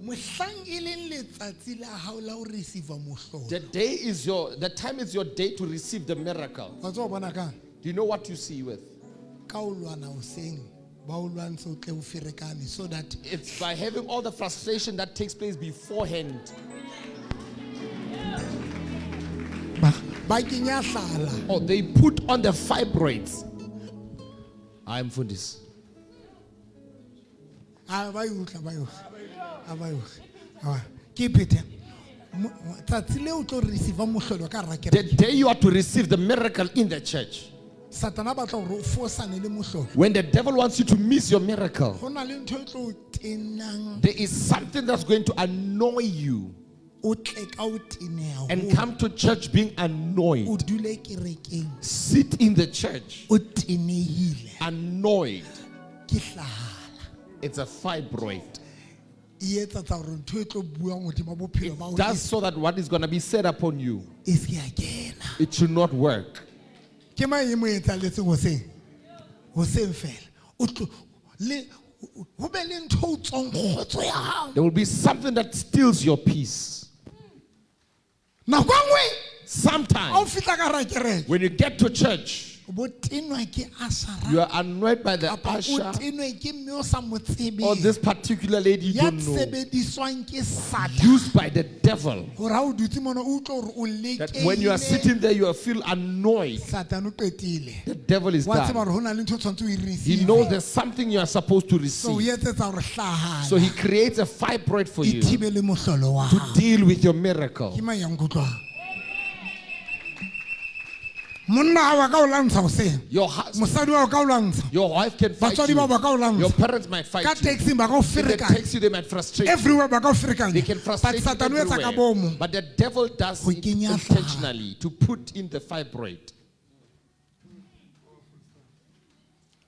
Mohlang e leng letsatsi la hao la ho receive mohlolo. The day is your the time is your day to receive the miracle. Wa tseba o bona kang? Do you know what you see with? Ka o lwana hoseng, ba o lwantshe o tle o ferekane so that It's by having all the frustration that takes place beforehand. ba kenya hlala. Or they put on the fibroids. I'm Fundis. Ah, ba e utlwa, ba e utlwa. Ah, ba e utlwa. Ah, ke phete. Tsatsi leo o tlo receive mohlolo ka hara The kereke. day you are to receive the miracle in the church, Satana a batla hore o fosane le mohlolo. when the devil wants you to miss your miracle, Ho na le ntho e tlo o tenang, there is something that's going to annoy you o tle ka o teneha and hoo. come to church being annoyed. O dule kerekeng. Sit in the church O tenehile. annoyed. Ke hlahala. It's a fibroid. E etsa tsa hore ntho e tlo buang hodima bophelo ba hao That's so that what is going to be said upon you, e se ke ya kena. it should not work. Ke mang e mo etsahalletseng hoseng? Hoseng fela. O tlo le ho be le ntho e utswang kgotso ya hao. There will be something that steals your peace. Nako e nngwe Sometimes ha o fihla ka hara kereke, when you get to church, o bo tenwa ke ashara you are annoyed by the kapa o usher tenwe ke mme o sa mo tsebeng. or this particular lady you Ya don't know, sebediswang ke Satan. used by the devil. Hore ha o dutse mona o utlwe hore o That when you are lekehile. sitting there, you feel annoyed. Satan o qetile. The devil is Wa tseba done. hore ho na le ntho o tshwanetse o e He receive. knows there's something you are supposed to So o receive. etsetsa hore hlahala. So he creates a fibroid for E you thibele mohlolo wa to hao. deal with your miracle. Ke mang ya nkutlwang? Monna hao a ka o lwantsha hoseng. Your husband, Mosadi wa hao ka o lwantsha. your wife can fight Batswadi you. ba ba ka o lwantsha. Your parents might fight Ka you. taxi-ng ba ka o In the ferekanya. taxi, they might frustrate you. Everywhere ba ka o ferekanya. They can But frustrate you Satan o etsa ka everywhere. bomo. But the devil does Ho it kenya hlaha. intentionally to put in the fibroid.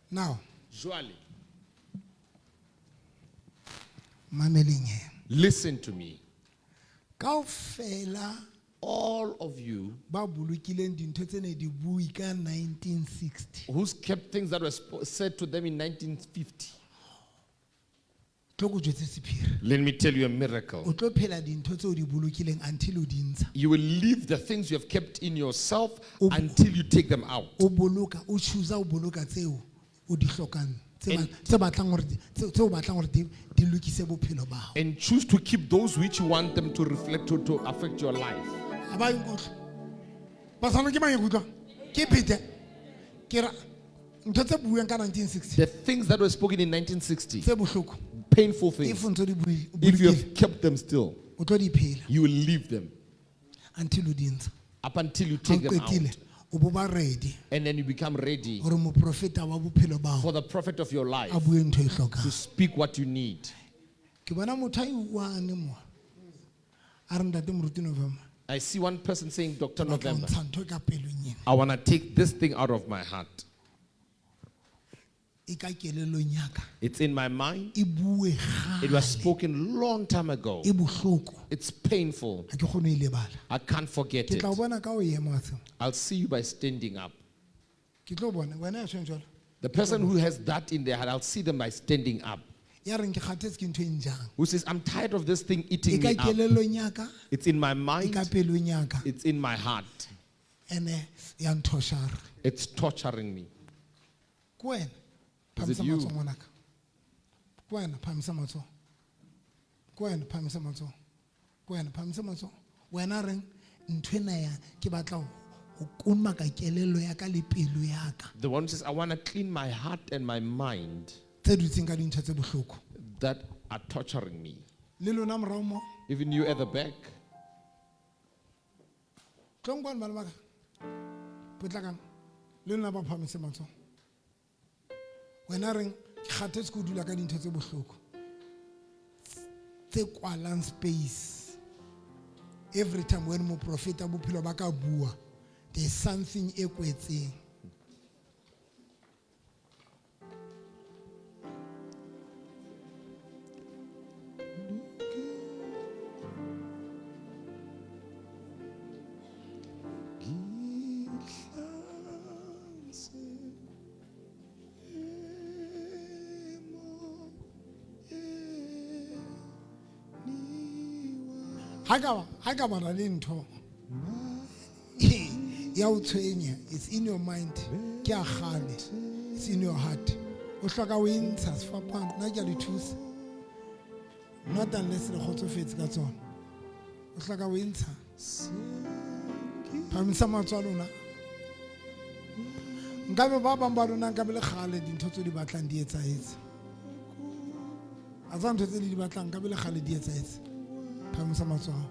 Now, Jwale, mameleng he. listen to me. Kaofela All of you ba bolokileng dintho tse ne di bui ka 1960. who's kept things that were said to them in 1950, Tlo ko jwetse sephiri. let me tell you a O miracle. tlo phela dintho tseo di bolokileng until o di ntsha. You will leave the things you have kept in yourself until you take them out. O boloka, o choose o boloka tseo o di hlokang. Tse batlang hore tse o batlang hore di lokise bophelo ba hao. And choose to keep those which you want them to reflect to affect your life. Ha ba nkutlwe. Basana ke mang e kutlwang? Ke phete. Ke ra ntho tse bueng ka 1960. The things that were spoken in 1960. Tse bohloko. Painful things. If o ntso di buile, o If you bolokile. have kept them still, O tlo di phela you will leave them until o di ntsha. up until you Ha o take them out. qetile, o bo ba ready And then you become ready hore moprofeta wa bophelo ba hao for the prophet of your life a bue ntho e hlokang. to speak what you need. Ke bona motho a i-one mo. A re ntate Moruti November. I see one person saying, Dr. Ke batla ho November, ntsha ntho e ka pelong ena. I want to take this thing out of my heart. E ka kelellong ya ka. It's in my mind. E bue It was spoken long time ago. E bohloko. It's painful. Ha ke kgone ho e lebala. I can't forget Ke it. tla o bona ka o ema wa tseba. I'll see you by standing up. Ke tlo bona wena ya tjhong jwalo. The person who has that in their heart, I'll see them by standing up. Ya reng ke kgathetse ke ntho e njang. Who says, I'm tired of this thing E eating ka me up. kelellong ya ka, It's in my e mind. ka pelong ya ka. It's in my heart. Ene ya nthoshara. It's torturing me. Ke wena. Is it Phamisa you? matsoho ngwanaka. Ke wena, phamisa matsoho. Ke wena, phamisa matsoho. Ke wena, phamisa matsoho. Wena reng ntho ena ya ke batla ho kolomaka kelello ya ka le pelo ya ka. The one who says, I want to clean my heart and my mind Tse dutseng ka dintho tse bohloko. that are torturing me. Le lona morao mo. Even you at the back. Tlong kwano bana ba ka. Potlakang. Le lona ba phamise matsoho. Wena reng ke kgathetse ke ho dula ka dintho tse bohloko. Tse kwalang space. Every time when moprofeta bophelo ba ka bua, there's something e kwetseng. Ha ka ba na le ntho ya o tshwenya, it's in your mind, ke a kgale, it's in your heart. O hloka ho e ntsha sefapano, nna ke a le thusa. Not unless le kgotsofetse ka tsona. O hloka ho e ntsha. Phamisa matsoho a lona. Nkabe ba bang ba lona nkabe le kgale dintho tseo di batlang di etsahetse. A tseba ntho tse le di batlang nkabe le kgale di etsahetse. Phamisa matsoho.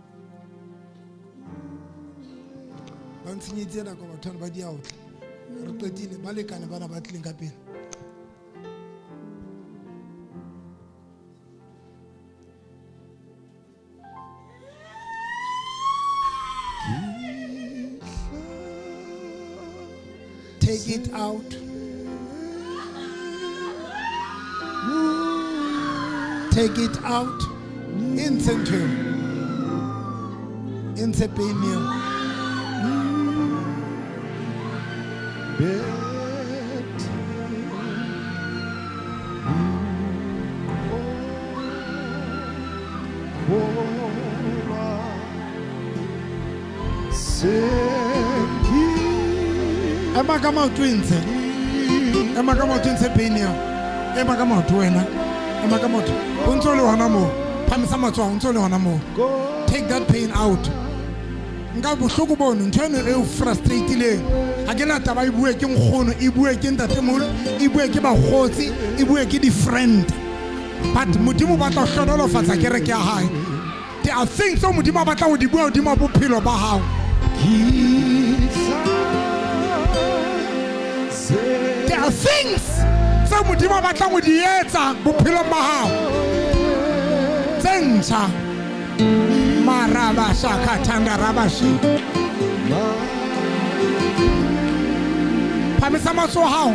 Ba ntshenyeditse nako batho bana ba di a otla. Re qetile, ba lekane bana ba tlileng ka pele. Take it out. Take it out. E ntshe ntho eo. E ntshe pain eo. Ema ka maoto e ntshe. Ema ka maoto e ntshe pain eo. Ema ka maoto wena. Ema ka maoto. O ntso le hona moo. Phamisa matsoho, o ntso le hona moo. Take that pain out. Nka bohloko bono, ntho eno e o frustratileng. Ha ke na taba e bue ke nkgono, e bue ke ntatemoholo, e bue ke bakgotsi, e bue ke di-friend. But Modimo o batla ho hlohonolofatsa kereke ya hae. There are things tseo Modimo a batlang ho di bua hodima bophelo ba hao. There are things tseo Modimo a batlang ho di etsa bophelong ba hao. Tse ntjha. Marabashakathandarabashi. Phamisa matsoho a hao.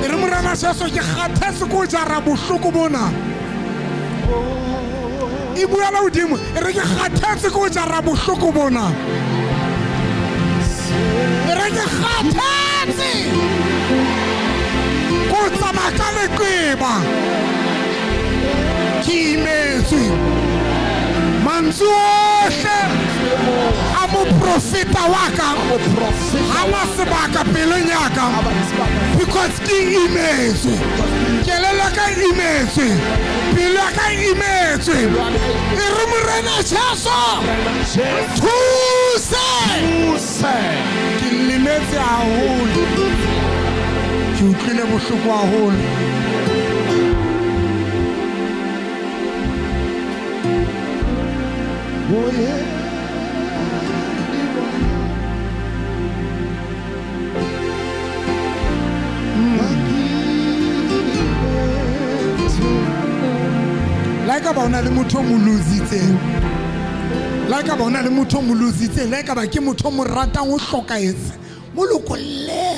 E re Morena Jesu ke kgathetse ke ho jara bohloko bona. E buela hodimo, e re ke kgathetse ke ho jara bohloko bona. E re ke kgathetse ke ho tsamaya ka leqeba. Ke imetswe. Mantswe ohle a moprofeta Moprofeta wa ka ha na sebaka pelong ya ka because ke imetswe. Kelello ya ka e imetswe. Pelo ya ka e imetswe. E re Morena Jesu thuse. Ke lemetse haholo. Ke utlwile bohloko haholo. Oh yeah. La ekaba o na le motho o mo lositseng, la ekaba o na le motho o mo lositseng, la ekaba ke motho o mo ratang o hlokahetse, mo lokolle.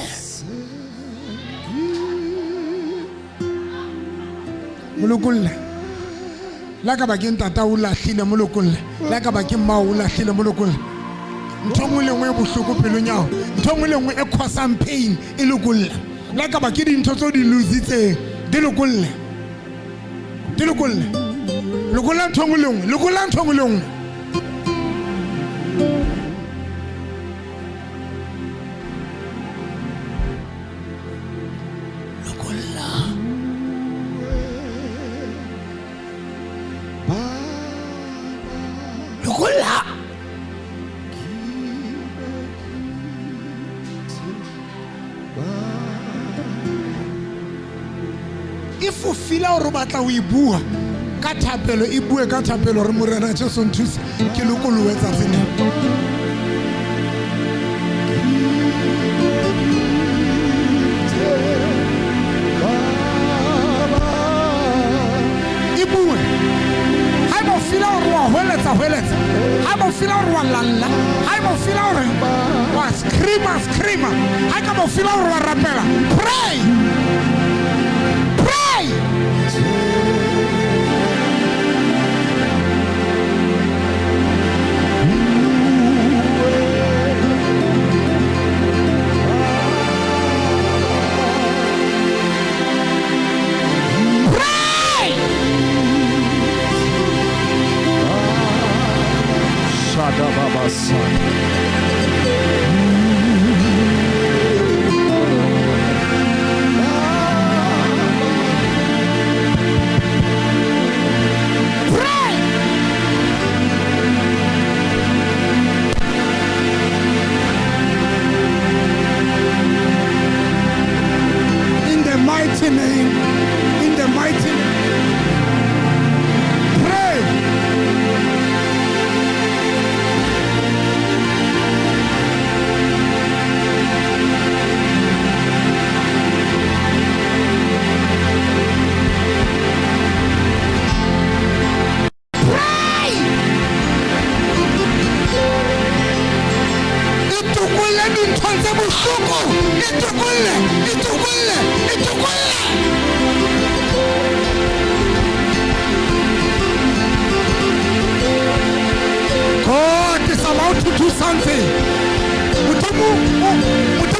Mo lokolle. La ekaba ke ntata o lahlile, mo lokolle. La ekaba ke mmao o lahlile, mo lokolle. Ntho e nngwe le nngwe e bohloko pelong ya hao, ntho e nngwe le nngwe e causang pain e lokolle. La ekaba ke dintho tseo di lositseng, di lokolle. Di lokolle. Lokolla ntho e nngwe le nngwe, lokolla ntho e nngwe le nngwe. Lokolla. Lokolla. If o feel-a hore o batla ho e bua ka thapelo, e bue ka thapelo hore Morena Jesu nthuse ke lokolohe tsatsing lena. E bue. Haeba o feel-a hore wa hweletsa, hweletsa. Haeba o feel-a hore wa lalla, haeba o feel-a hore wa scream-a, scream-a. Ha ekaba o feel-a hore wa rapela, pray. Pray. Pray. Shadababasa. Pray. In the mighty name, in the mighty name. Pray. Pray. Itokolle dinthong tse bohloko. Itokolle, itokolle, itokolle. God is about to do something. Modimo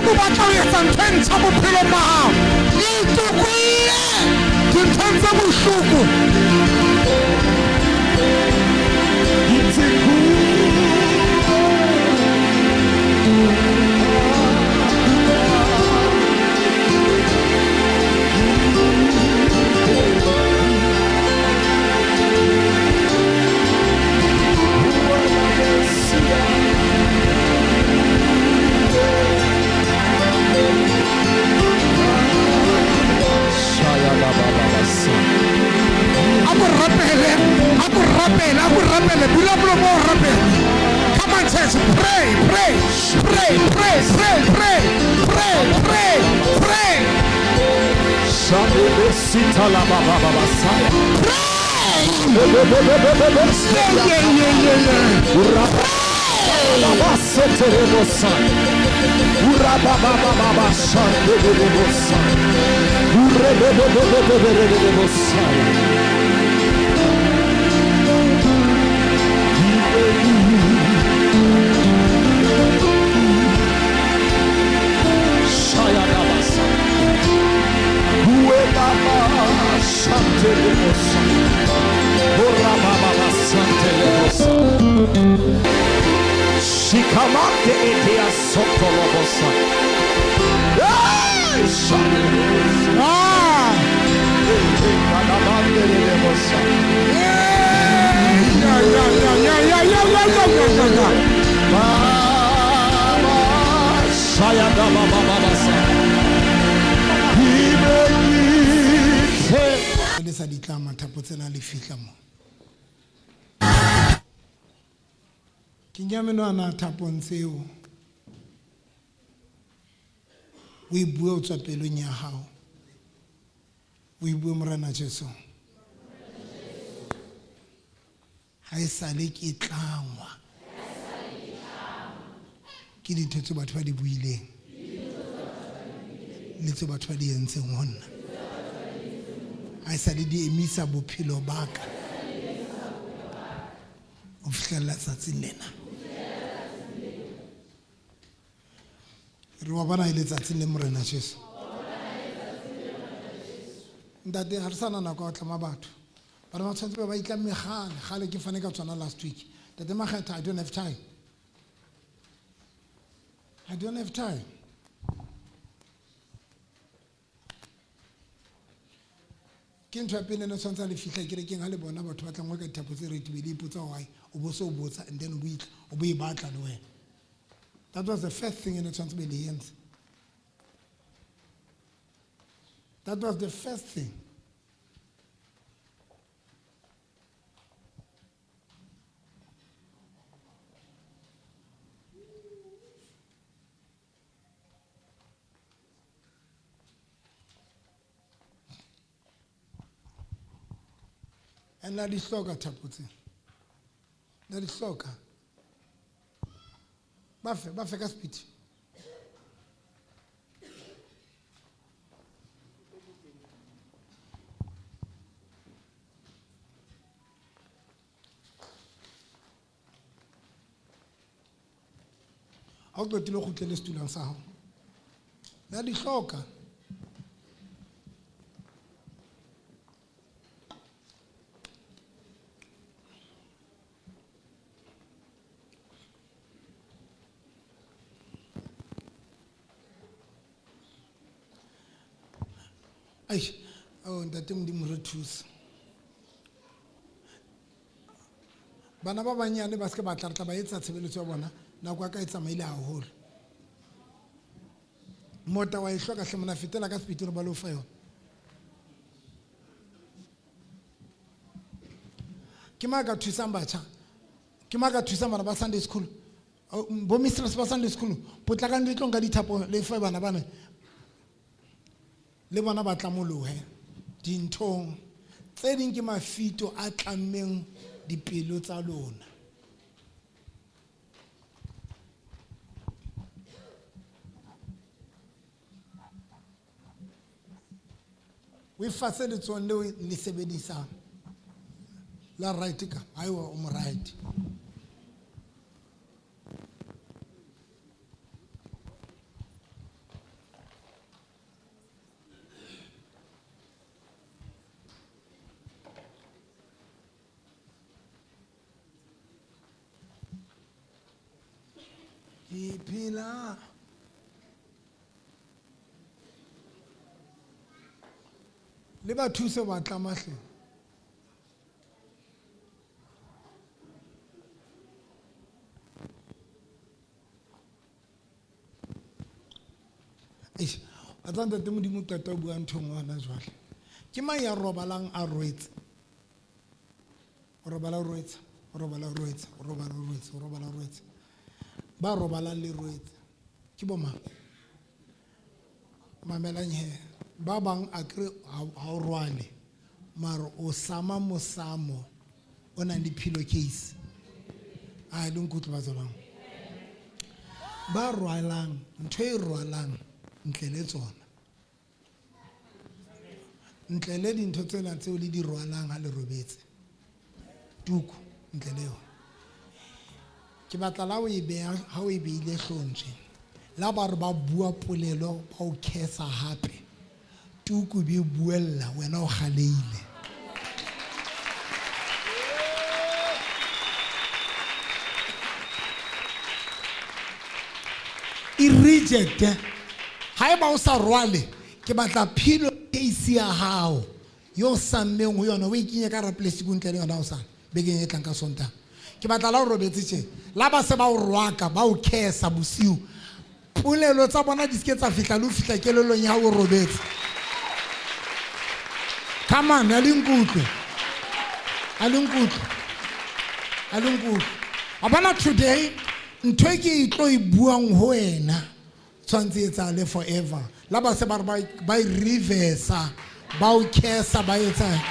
o batla ho etsa ntho e ntjha bophelong ba hao. Itokolle dinthong tse bohloko. A ko rapele, a ko rapele, a ko rapele. Bula molomo o rapele. Come on, church, pray, pray, pray, pray, pray, pray, pray, pray, pray. Pray. Yeah, yeah, yeah, yeah, yeah. Shikamanda. Ke edia sotolobosa. Hey, Ah! Yeah, yeah, yeah, yeah, yeah, yeah, yeah, yeah, yeah, yeah. Le sa di tlama thapo tsena le fihla mo. Kenya menwana thapong tseo. O e bue o tswa pelong ya hao. O e bue Morena Jesu. Ha e sale ke tlangwa. Ke dintho tse batho ba di buileng. Le tse batho ba di entseng ho nna. Ha e sale di emisa bophelo ba ka. Ho fihlella tsatsing lena. Re wa bona e letsatsing le Morena Jesu. Ntate ha re sana nako ya ho tlama batho. Bana ba tshwanetse ba itlamme kgale, kgale ke fane ka tsona last week. Ntate Makgetha, I don't have time. I don't have time. Ke ntho ya pele ne tshwanetse le fihla kerekeng ha le bona batho ba tlangwa ka dithapo tse re tibele ipotsa why o bo so botsa and then o bo itla o bo e batla le wena. That was the first thing ne tshwanetse be le entse. That was the first thing. And la di hloka thapo tse. La di hloka. Ba fe ka speed. Ha o qetile o kgutlele setulong sa hao. La di hloka. Ai, oh ntate Modimo re thuse. Bana ba banyane ba se ke ba tla re tla ba etsa tshebeletso ya bona nako ya ka e tsamaile haholo. Mota wa e hloka hle mona fetela ka speed re ba le o fa yona. Ke mang a ka thusang batjha? Ke mang a ka thusang bana ba Sunday school? Bo mistress ba Sunday school, potlakang le tlo nka dithapo le fe bana bana. Le bona ba tlamolohe dinthong tse ding ke mafito a tlammeng dipelo tsa lona. O e fase letsohong leo le sebedisang la right ka haiwa o mo right. Ke phela le ba thuse ba tlama hle. Eish, wa tseba ntate Modimo o qeta ho bua ntho e nngwe hona jwale. Ke mang ya robalang a rwetse? O robala o rwetse, o robala o rwetse, o robala o rwetse, o robala o rwetse. Ba robalang le rwetse. Ke bo mang? Mamelang he. Ba bang a kere ha o rwale, mara o sama mosamo o nang le pillowcase. A le nkutlwe ba tswang. Ba rwalang, ntho e rwalang ntle le tsona. Ntle le dintho tsena tseo le di rwalang ha le robetse. Tuku ntle le yona. Ke batla la o e beha, ha o e beile hloohong tje. La ba re ba bua polelo ba o kgesa hape. Tuku be buella wena o kgaleile. E rejecte. Haeba o sa rwale, ke batla pillow case ya hao yo sammeng ho yona o e kenye ka hara plastic o ntle le yona hosane bekeng e tlang ka Sontaha. Ke batla la o robetse tje, la ba se ba o rwaka, ba o curse bosiu. Polelo tsa bona di seke tsa fihla le ho fihla kelellong ya hao o robetse. Come on, a le nkutlwe. A le nkutlwe. A le nkutlwe. Wa bona today, ntho e ke e tlo e buang ho wena, tshwantse e etsahale forever. La ba se ba re ba e reversa, ba o curse, ba etsa.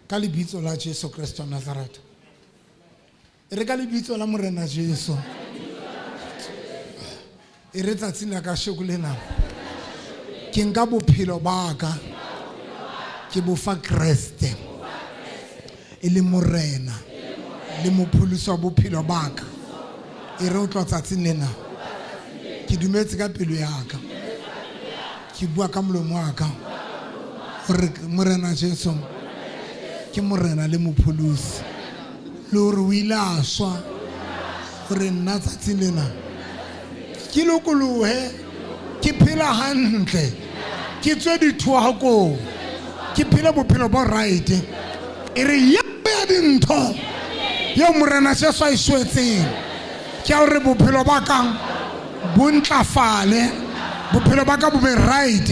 Ka lebitso la Jesu Kristo wa Nazareth. E re ka lebitso la Morena Jesu. E re tsatsing la kasheko lena. Ke nka bophelo ba ka. Ke bo fa Kreste. E le Morena. Le mopholosi wa bophelo ba ka. E re o tloha tsatsing lena. Ke dumetse ka pelo ya ka. Ke bua ka molomo wa ka. Hore Morena Jesu ke Morena le mopholosi. Le hore o ile a shwa hore nna tsatsing lena ke lokolohe, ke phela hantle, ke tswe dithohakong, ke phele bophelo bo right. E re ya dintho eo Morena Jesu a e shwetseng ke ya hore bophelo ba ka bo ntlafale, bophelo ba ka bo be right.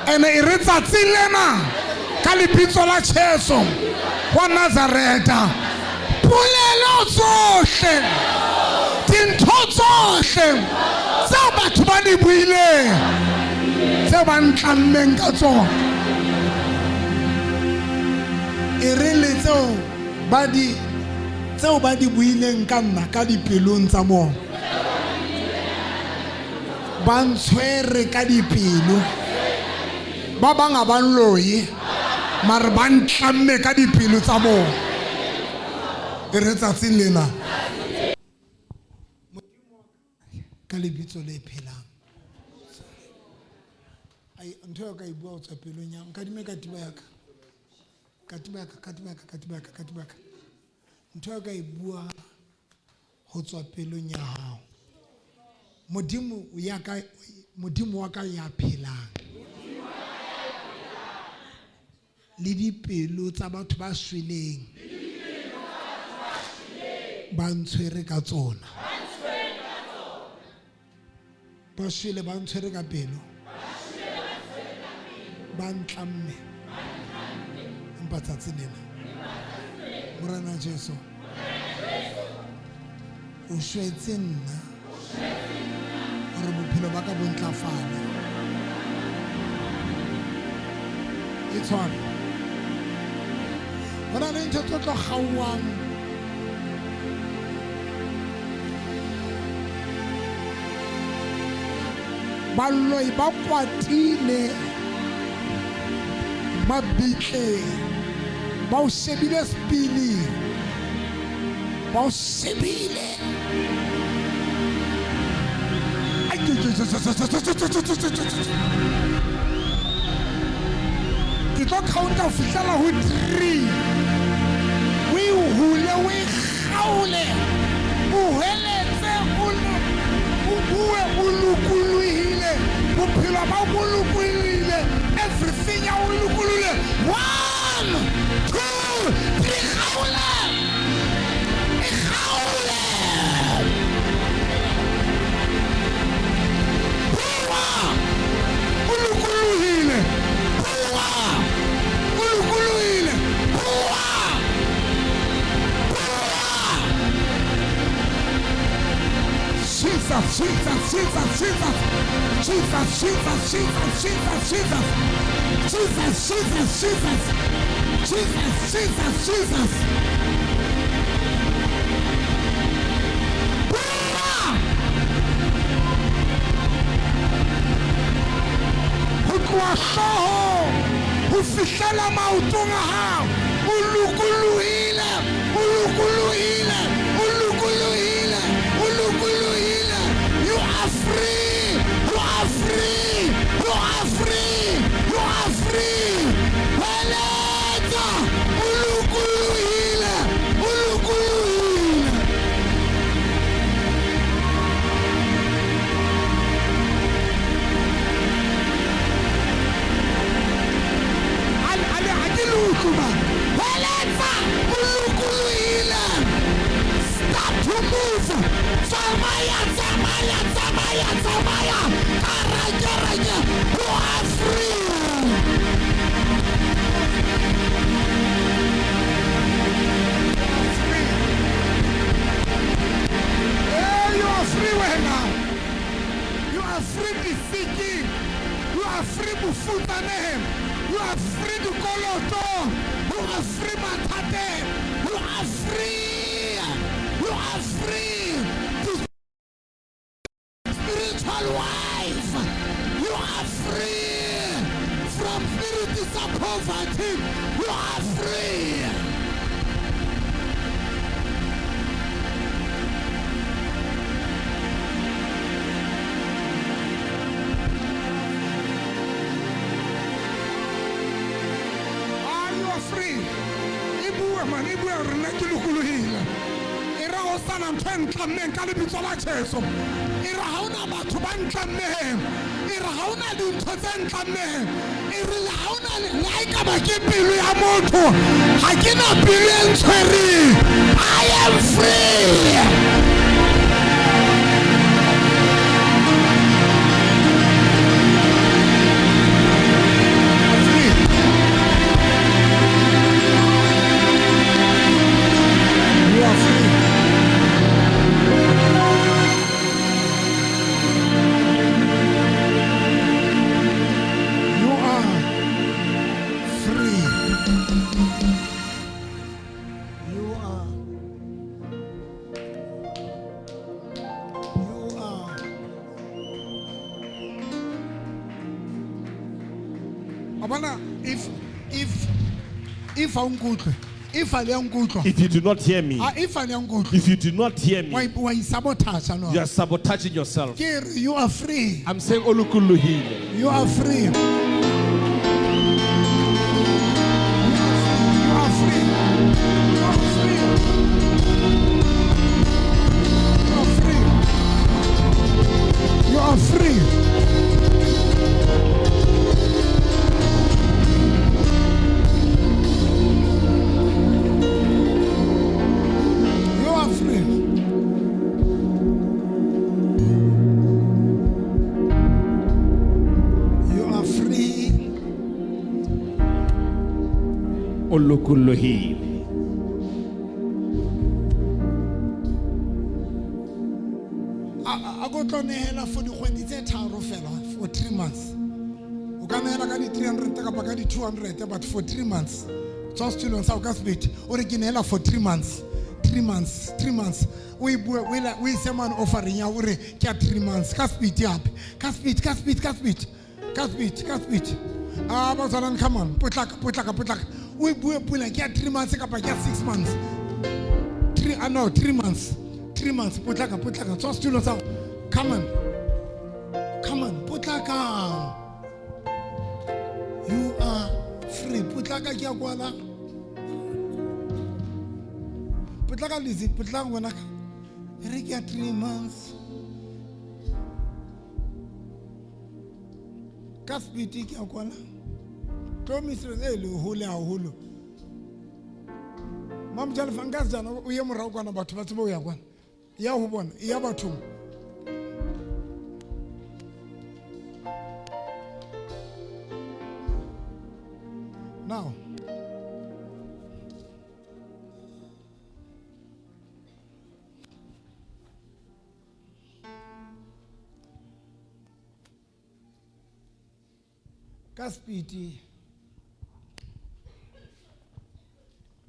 Ene e re tsatsing lena ka lebitso la Jesu wa Nazareta, polelo tsohle, dintho tsohle tseo batho ba di buileng, tseo ba ntlammeng ka tsona, e re le tseo ba di buileng ka nna ka dipelong tsa bona, ba ntshwere ka dipelo. Ba bang ha ba nloye, mare ba ntlamme ka dipelo tsa bona. E re tsatsing lena ka lebitso le phelang. Ai, ntho eo ka e bua ho tswa pelong ya nkadime katiba ya ka. Katiba ya ka, katiba ya ka, katiba ya ka, katiba ya ka. Ntho eo ka e bua ho tswa pelong ya hao. Modimo ya ka, Modimo wa ka ya phelang. Le dipelo tsa batho ba shweleng ba ntshwere ka tsona. Ba shwele ba ntshwere ka pelo. Ba ntlamme. Empa tsatsi lena Morena Jesu o shwetse nna hore bophelo ba ka bo ntlafale. E tshwana. Ho na le ntho tse tlo kgaohang. Baloi ba kwatile mabitleng, ba o shebile sepili, ba o shebile. Ke tlo counta ho fihlela ho 3. O e hule, o e kgaole, o hweletse, o bue, o lokolohile, bophelo ba bo lokolohile, everything ya o lokolohile. 1, 2, 3, kgaole! E kgaole! Bua! O lokolohile! Bua! O lokolohile! Bua! Bua! Jesus, Jesus, Jesus, Jesus. Jesus, Jesus, Jesus, Jesus, Jesus. Jesus, Jesus, Jesus. Jesus, Jesus, Jesus. Bua! Ho tloha hloohong ho fihlela maotong a hao. O lokolohile, o lokolohile, o lokolohile, o lokolohile. You are free, you are free, you are free, you are free. Hweletsa, o lokolohile. bofutsaneng. You are free dikolotong. You are free mathateng. You are free. You are free to spiritual wife. You are free from spirit of poverty. You are free. Ah, you are free. E bue man, e bue hore nna ke lokolohile. E re ho sana ntho e ntlammeng ka lebitso la Jesu. E re ha hona batho ba ntlammeng. E re ha hona dintho tse ntlammeng. E re le ha hona le ha e ka ba ke pelo ya motho, ha ke na pelo e ntshwereng. I am free. You are free. You are free. You are. You are. Wa bona, if a o nkutlwe, if a le a nkutlwa. If you do not hear me, Ah, if a le a nkutlwa. if you do not hear Wa me, wa isabotage no. you are sabotaging yourself. Ke re, you are free. I'm saying Olukulluhile. You are free. You are free. You are free. You are free. You are free. You are free. You are free. Olukulluhile. A ko tlo nehela for dikgwedi tse tharo fela, for 3 months. O ka nehela ka di 300 kapa ka di 200, but for 3 months. Tswa setulong sa o ka sebete, o re ke nehela for 3 months. 3 months, 3 months. O e bue, o e la-, o e se mane offering ya hore ke ya 3 months. Ka speed hape. Ka speed, ka speed, ka speed. Ka speed, ka speed. Ah, batswalane, come on. Potlaka, potlaka, potlaka. O e bue pula ke ya 3 months kapa ke ya 6 months. 3, ah, no, 3 months. 3 months. Potlaka, potlaka. Tswa setulo sa hao. Come on. Come on, potlaka. You are free. Potlaka ke ya kwala. Potlaka Lizzy, potlaka ngwanaka. E re ke ya 3 months. Ka speed ke ya kwala. Tlo mistress e le hole haholo. Mamjalefa nka se jana o ye morao kwana batho ba tsebe ho ya kwana. Ya ho bona, ya bathong. Now, ka speed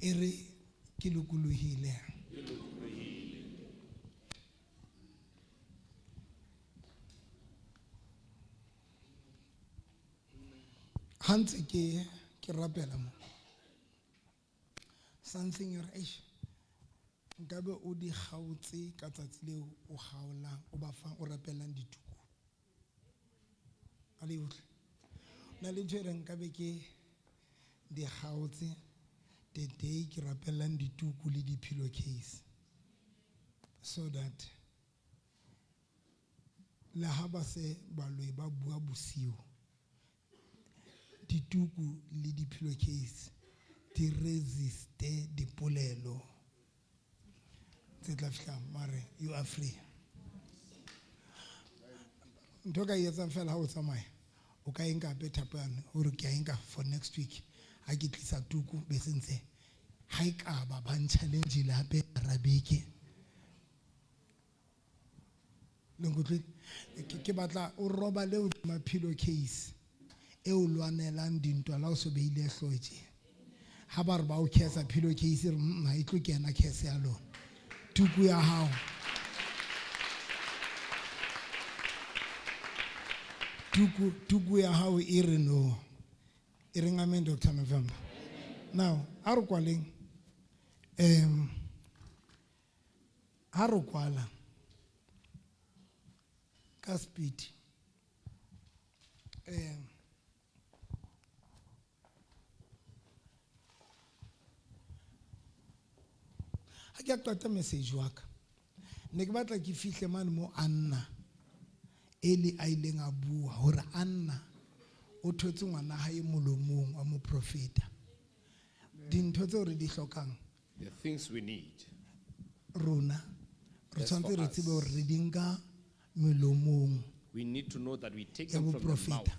e re ke lokolohile. Ha ntse ke rapela mo, something e re, eish, nkabe o di kgaotse ka tsatsi leo o kgaolang, o ba fang, o rapelang dituku. A le utlwe? Na le ntho e reng nkabe ke di kgaotse the day ke rapelang dituku le di-pillowcase, so that le ha ba se baloi ba bua bosiu, dituku le di-pillowcase di resiste dipolelo tse tla fihlang. Mare you are free. Ntho ka e etsang fela ha o tsamaya, o ka e nka hape thapo yane, o re ke a e nka for next week. Ha ke tlisa tuku be se ntse, ha e ka ba ba nchallenge-ile hape hara beke. Le nkutlwile? Ke batla o robale hodima pillowcase. e o lwanelang dintwa la o so beile hlooho tje. Ha ba re ba o curse pillow case re ha e tlo kena curse ya lona. Tuku ya hao. Tuku ya hao e re no. E reng amen, Dr. November. Now, a re kwaleng. Ha re kwala ka speed. Ha ke a qeta message wa ka. Ne ke batla ke fihle mane mo Anna Eli a ileng a bua hore Anna o thotse ngwana hae molomong wa moprofeta. Dintho tseo re di hlokang. The things we need. Rona re That's for tshwanetse re us. tsebe hore re di nka melomong We need to know that we take ya them from the boprofeta. mouth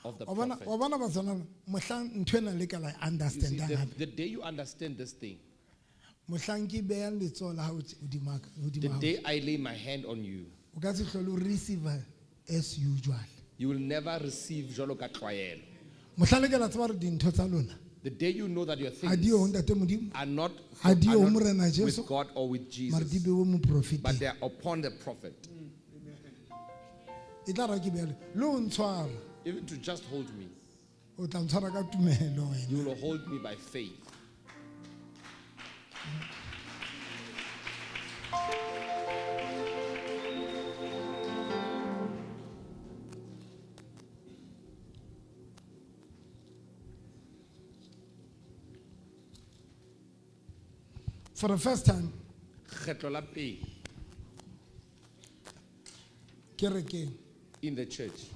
of the Wa bona, prophet. wa bona batswana, mohlang ntho ena le ka la You see, understand-ang hape. the day you understand this thing, Mohlang ke behang letsoho la hao hodima ka, hodima the hao. day I lay my hand on you, O ka se hlole o receive as usual. you will never receive jwalo ka tlwaelo. Mohlang le ka la tseba hore dintho tsa lona The day you know that your ha di yo ho things Ntate Modimo, are not ha di yo are ho not Morena with Jesu, God or with mara di Jesus, bewe moprofeteng. but they are upon the prophet. E tla ra ke bjale, le ho ntshwara. Even to just hold me, O tla ntshwara ka tumelo wena. you will hold me by faith. For the first time, Kgetlo la pele kerekeng, in the church,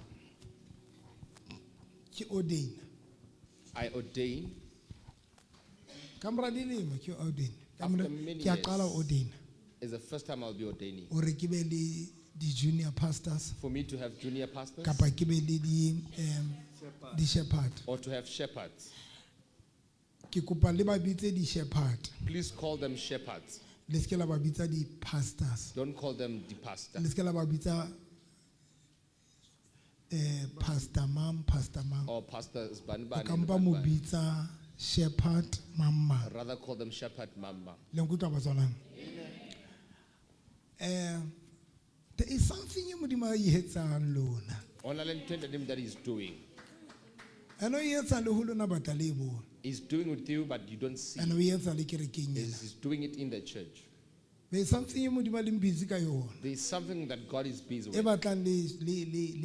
ke ordain. I ordain. Ka mora dilemo ke ordain. Ka After mora- many ke a qala years, ordain. It's the first time I'll be ordaining. Hore ke be le di-junior pastors. For me to have junior pastors. Kapa ke be le di-shepherd. Or to have shepherds. Ke kopa le ba bitse di-shepherd. Please call them shepherds. Le se ke la ba bitsa di-pastors. Don't call them the pastor. Le se ke la ba bitsa, pastor mang, pastor mang. Or pastors bani O bani ka le mpa bani mo bani. bitsa shepherd mang mang. Rather call them shepherd mama. Le nkutlwa batswana? There is something e Modimo a e etsang lona. Ho na le ntho e ntate that he's doing. And o e etsa le ho lona batla le e bone. He's doing with you, but you don't see. And o e etsa le kerekeng ena. He's doing it in the church. There is something e Modimo a leng busy ka yona. There is something that God is busy E with, batlang le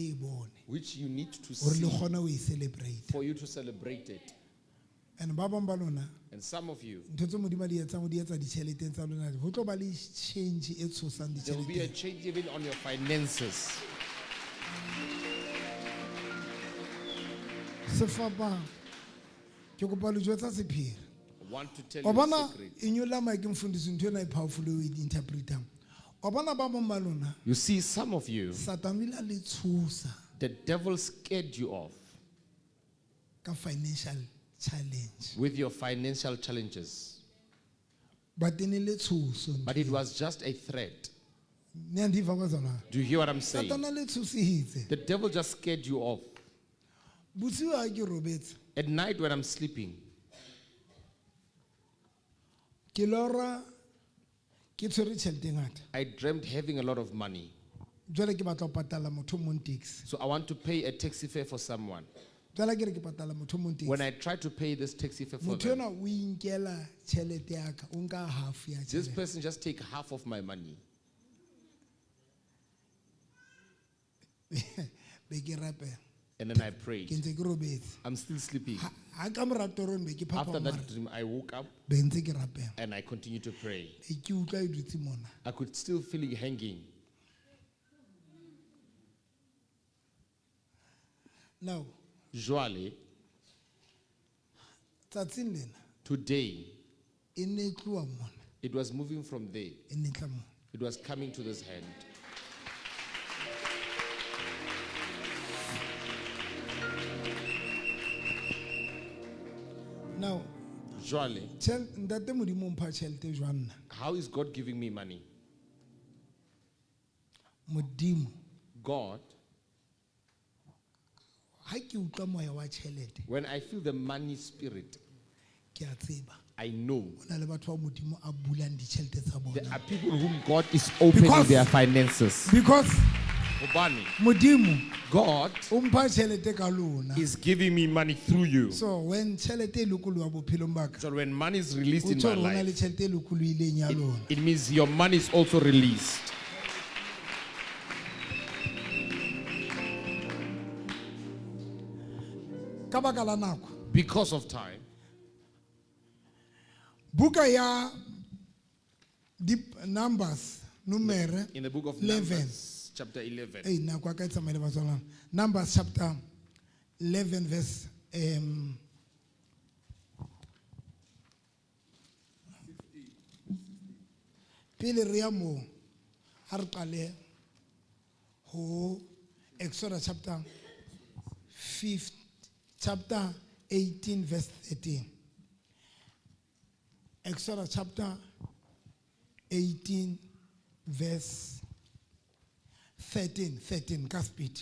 e bone. which you need to Hore le see kgone ho e celebrate. for you to celebrate it. And ba bang ba lona, And some of you, ntho tse Modimo a di etsang, o di etsa ditjheleteng tsa lona. Ho tlo ba le change e tshosang there will be a ditjheleteng. change even on your finances. Sefapano. Ke kopa le jwetsa sephiri. I want to tell Wa you a bona secret. e nyolla mic mfundisi ntho ena e powerful eo e interpretang. Wa bona ba bang ba lona, You see, some of you, Satan o ile a le tshosa the devil scared you off ka financial challenge. with your financial challenges. But e ne le tshoso ntho But it eo. was just a threat. Ne a ndiva bazalwane? Do you hear what I'm saying? Satan a le tshositse. The devil just scared you off. Bosiu ha ke robetse, At night when I'm sleeping, ke lora ke tshwere tjhelete e ngata. I dreamt having a lot of money. Jwale ke batla ho patala motho o mong taxi. So I want to pay a taxi fare for someone. Jwale ha ke re ke patala motho o mong taxi. When I try to pay this taxi fare for Motho them, enwa o inkela tjhelete ya ka, o nka half ya this tjhelete. person just take half of my money. Be ke rapela. And then I Ke prayed. ntse ke robetse. I'm still sleeping. Ha ka mora torong be ke After phaphama that dream, I woke up be ntse ke rapela. and I continued to pray. Be ke utlwa e dutse mona. I could still feel it hanging. Now, Jwale, tsatsing lena today, e ne e tloha mona, it was moving from there. e ne e tla mona. It was coming to this hand. Now, Jwale, ntate Modimo o mpha tjhelete jwang nna? how is God giving me money? Modimo God, Ha ke utlwa moya wa tjhelete When I feel the money spirit, ke a tseba I know ho na le batho ba modimo a bulang ditjhelete tsa there bona are people whom God is opening their finances. Because Hobane, modimo God o mpha tjhelete ka lona is giving me money through you. So when tjhelete e lokoloha bophelong ba ka So when money is released o in tjho my hore ho na le life, tjhelete e lokolohileng ya lona. it means your money is also released. Ka baka la nako Because of time, buka ya di-numbers numere in the book of 11 Numbers, chapter 11, ei nako ya ka e tsamaile batswalana. Numbers chapter 11 verse pele re ya moo ha re qale ho Exodus chapter 5 chapter 18 verse 13. Exodus chapter 18 verse 13 13 ka speed.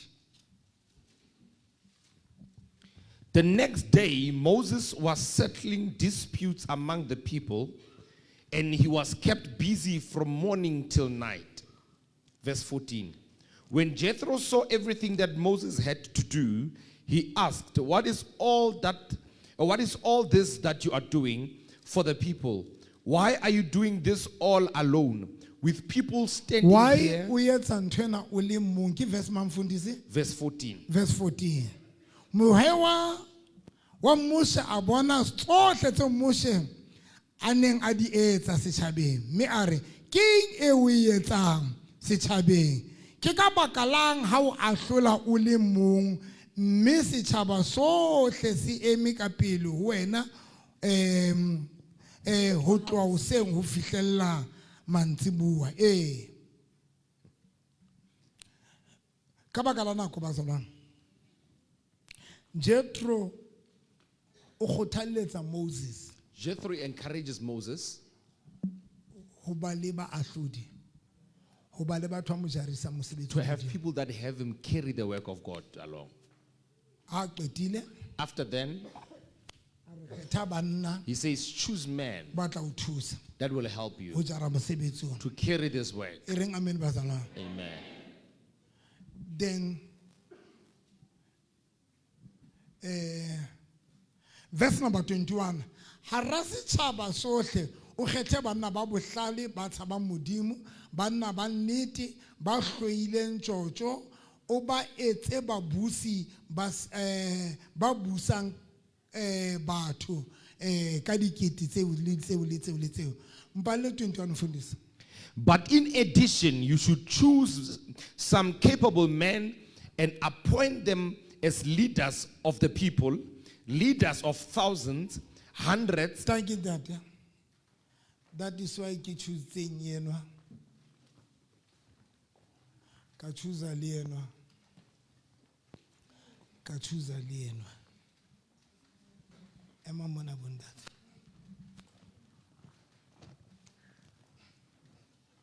The next day, Moses was settling disputes among the people, and he was kept busy from morning till night. Verse 14. When Jethro saw everything that Moses had to do, he asked, What is all that, or what is all this that you are doing for the people? Why are you doing this all alone, with people standing Why here? o etsa nthwena o le mong ke verse mang mfundisi? Verse 14. Verse 14. Mohe wa Moshe a bona tsohle tseo Moshe a neng a di etsa setjhabeng mme a re ke eng e o e etsang setjhabeng ke ka baka lang ha o ahlola o le mong mme setjhaba sohle se eme ka pele ho wena ho tloha hoseng ho fihlella mantsibuwa ee ka baka la nako bazalwane Jethro o kgothalletsa Moses Jethro encourages Moses ho ba le baahlodi ho ba le batho ba mo jarisa mosebetsi to wa have Modimo. people that have him carry the work of God along. Ha qetile After then, kgetha banna he says, choose men ba tla o thusa that will help ho you jara mosebetsi ona to carry this work. e reng amen bazalwane Amen. Then verse number 21 hara setjhaba sohle o kgethe banna ba bohlale ba tshabang modimo banna ba nnete ba hloileng tjotjo o ba etse babusi ba busang batho ka dikete tseo le tseo le tseo le tseo mpalle 21 mfundisi. But in addition, you should choose some capable men and appoint them as leaders of the people, leaders of thousands, hundreds. Thank you, Dad. That is why ke choositseng enwa. Ka choose le enwa. Ka choose le enwa. Ema mona bontate.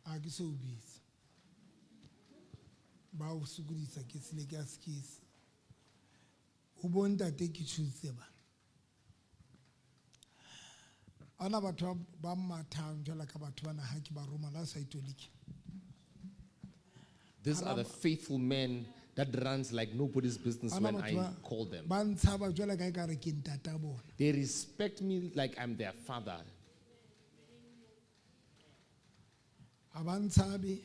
A ke so bitse. Ba o sokodisa ke sele ke a skisi. Ho bontate ke choositse bana. Ana batho ba mathang jwalo ka batho bana ha ke ba roma la sa itolike. These are the faithful men that runs like nobody's business Ana when batho I ba- call them. Ba ntshaba jwalo ka ekare ke ntata bona. They respect me like I'm their father. Ha ba ntshabe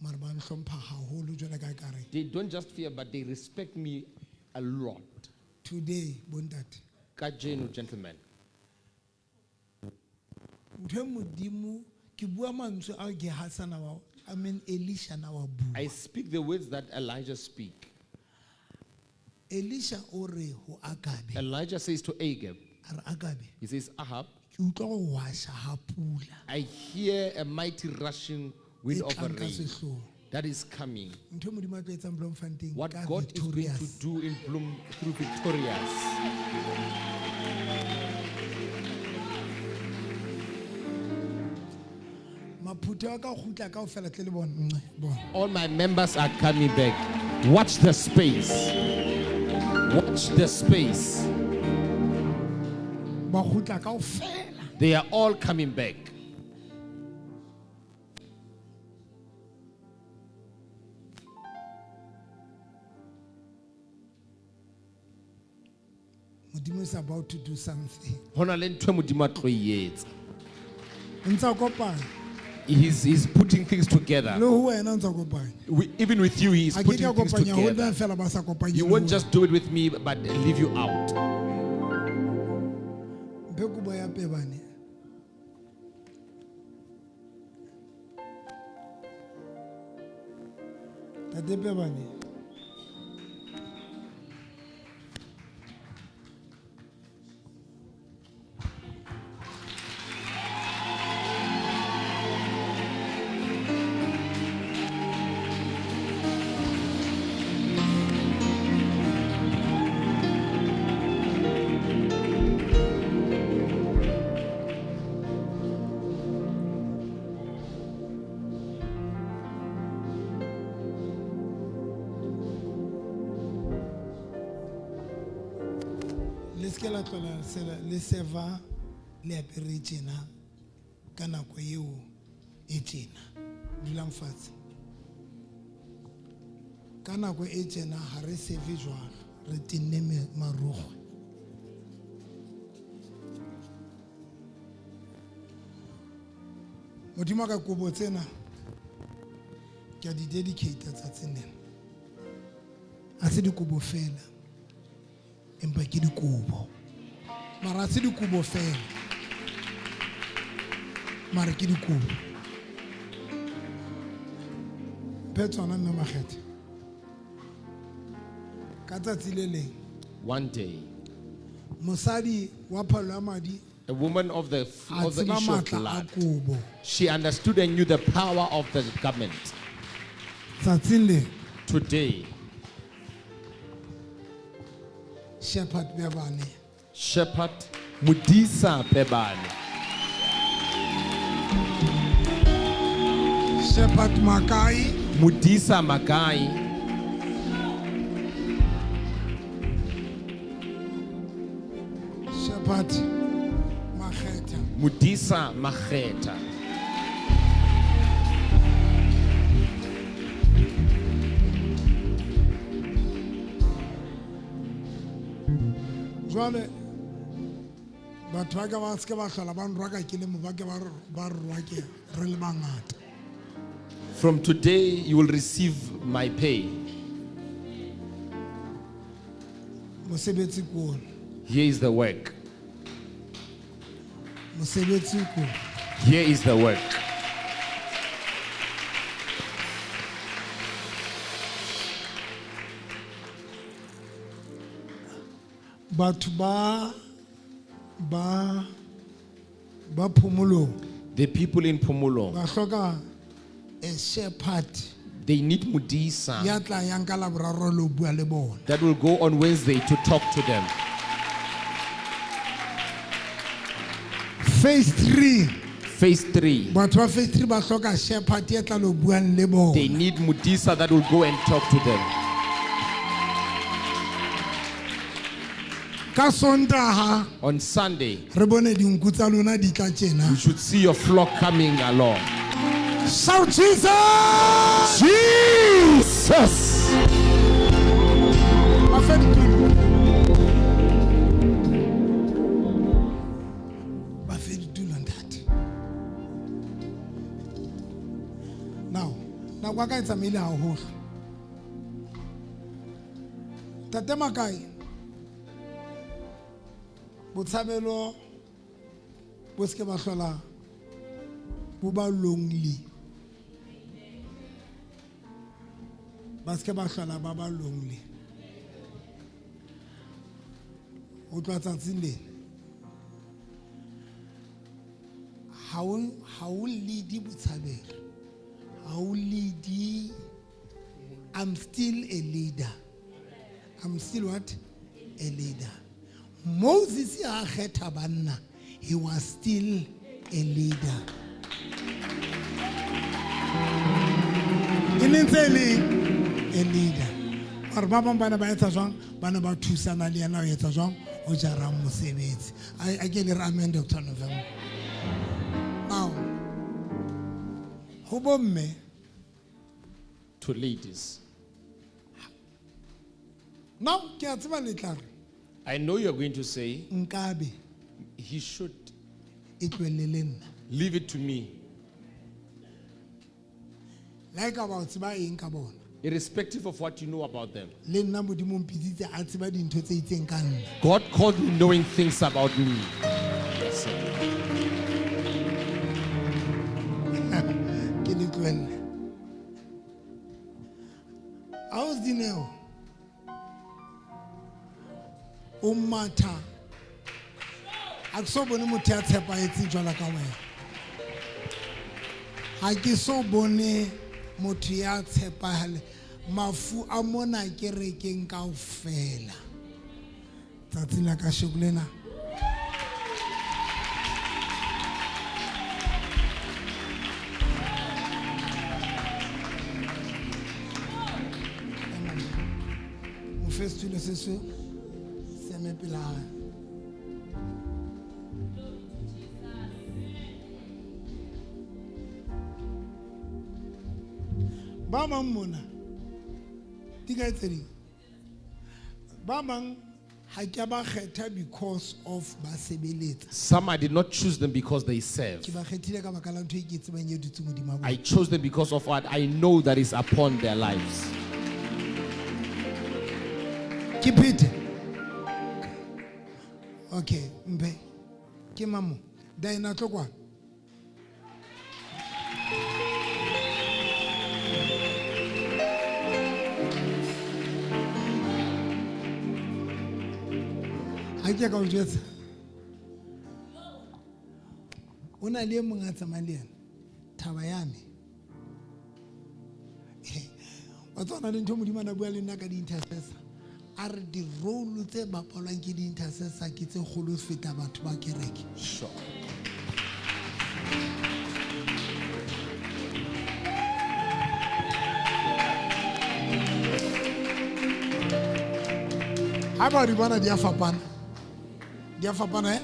mara ba nhlompha haholo jwalo ka ekare. They don't just fear, but they respect me a lot. Today, bontate. Kajeno, gentlemen. Ntho e modimo ke bua mantswe ao ke hasana wa I mean Elisha na wa bua. I speak the words that Elijah speak. Elisha o re ho Akabe. Elijah says to Ahab, A re Akabe. He says, Ahab, Ke utlwa ho hwasha ha pula. I hear a mighty rushing wind E of a tlang ka rain sehloho. that is coming. Ntho e modimo a tlo etsang Bloemfontein What ka God is going to Victorious. do in Bloem through Victorious. Maphutho a ka kgutla kaofela tle le bone, nqe, bona. All my members are coming back. Watch the space. Watch the space. Ba kgutla kaofela. They are all coming back. Modimo is about to do something. Ho na le ntho e Modimo a tlo e etsa. O ntsa kopanya. He's putting things together. Le ho wena o ntsa kopanya. Even with you, he's A ke putting ke a things kopanya ho nna together. fela ba sa kopanye He le won't ho just do it with me, but leave you out. wena. Mphe kobo ya pebane. Tate Pebane. Le se ke la tlohela le seva le apere tjena ka nako eo e tjena. Dulang fatshe. Ka nako e tjena ha re seve jwalo, re tenne marukgwe. Modimo ka kobo tsena ke a di dedicate tsatsing lena. Ha se dikobo fela, empa ke dikobo. Mara ha se dikobo fela, mara ke dikobo. Mphe tsona mme Makgethe. Ka tsatsi le leng, One day, mosadi wa phalo ya madi a woman of the, a of the tseba issue of matla a blood, kobo. she understood and knew the power of the garment. Tsatsing le, Today, Shepherd Bebane Shepherd Mudisa Pebane, Shepherd Makai, Mudisa Makai, Shepherd Makgetha, Mudisa Makheta. Jwale batho ba ka ba se ke ba hlola ba nrwaka ke le mo, ba ke ba rwake re le bangata. From today, you will receive my pay. Mosebetsi ke ona. Here is the work. Mosebetsi ke ona. Here is the work. Batho ba Phomolong, The people in Phomolong, ba hloka a shepherd they need Mudisa ya tla yang ka Laboraro le ho bua le bona. that will go on Wednesday to talk to them. Phase 3. Phase 3. Batho ba phase 3 ba hloka shepherd ya tla lo buang le bona. They need Mudisa that will go and talk to them. Ka Sontaha On Sunday, re bone dinku tsa lona di tla tjena. you should see your flock coming along. Shout Jesus! Jesus! Ba fe ditulo. Ba fe ditulo, ntate. Now, nako ya ka e tsamaile haholo. Ntate Makai, botshabelo bo se ke ba hlola bo ba lonely. Ba se ke ba hlola ba ba lonely. Ho tloha tsatsing lena, ha o lead botshabelo, ha o lead, I'm still a leader. I'm still what? A leader. Moses ha kgetha banna, he was still a leader. E ne ntse e le a leader. Mara ba bang ba ne ba etsa jwang? Ba ne ba thusana le yena ho etsa jwang ho jarang mosebetsi. A ke le re amen, Dr. November. Now, ho bomme, To ladies, now ke a tseba le tla re I know you're going to say nkabe he should e tlohelle le nna. leave it to me, Le ha e ka ba o tseba eng ka bona. irrespective of what you know about them. Le nna Modimo o mpitsitse a tseba dintho tse itseng ka nna. God called me knowing things about me. Yes, sir. Ke le tlohelle. Ausi Dineo, o matha. Ha ke so bone motho ya tshepahetseng jwalo ka wena. Ha ke so bone motho ya tshepahale. Mafu a mona kerekeng kaofela. Tsatsing la kasheko lena. Mo fe setulo se se se eme pela hae. Ba bang mona, di kae tse ding? Ba bang ha ke a ba kgetha because of ba sebeletsa. Some I did not choose them because they serve. Ke ba kgethile ka baka la ntho e ke e tsebang e dutseng hodima bona. I chose them because of what I know that is upon their lives. Ke phete. Okay, mphe. Ke mang mo? Diana, tlo kwano. Ha ke a ka o jwetsa. O na le e mong a tsamayang le yena, thaba yane. Wa tseba hona le ntho e Modimo a na bua le nna ka di-intercessor. A re di-role tse bapalwang ke di-intercessor ke tse kgolo ho feta batho ba kereke. Sure. Ha ba di bona di a fapana. Di a fapana, eh?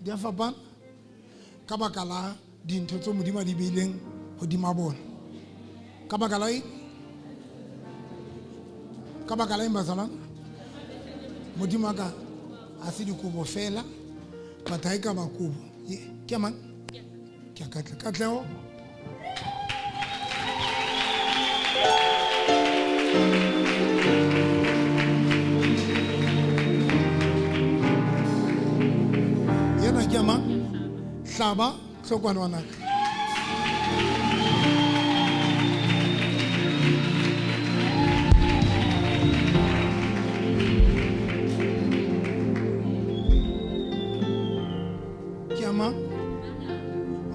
Di a fapana. Ka baka la dintho tseo Modimo a di beileng hodima bona. Ka baka la eng? Ka baka la eng, bazalwane? Modimo a ka ha se dikobo fela, but ha e ka ba kobo. Ye, ke mang? Ke a Katle. Katleho. Yena ke mang? Hlaba, hlokwane ngwanaka. Ke mang?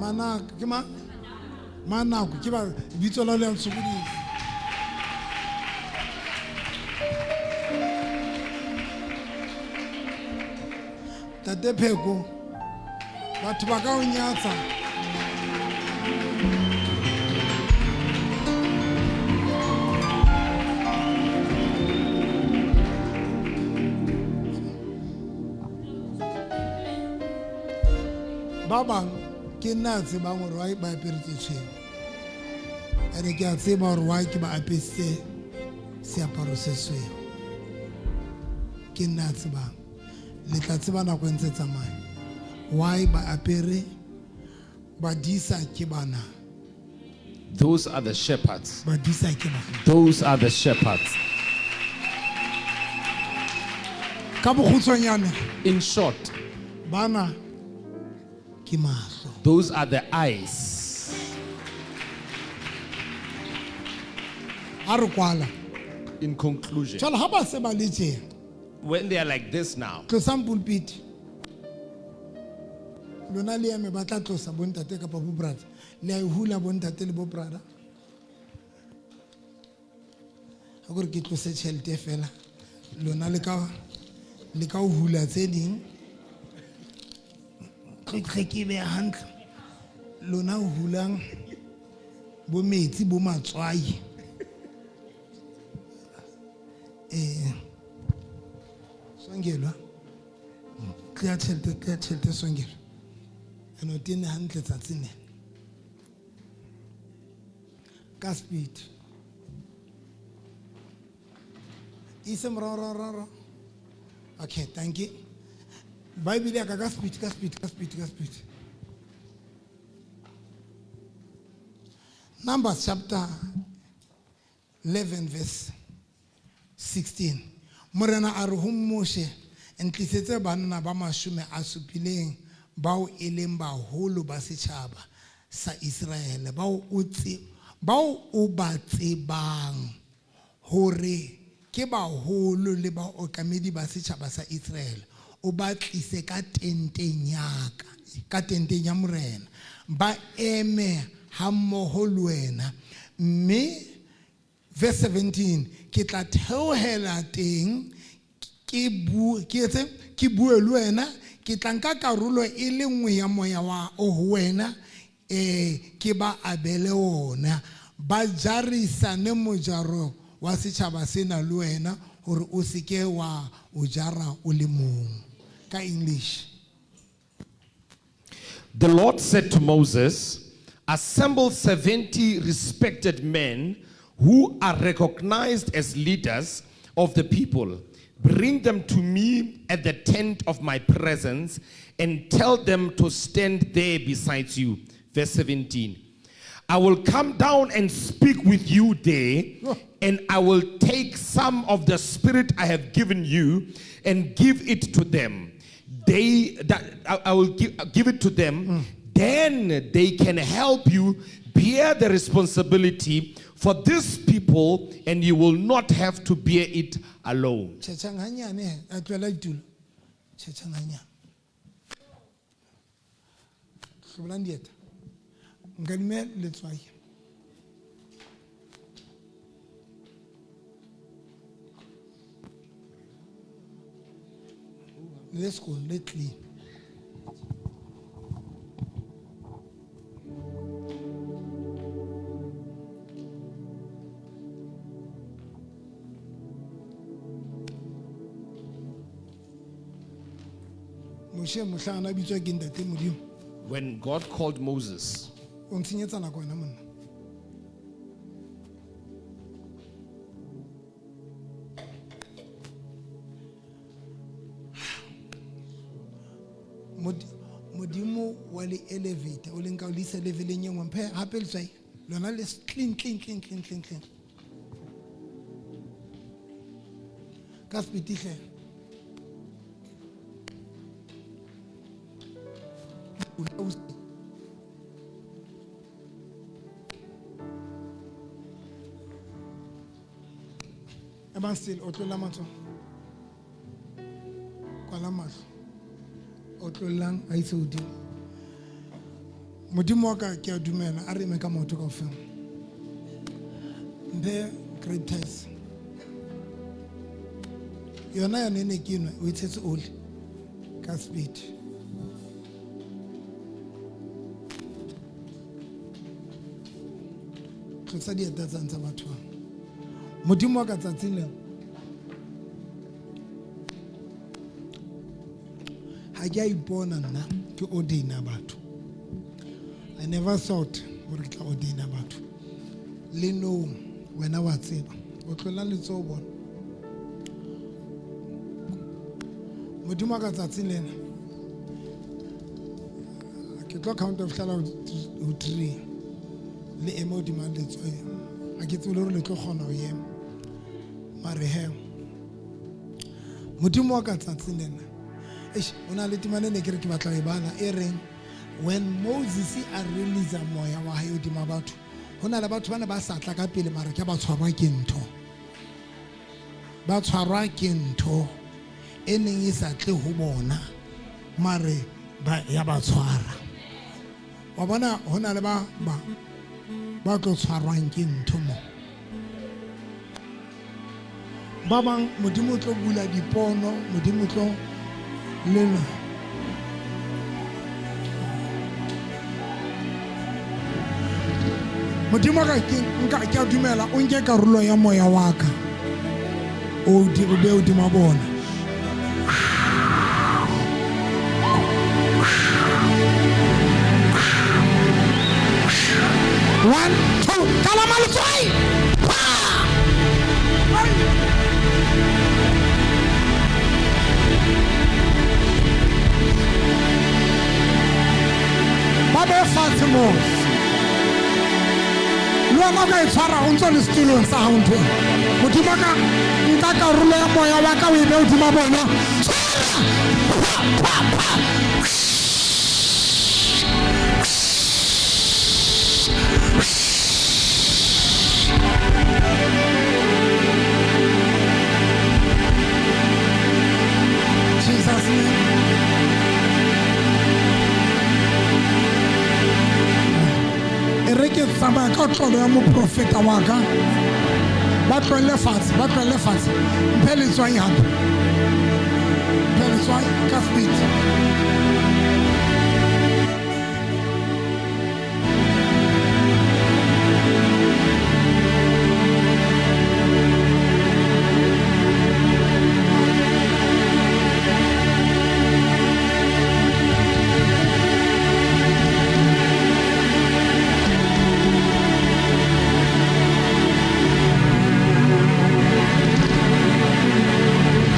Manako, ke mang? Manako, ke ba bitso la le a ntshokodisa. Tate Pheko, batho ba ka o nyatsa. Ba bang ke nna a tsebang hore why ba apere tse tshweu. Ene ke a tseba hore why ke ba apesitse seaparo se sweu. Ke nna a tsebang. Le tla tseba nako e ntse tsamaya. Why ba apere badisa ke bana. Those are the shepherds. Badisa ke bana. Those are the shepherds. Ka bokgutshwanyane. In short, bana ke mahlo. Those are the eyes. Ha re kwala. In conclusion, Jwale ha ba se ba le tjena, when they are like this now, tlosang pulpit. Lona le eme ba tla tlosa bontate kapa bo brother. Le a e hula bontate le bo brother. Ha ke re ke tlose tjhelete fela. Lona le ka le ka ho hula tse ding. Tle tle ke be hantle. Lona ho hulang bo metsi bo matswai. Songelwa. Clear tjhelete, clear tjhelete Songelwa. Ene o tene hantle tsatsing lena. Ka speed. Ise morao, rao, rao, rao. Okay, thank you. Bible ya ka ka speed, ka speed, ka speed, ka speed. Numbers chapter 11 verse 16. Morena a re ho Moshe, ntlisetse banna ba 70 bao e leng baholo ba setjhaba sa Iseraele, bao o ba tsebang hore ke baholo le baokamedi ba setjhaba sa Iseraele, o ba tlise ka tenteng ya ka, ka tenteng ya Morena, ba eme hammoho le wena. Mme verse 17, ke tla theohela teng, ke bue le wena, ke tla nka karolo e le nngwe ya moya wa o ho wena, ke ba abele ona, ba jarisane mojaro wa setjhaba sena le wena, hore o se ke wa o jara o le mong. Ka English. The Lord said to Moses, assemble 70 respected men who are recognized as leaders of the people. Bring them to me at the tent of my presence and tell them to stand there beside you. Verse 17. I will come down and speak with you there, and I will take some of the spirit I have given you and give it to them. I will give it to them. Then they can help you bear the responsibility for this people, and you will not have to bear it alone. Let's go, let's clean. When God called Moses, Modimo wa le elevator o le nka o le isa leveleng e nngwe, mphe hape letswai lona le clean, clean, clean, clean, clean, clean. Ka speed hle. Ebang still o tlola matsoho. Kwala mahlo. O tlolang a itse hodimo. Modimo wa ka ke a dumela, a re eme ka maoto kaofela. Mphe grape ties. Yona yone ne ke nwe, o e tshetse oli ka speed. Tlotsa dieta tsa ntsa batho ba. Modimo wa ka tsatsing lena, ha ke a ipona nna ke ordaina batho. I never thought hore ke tla ordaina batho. Le no wena wa tseba, o tlola letsoho bona. Modimo wa ka tsatsing lena, ke tlo count of hlala ho 3 le eme hodima letsoho. Ha ke tsebe le hore le tlo kgona ho ema. Mare he, Modimo wa ka tsatsing lena, eish, o na le temana ne ke re ke batla ho e bala, e reng when Moses a release moya wa hae hodima batho, ho na le batho ba ne ba sa tla ka pele, mara ke ba tshwarwa ke ntho. Ba tshwarwa ke ntho e neng e sa tle ho bona, mare ba ya ba tshwara. Wa bona ho na le ba ba tlo tshwarwang ke ntho mo. Ba bang Modimo o tlo bula dipono, Modimo o tlo lena. Modimo ka ke nka ke a dumela o nke karolo ya moya wa ka. O di o be hodima bona. 1, 2, kalama letswai. Pa! Ba be fatshe moo. Le wena o ka e tshwara o ntso le setulong sa hao ntho e. Modimo wa ka, nka karolo ya moya wa ka o e behe hodima bona. Tshwara! Pa, pa, pa. Jesus name. E re ke tsamaya ka tlolo ya moprofeta wa ka. Ba tlohelle fatshe, ba tlohelle fatshe. Mphe letswai hape. Mphe letswai ka speed.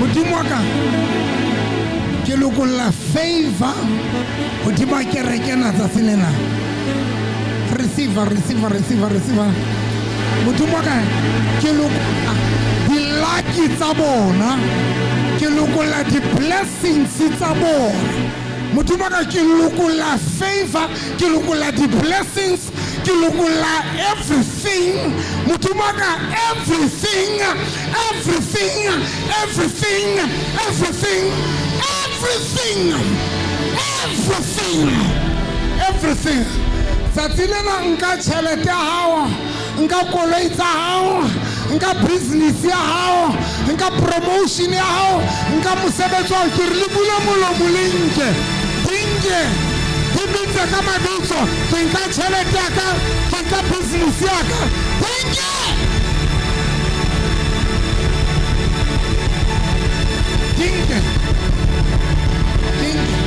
Modimo wa ka, ke lokolla favor hodima kereke ena tsatsi lena. Receive, receive, receive, receive. Modimo wa ka, ke lokolla di-lucky tsa bona, ke lokolla di-blessings tsa bona. Modimo wa ka, ke lokolla favor, ke lokolla di-blessings, ke lokolla everything. Modimo wa ka, everything, everything, everything, everything, everything, everything, everything. Tsatsi lena nka tjhelete ya hao, nka koloi tsa hao, nka business ya hao, nka promotion ya hao, nka mosebetsi wa hao. Ke re le bule molomo le nke, di nke, di bitse ka mabitso. Ke nka tjhelete ya ka, ke nka business ya ka, di nke. Di nke. Di nke.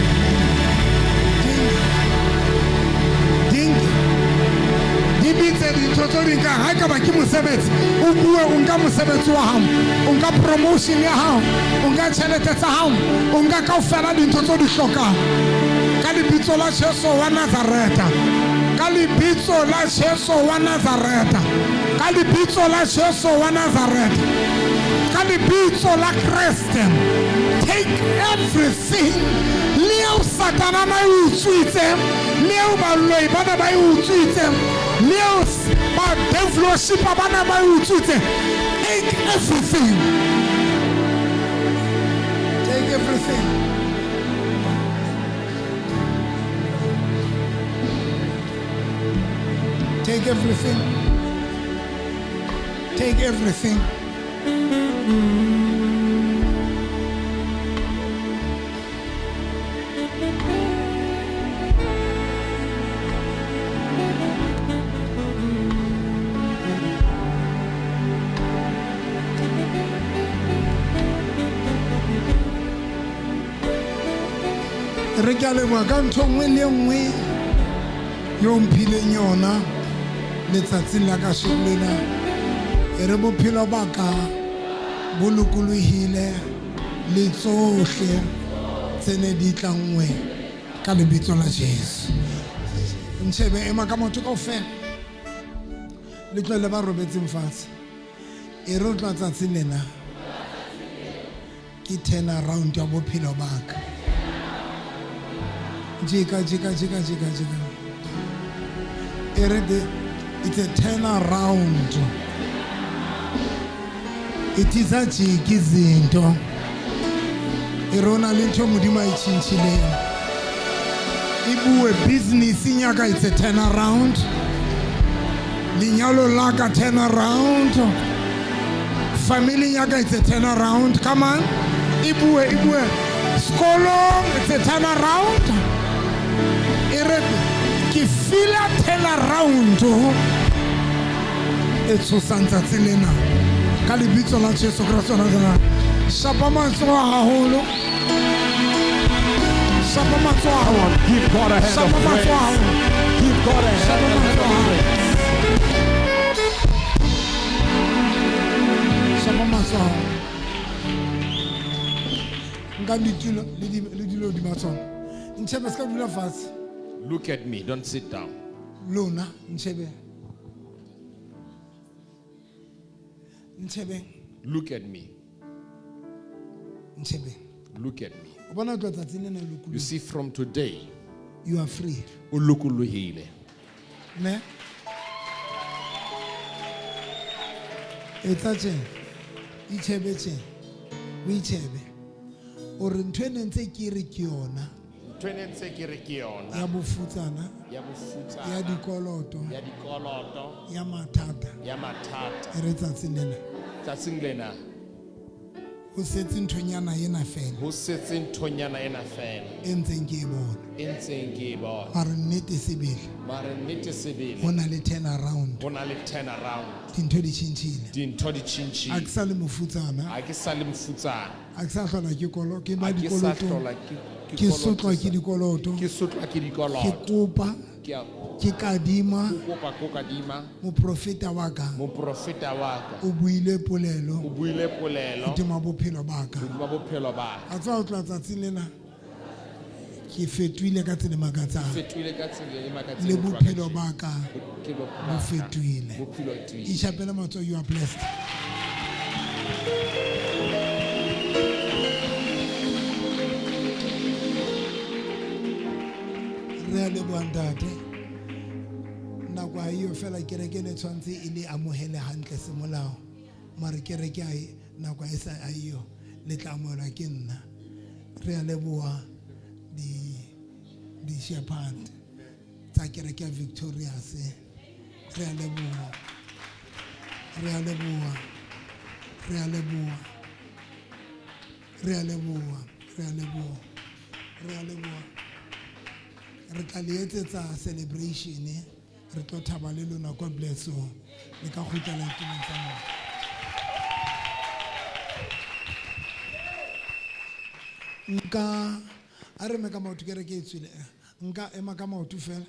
Di nke. Di nke. Di bitse dintho tseo di nkang. Ha ekaba ke mosebetsi, o bue o nka mosebetsi wa hao, o nka promotion ya hao, o nka tjhelete tsa hao, o nka kaofela dintho tseo di hlokang. Ka lebitso la Jesu wa Nazareta. Ka lebitso la Jesu wa Nazareta. Ka lebitso la Jesu wa Nazareta. Ka lebitso la Kreste. Take everything. Le eo Satana na e utswitse, le eo baloi ba ne ba e utswitse, le eo ba devil worshiper ba ne ba e utswitse. Take everything. Take everything. Take everything. Take everything. Re ke a leboha ka ntho e nngwe le e nngwe eo mphileng yona letsatsing la kasheno lena. E re bophelo ba ka bo lokolohile le tsohle tse ne di tlanngwe ka lebitso la Jesu. Ntshebe ema ka maoto kaofela, le tlohelle ba robetseng fatshe. E re o tla tsatsing lena ke turn around ya bophelo ba ka. Jika, jika, jika, jika, jika. E re it's a turn around. It is a jiki izinto. E re o na le ntho Modimo a e tjhentjhileng. E bue business ya ka, it's a turn around. Lenyalo la ka, turn around. Family ya ka, it's a turn around. Come on. E bue, e bue. Sekolong, it's a turn around. E re ke feel-a turn around e tshosang tsatsi lena. Ka lebitso la Jesu Kreste wa Nazareth. Shapa matsoho haholo. Shapa matsoho haholo. Give God a hand of Shapa matsoho praise. haholo. Give God a Shapa hand of matsoho haholo. praise. matsoho. Nkang ditulo le di- le dilo hodima tsona. Ntjhebe se ka dula fatshe. Look at me, don't sit down. Lona ntjhebe. Ntjhebeng, Look at me. ntjhebeng. Look at me. O bona ho tloha tsatsing lena o You lokolohile. see, from today, You are free. o lokolohile. Ne? Etsa tje. Itjhebe tje. O itjhebe. O re ntho e ne ntse ke re ke yona Ntho e ne ntse ke re ke yona. ya bofutsana, Ya bofutsana. ya dikoloto, Ya dikoloto. ya mathata. Ya mathata. E re tsatsing lena Tsatsing lena ho setse nthonyana ena fela ho setse nthonyana ena fela e ntseng ke e bona. e ntseng ke e bona. Mare nnete sebele Mare nnete sebele ho na le turn around. ho na le turn around. Dintho di tjhentjhile. Dintho di Ha ke tjhentjhile. sa le mofutsana, Ha ke sa le mofutsana. ha ke sa hlola ke kolo ke ba Ha ke sa dikolotong. hlola Ke sotlwa ke dikoloto. Ke sotlwa ke Ke dikoloto. kopa, Ke a ke kadima ke kopa ko kadima moprofeta wa ka moprofeta wa ka o buile polelo o buile polelo hodima bophelo ba ka. hodima bophelo ba ka. A tseba ho tloha tsatsing lena ke fetohile ka tsela e makatsang. Fetohile ka tsela e makatsang Le ho tloha bophelo kajeno. ba ka Bophelo bo ba ka fetohile. Bophelo fetohile. Itjhapele matsoho, you are blessed. Re a leboha ntate. Nako ha eyo fela kereke ne tshwanetse e le amohele hantle semolao. Mare kereke ha e nako ha e sa ha eyo le tla amohelwa ke nna. Re a leboha di di shepherd tsa kereke ya Victorious. Re a leboha. Re a leboha. Re a leboha. Re a leboha. Re a leboha. Re a leboha. Re tla le etsetsa celebration. Re tlo thaba le lona. God bless you. Le ka kgutlela ditulong tsa lona. Nka a re eme ka maoto kereke e tswile. Nka ema ka maoto fela.